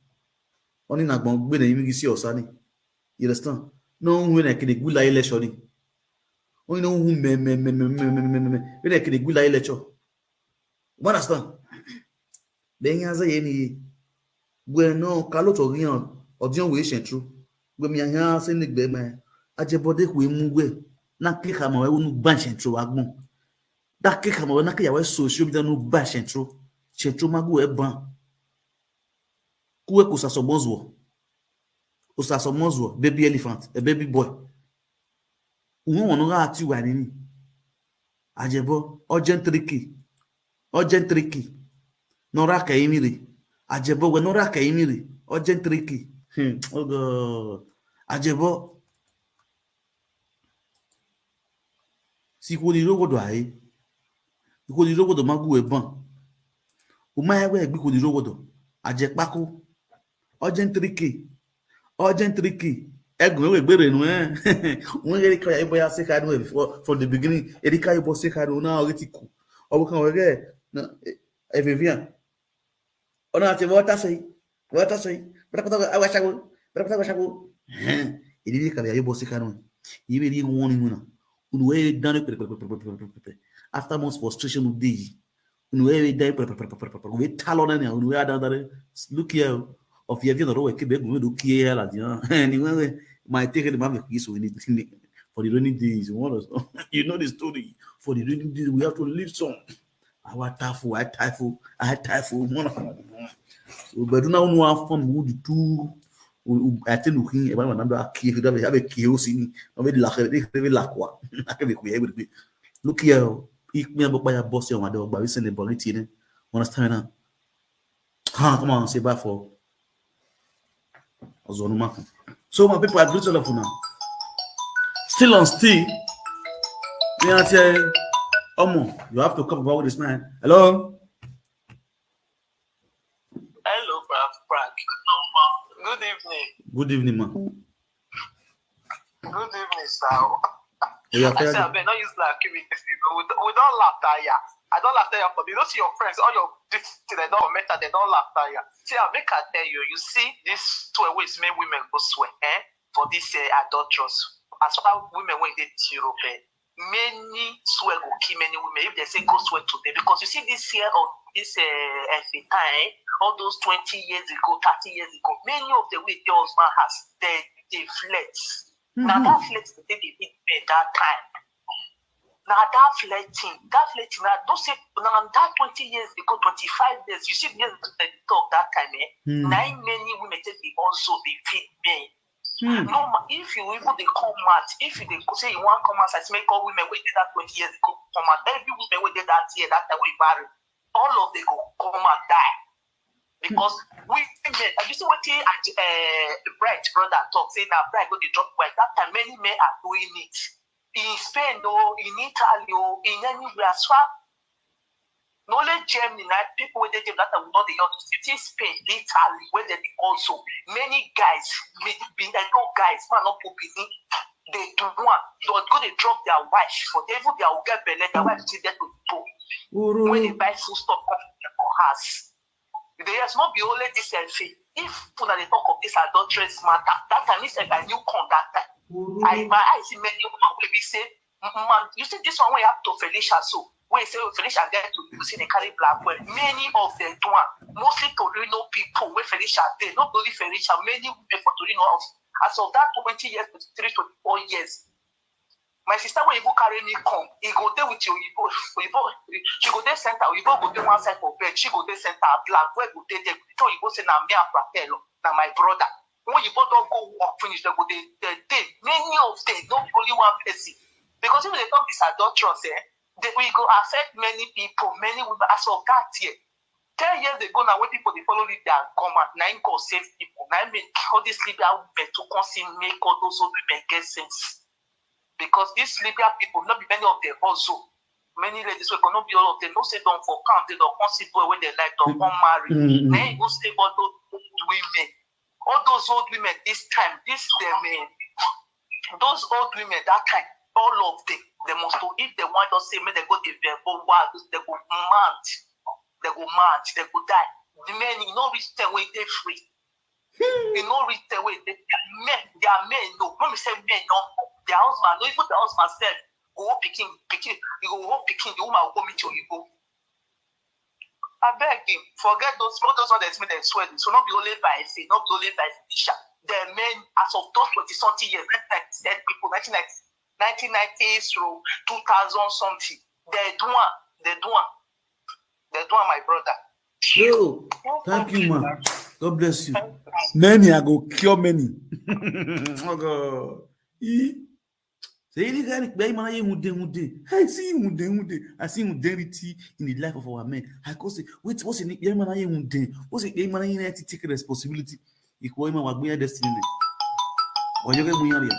Oni na gbon gbe na imi gi si osani. You understand? No hu na kini gula election ni. Oni no hu me me me me me me me me. We na kini gula election. You understand? Be nya ze ye ni. Gwe no kalo to rian. Odion we shen true. Gwe mi anya se ni gbe me. Ajebode ku emu gwe. Na ke kama we unu ban shen true agbon. Da ke kama we na ke ya we social media no ban shen true. Shen true magu e ban. Kuwe kusa somonzwo. Usa somonzwo, baby elephant, a baby boy. Uwe wono ga ati wa nini. Ajebo, urgent tricky. Urgent tricky. Nora ka imiri. Ajebo we nora ka imiri. Urgent tricky. Hmm. Oh God. Ajebo. Si kuni rogodo ai. Kuni rogodo magu e ban. Uma ewe gbi kuni rogodo. Aje pako. Urgent tricky. Urgent tricky. Egun we gbere nu eh. Won eri ka ibo ya se ka nu before from the beginning. Eri ka ibo se ka nu na ori ti ku. Owo kan we ge na e Vivian. Ona ti water sei. Water sei. Bra pata awa shago. Bra pata awa shago. Eh. Eri ka ya ibo se ka nu. Ibe ri won ni na. Unu we dan after months frustration of day. Unu we dan we talon na unu we dan dan. Look here. Of ye vi no ro we ke be unu do kie la dia. Anyway, my take the man is so in it for the rainy days. You know the story. For the rainy days, we have to leave some. Our typhoon, I typhoon, I typhoon. So, but now no have fun with the two. I think we can about another key. That we have a key. We see. We la. We la kwa. I can be quiet. Look here. If me and Bokbaya boss you, my dog, but we send the body to you. Understand now? Ha, come on, say bye for Ozonuma. So my people, I greet all of you now. Still on still. Me I say, Omo, you have to come about with this man. Hello? Hello, Frank. Frank. Good evening. Good evening, man. Good evening, sir. Yeah, I say, I beg, not use like give me this people. We, we don't laugh tire. I don't laugh tire for you. Don't see your friends, all your this thing, they don't matter, they don't laugh tire. See, I make I tell you, you see, this two ways make women go swear, eh? For this uh, adulterous. As far women when they zero bed, many swear go kill many women if they say go swear today. Because you see this year of this uh, F A time, all those twenty years ago, thirty years ago, many of the way the husband has they they flex. Now that flex they take it at that time. Now that flirting, that flirting, now don't say now that twenty years ago, twenty-five years, you see the years they talk that time, eh? Now many women take the also they feed men. Hmm. No, if you even they come out, if you they say you want come out, I make all women wait that twenty years ago come out. Every woman wait that year that time we marry, all of them go come out die. Because we men, and you see what uh, Bright brother talk say now Bright go dey drop wife. That time many men are doing it. In Spain, no, in Italy, oh, in anywhere as far. No only Germany, na people wey dey Germany that time we no dey young. You see Spain, Italy, where they dey also many guys, be be I know guys, man no put Benin, they do one. They go dey drop their wife for they even their oga belle, their wife still get to go. When they buy food stuff come for house. The yes not be only this F A. If una dey talk of this adulteress matter, that time this F A new come that time. I my eyes see many women wey be say man, you see this one wey happen to Felicia so, wey say Felicia get to you see they carry black well. Many of them do am. mostly Torino people wey Felicia dey, not only Felicia, many women for Torino house. As of that twenty years, twenty-three, twenty-four years, my sister wey even carry me come, e go dey with your oyibo, oyibo, she go dey center, oyibo go dey one side for bed, she go dey center, black, wey go dey there, so oyibo say na me and Fratel, na my brother. When oyibo don go work finish, dem go dey, dey, dey, many of them, no be only one person. Because if they talk this adulterous, eh, they, we go affect many people, many women. As of that year, ten years ago now, when people dey follow Libya and come out, na im God save people. Na im make all these Libya women to come see make all those old women get sense. Because these Libya people, not be many of them also. Many ladies wey go, not be all of them, no say don for count, they don come see boy wey they like, don come marry. Mm, mm. Na im go save all those old women. All those old women this time, this them, eh, those old women that time, all of them, they must to, if they want to say, make they go dey vex, go wild, they go mad, they go mad, they go die. The men, e no reach ten wey dey free. E no reach ten wey dey, their men, their men, no, no, me say men, no, their husband, no, even their husband sef go hold pikin, pikin, e go hold pikin, the woman go go meet your oyibo. Abeg, eh, forget those, all those ones that make dem swear. So no be only by faith, no be only by Felicia. The men, as of those twenty something years, nineteen ninety-eight people, nineteen ninety, nineteen ninety through two thousand something, they do am, they do am, they do am, my brother. Yo, thank you, man. God bless you. Many, I go cure many. Oh God. E say, "Ili gani kpe imana ye hunde hunde. Hey, see hunde hunde. I see hunde riti in the life of our men." I go say, "Wait, what's the name? Imana ye hunde. What's the imana ye take responsibility?" Equal ima wagbe destiny. Oyoge muyari.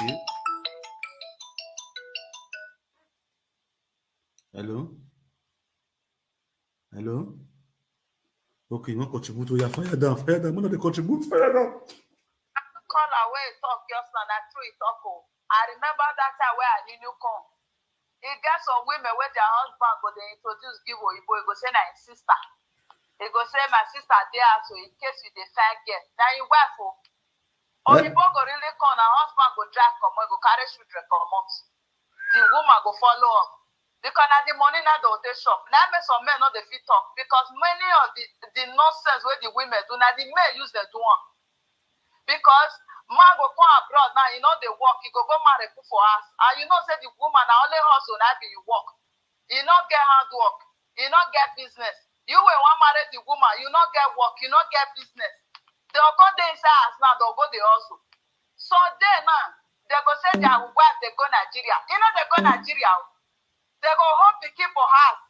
Okay. Hello? Hello? Okay, you want contribute? Oh, yeah, fire down, fire down. When they contribute, fire down. Caller wey talk just now, na true e talk o. I remember that time wey I new new come. E get some women wey their husband go dey introduce give oyibo, e go say na im sister. E go say, "My sister dey house o, in case you dey find girl." Na im wife o. Oyibo go really come, na husband go drive comot, go carry children comot. The woman go follow up. Because na the money na dey take shop. Na make some men no dey fit talk, because many of the the nonsense wey the women do, na the men use dem do am. Because man go come abroad now, e no dey work, e go go marry put for house, and you know say the woman na only hustle na be im work. E no get handwork, e no get business. You wey wan marry the woman, you no get work, you no get business. Dem go come dey inside house now, dem go dey hustle. Some day now, dem go say their wife dey go Nigeria. E no dey go Nigeria o. Dem go hold pikin for house.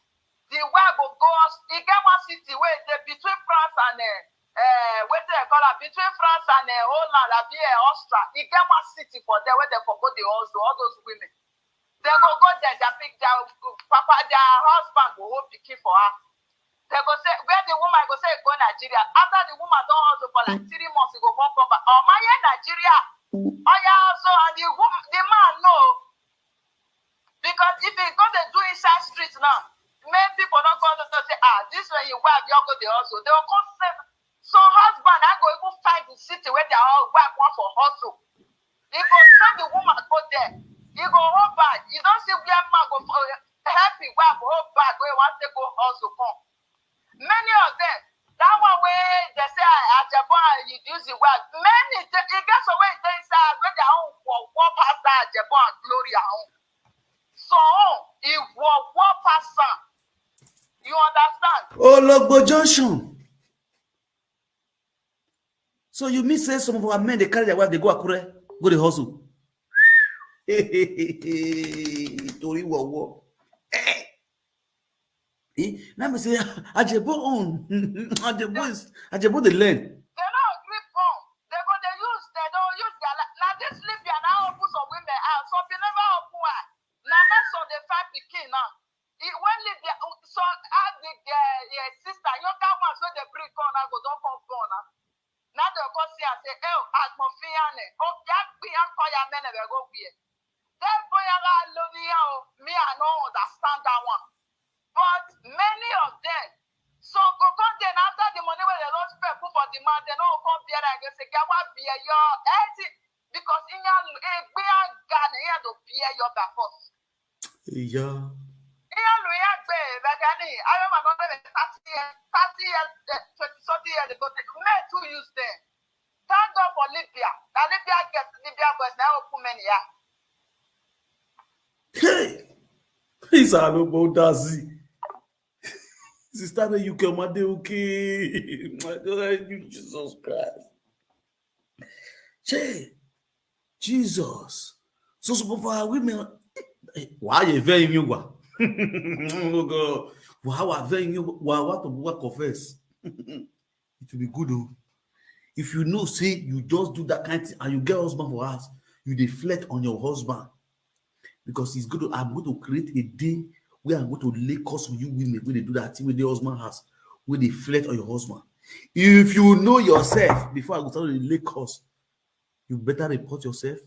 The wife go go hus-, e get one city wey dey between France and, eh, eh, wetin dem call am, between France and, eh, Holland, abi, eh, Austria. E get one city for there wey dem for go dey hustle, all those women. Dem go go there, their pick, their papa, their husband go hold pikin for her. Dem go say, where the woman go say go Nigeria. After the woman don hustle for like three months, e go come come back. Omo, ye Nigeria. Oya hustle, and the woman, the man know. Because if e go dey do inside street now, make people no come know say, "Ah, this one your wife, you go dey hustle." Dem go come say, some husband, I go even find the city where their wife want for hustle. E go send the woman go there. E go hold bag. You don see where man go for, help him wife hold bag wey wan take go hustle come. Many of them, that one wey dem say, "Ah, Ajebon, you use the wife." Many, e get some wey dey inside wey their own work, work pass that Ajebon and Gloria own. So, e work, work pass am. You understand? Ologbo Junction. So you mean say some of our men, they carry their wife, they go Akure, go the hustle. Tori wo wo. Eh. Eh, let me say, Ajebo own. Ajebo is, Ajebo dey learn. Dem no gree come. Dem go dey use, dem don use their life. Na this Libya na open some women eye. Some bin never open eye. Na now some dey find pikin now. E, when Libya, so how the, the, the sister, younger ones wey dey bring come now go don come born now. Now dem come see am say, "Eh, agbon fiyan ne, o ya gbiyan ko ya mene be go gbiye." That boy, I love you, me, I no understand that one. But many of them, some go come there after the money wey dem don spend put for the man, dem no go come bear am again, say, "Get what bear your head," because in your, eh, gbiyan gane, he had to bear your by force. Yeah. Ihe lu ya gbe, but I Iron Man don dey thirty years, thirty years, eh, twenty something years ago. Men too use them. Thank God for Libya. Na Libya girls, Libya boys, na open men, yeah. Hey, please, I no go dazi. Sister, you come out okay. My God, you Jesus Christ. Che, Jesus. So, so for our women, why you very new one? Oh God. Why are very new? Why what to work confess? It will be good, oh. If you know, say you just do that kind of thing and you get husband for us, you dey flirt on your husband. Because it's good to, I'm going to create a day where I'm going to lay curse with you women wey dey do that thing wey the husband has, wey dey flirt on your husband. If you know yourself, before I go start to lay curse, you better report yourself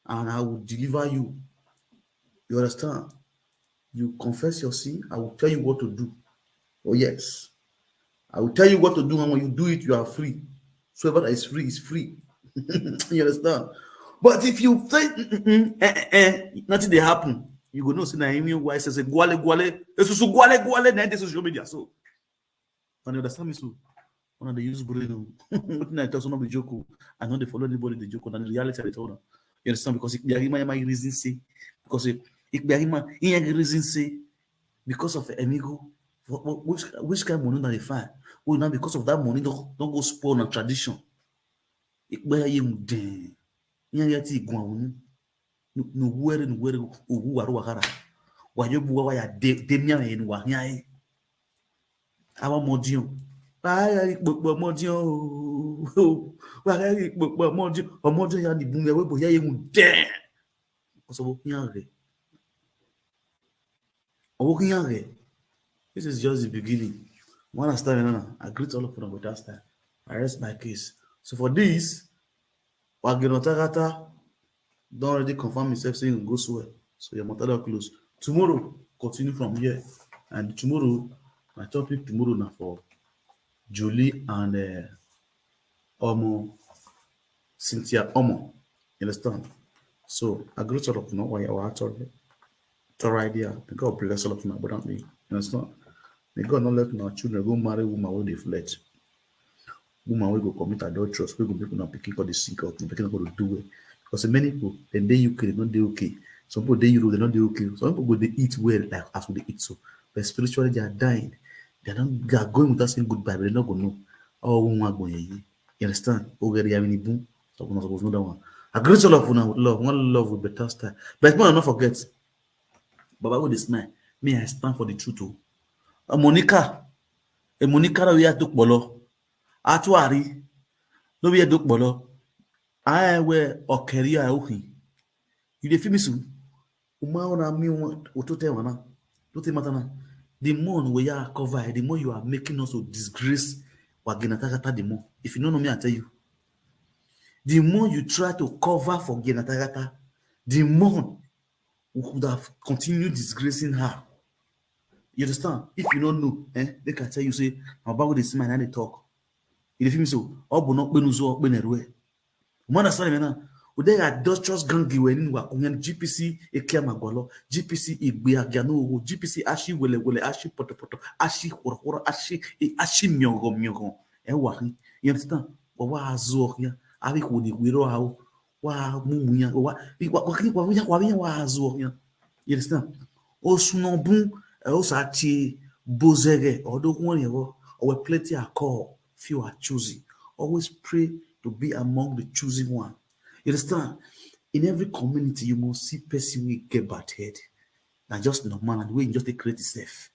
and I will deliver you. You understand? You confess your sin, I will tell you what to do. Oh, yes. I will tell you what to do, and when you do it, you are free. So whoever that is free is free. You understand? But if you say, "Mm-mm, eh, eh, eh," nothing dey happen, you go know say na him why say, say, "Gwale, gwale, esusu, gwale, gwale," na dey social media. So, and you understand me? So, when they use brain, oh, wetin I talk, so no be joke, oh. I no dey follow anybody dey joke, oh, na the reality I dey tell una. You understand? Because Ikpe Ahima, Ahima reason say, because Ikpe Ahima, he reason say, because of Emigo, what, what, which, which kind of money na dey find? Oh, now because of that money, don't, don't go spoil na tradition. Ikpe Ahima, then, he get it go on. No, no worry, no worry. Ogu waru wakara. Wayo buwa waya de, de miya en wa hiya e. Awa modion. Waya ikpokpo modion o. Waya ikpokpo modion. Omodion ya ni bunwe we bo ya ye mu de. Oso bo hiya re. Owo hiya re. This is just the beginning. One last time, no, no. I greet all of you with that time. I rest my case. So for this, Wageno Tagata don already confirm himself say he go swear. So your matter don close. Tomorrow, continue from here. And tomorrow, my topic tomorrow na for Julie and, uh, Omo, Cynthia Omo. You understand? So I greet all of you. Why you are Thorough idea. May God bless all of you, brother. Me. You understand? May God not let our children go marry woman wey dey flirt. Woman wey go commit adulteress, wey go make una pikin come dey sick, or pikin come dey do well. Because many people, dem dey U K, dem no dey okay. Some people dey Europe, dem no dey okay. Some people go dey eat well, like as we dey eat so. But spiritually, they are dying. They are not, they are going without saying goodbye, but they no go know. Oh, woman go, yeah, yeah. You understand? Ogeri Yamini Boom. So una suppose know that one. I greet all of una with love. One love with better style. But make una no forget, Baba wey dey smile, me, I stand for the truth o. A Monica, a Monica no be a dokpolo. Atuari, no be a dokpolo. I wear okeri a ohin. You dey feel me so? Uma ona mi wan oto te wana. No take matter now. The more we are cover, the more you are making us to disgrace Wagena Tagata the more. If you no know me, I tell you. The more you try to cover for Wagena Tagata, the more we could have continued disgracing her. You understand? If you don't know, eh, they can tell you, say, "My Bible dey smile and they talk." You dey feel me so? Ọ bụ na okpe n'ụzọ, okpe na-eru. You understand me now? Ụdị adulterous gang iwe ni wa kunye G P C eke magwalo, G P C igbe agia no, G P C ashi wele wele, ashi poto poto, ashi horo horo, ashi, ashi myogo myogo. E wa hin. You understand? Wa wa azo ya. Abi ko ni wiro hao. Wa mumu ya. Wa, wa, wa, wa, wa, wa, wa azo ya. You understand? Osunobun, eh, osati, bozege, or don't worry, or we plenty are called, few are choosing. Always pray to be among the choosing one. You understand? In every community, you must see person wey get bad head. Na just normal, and the way you just dey create yourself.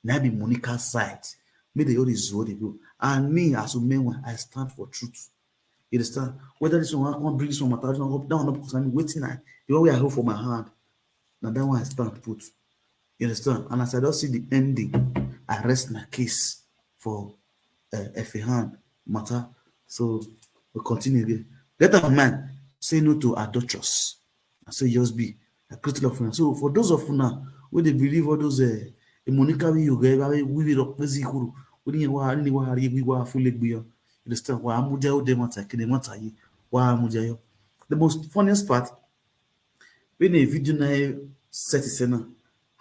Na be Monica side. Make the all is what they do. And me, as a man, I stand for truth. You understand? Whether this one come bring this one matter, this one come, that one no concern me. Wetin I, the one wey I hold for my hand, na that one I stand put. You understand? And as I don see the ending, I rest my case for, uh, Efehan matter. So we continue again. Get out of mind. Say no to adulterous. I say just be a critical of una. So for those of una wey dey believe all those, uh, Monica wey you get, wey we rock busy huru, wey ni wa ni wa hari we wa full gbiyo. You understand? Wa amuja o de mata, kede mata yi. Wa amuja yo. The most funniest part, when a video na set is na,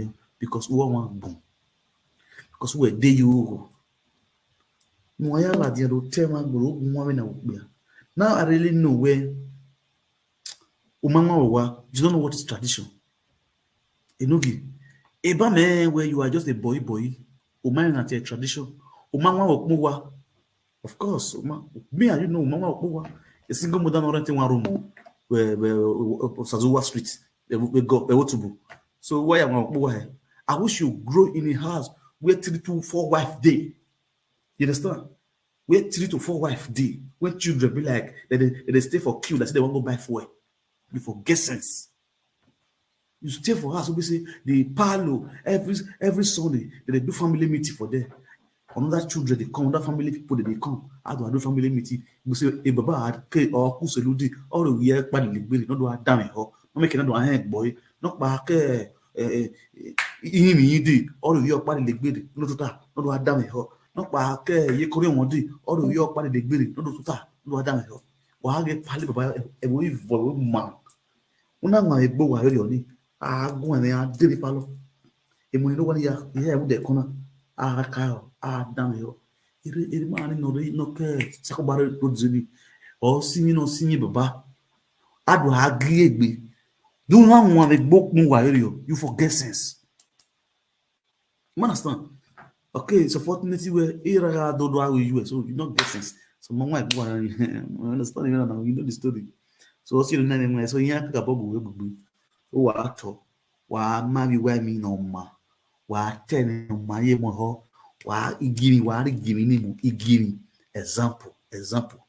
yo, because we want boom. Because we dey you. No, I like the other term, I go, go, one, when I will be. Now I really know where Umama Owa, you don't know what is tradition. Enogi. Eba man, where you are just a boy, boy. Umama na tradition. Umama Okmowa. Of course, Uma, me and you know, Umama Okmowa. A single mother not renting one room. Where, where, where, Sazuwa Street. They, they go, they go to. So why am I Okmowa here? I wish you grow in a house where three to four wife day. You understand? Where three to four wife day. When children be like, they, they, they stay for queue, that's they want to buy fuel. You forget sense. You stay for house, we say the parlor every every Sunday, they dey do family meeting for there. Another children they come, another family people they dey come. How do I do family meeting? We say, "Hey, Baba, had K or Kuseludi, or we are Paddy Ligbiri, not do I damn it, no make another hand boy, not back, eh, eh, eh, eh, or we are Paddy Ligbiri, not to that, not do I damn it, not back, eh, ye Korean one day, or we are Paddy Ligbiri, not to that, not do I damn it." Wa ge pali Baba, e mo ivo man. Una ma egbo wa yo ni. A gun ni a de mi palo. E mo ni no wa ni ya, ya e mo de kona. A ka o, a dan yo. Iri, iri ma ni no ri, no ke, sako bare to zini. O si mi no si mi Baba. Adu a gi egbe. Do na mo egbo kun wa yo. You forget sense. You understand? Okay, so fortunately, where Iraga don't know how we U S, so you not get sense. So my wife, I understand you now, you know the story. So what's your name? So yeah, pick up a book. So what I talk, why my be why me no ma, why ten no ma ye mo ho, why he give me, why he give me name, he give me. Example, example.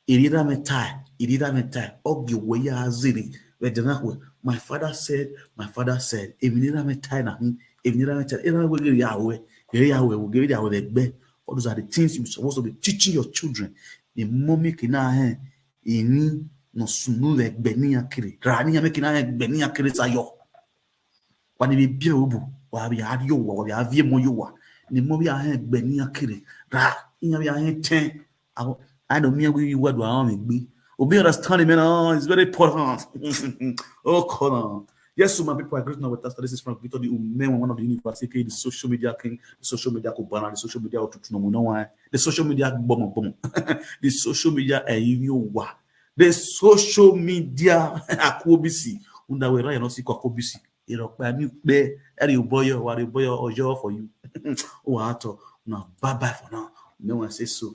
Irira me tie, irira me tie. Ogi we ya ziri. We dena we. My father said, my father said. Eminira me tie na mi. Eminira me tie. Ira we giri ya we. Giri ya we. We giri ya we be. All those are the things you're supposed to be teaching your children. The mommy kina he. Ini no sunu le gbe ni akiri. Rani ya me kina he gbe ni akiri sa yo. Wa ni bi bia ubu. Wa bi adio wa. Wa bi avie mo yo wa. Ni mo bi ahe gbe ni akiri. Ra. Iya bi ahe ten. I know me we what do I want me. Obi understand me now. It's very important. Oh, come on. Yes, so my people, I greet now with us. This is Frank Victor, the man, one of the university, the social media king, the social media kubana, the social media otutu no why. The social media bomo bomo. The social media eh you wa. The social media akobisi. Unda we right no si akobisi. Iro pa mi pe eri uboyo wa uboyo ojo for you. Wa to. Now bye bye for now. No one say so.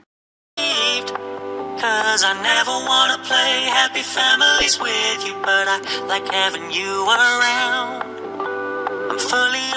Cause I never wanna play happy families with you, but I like having you around. I'm fully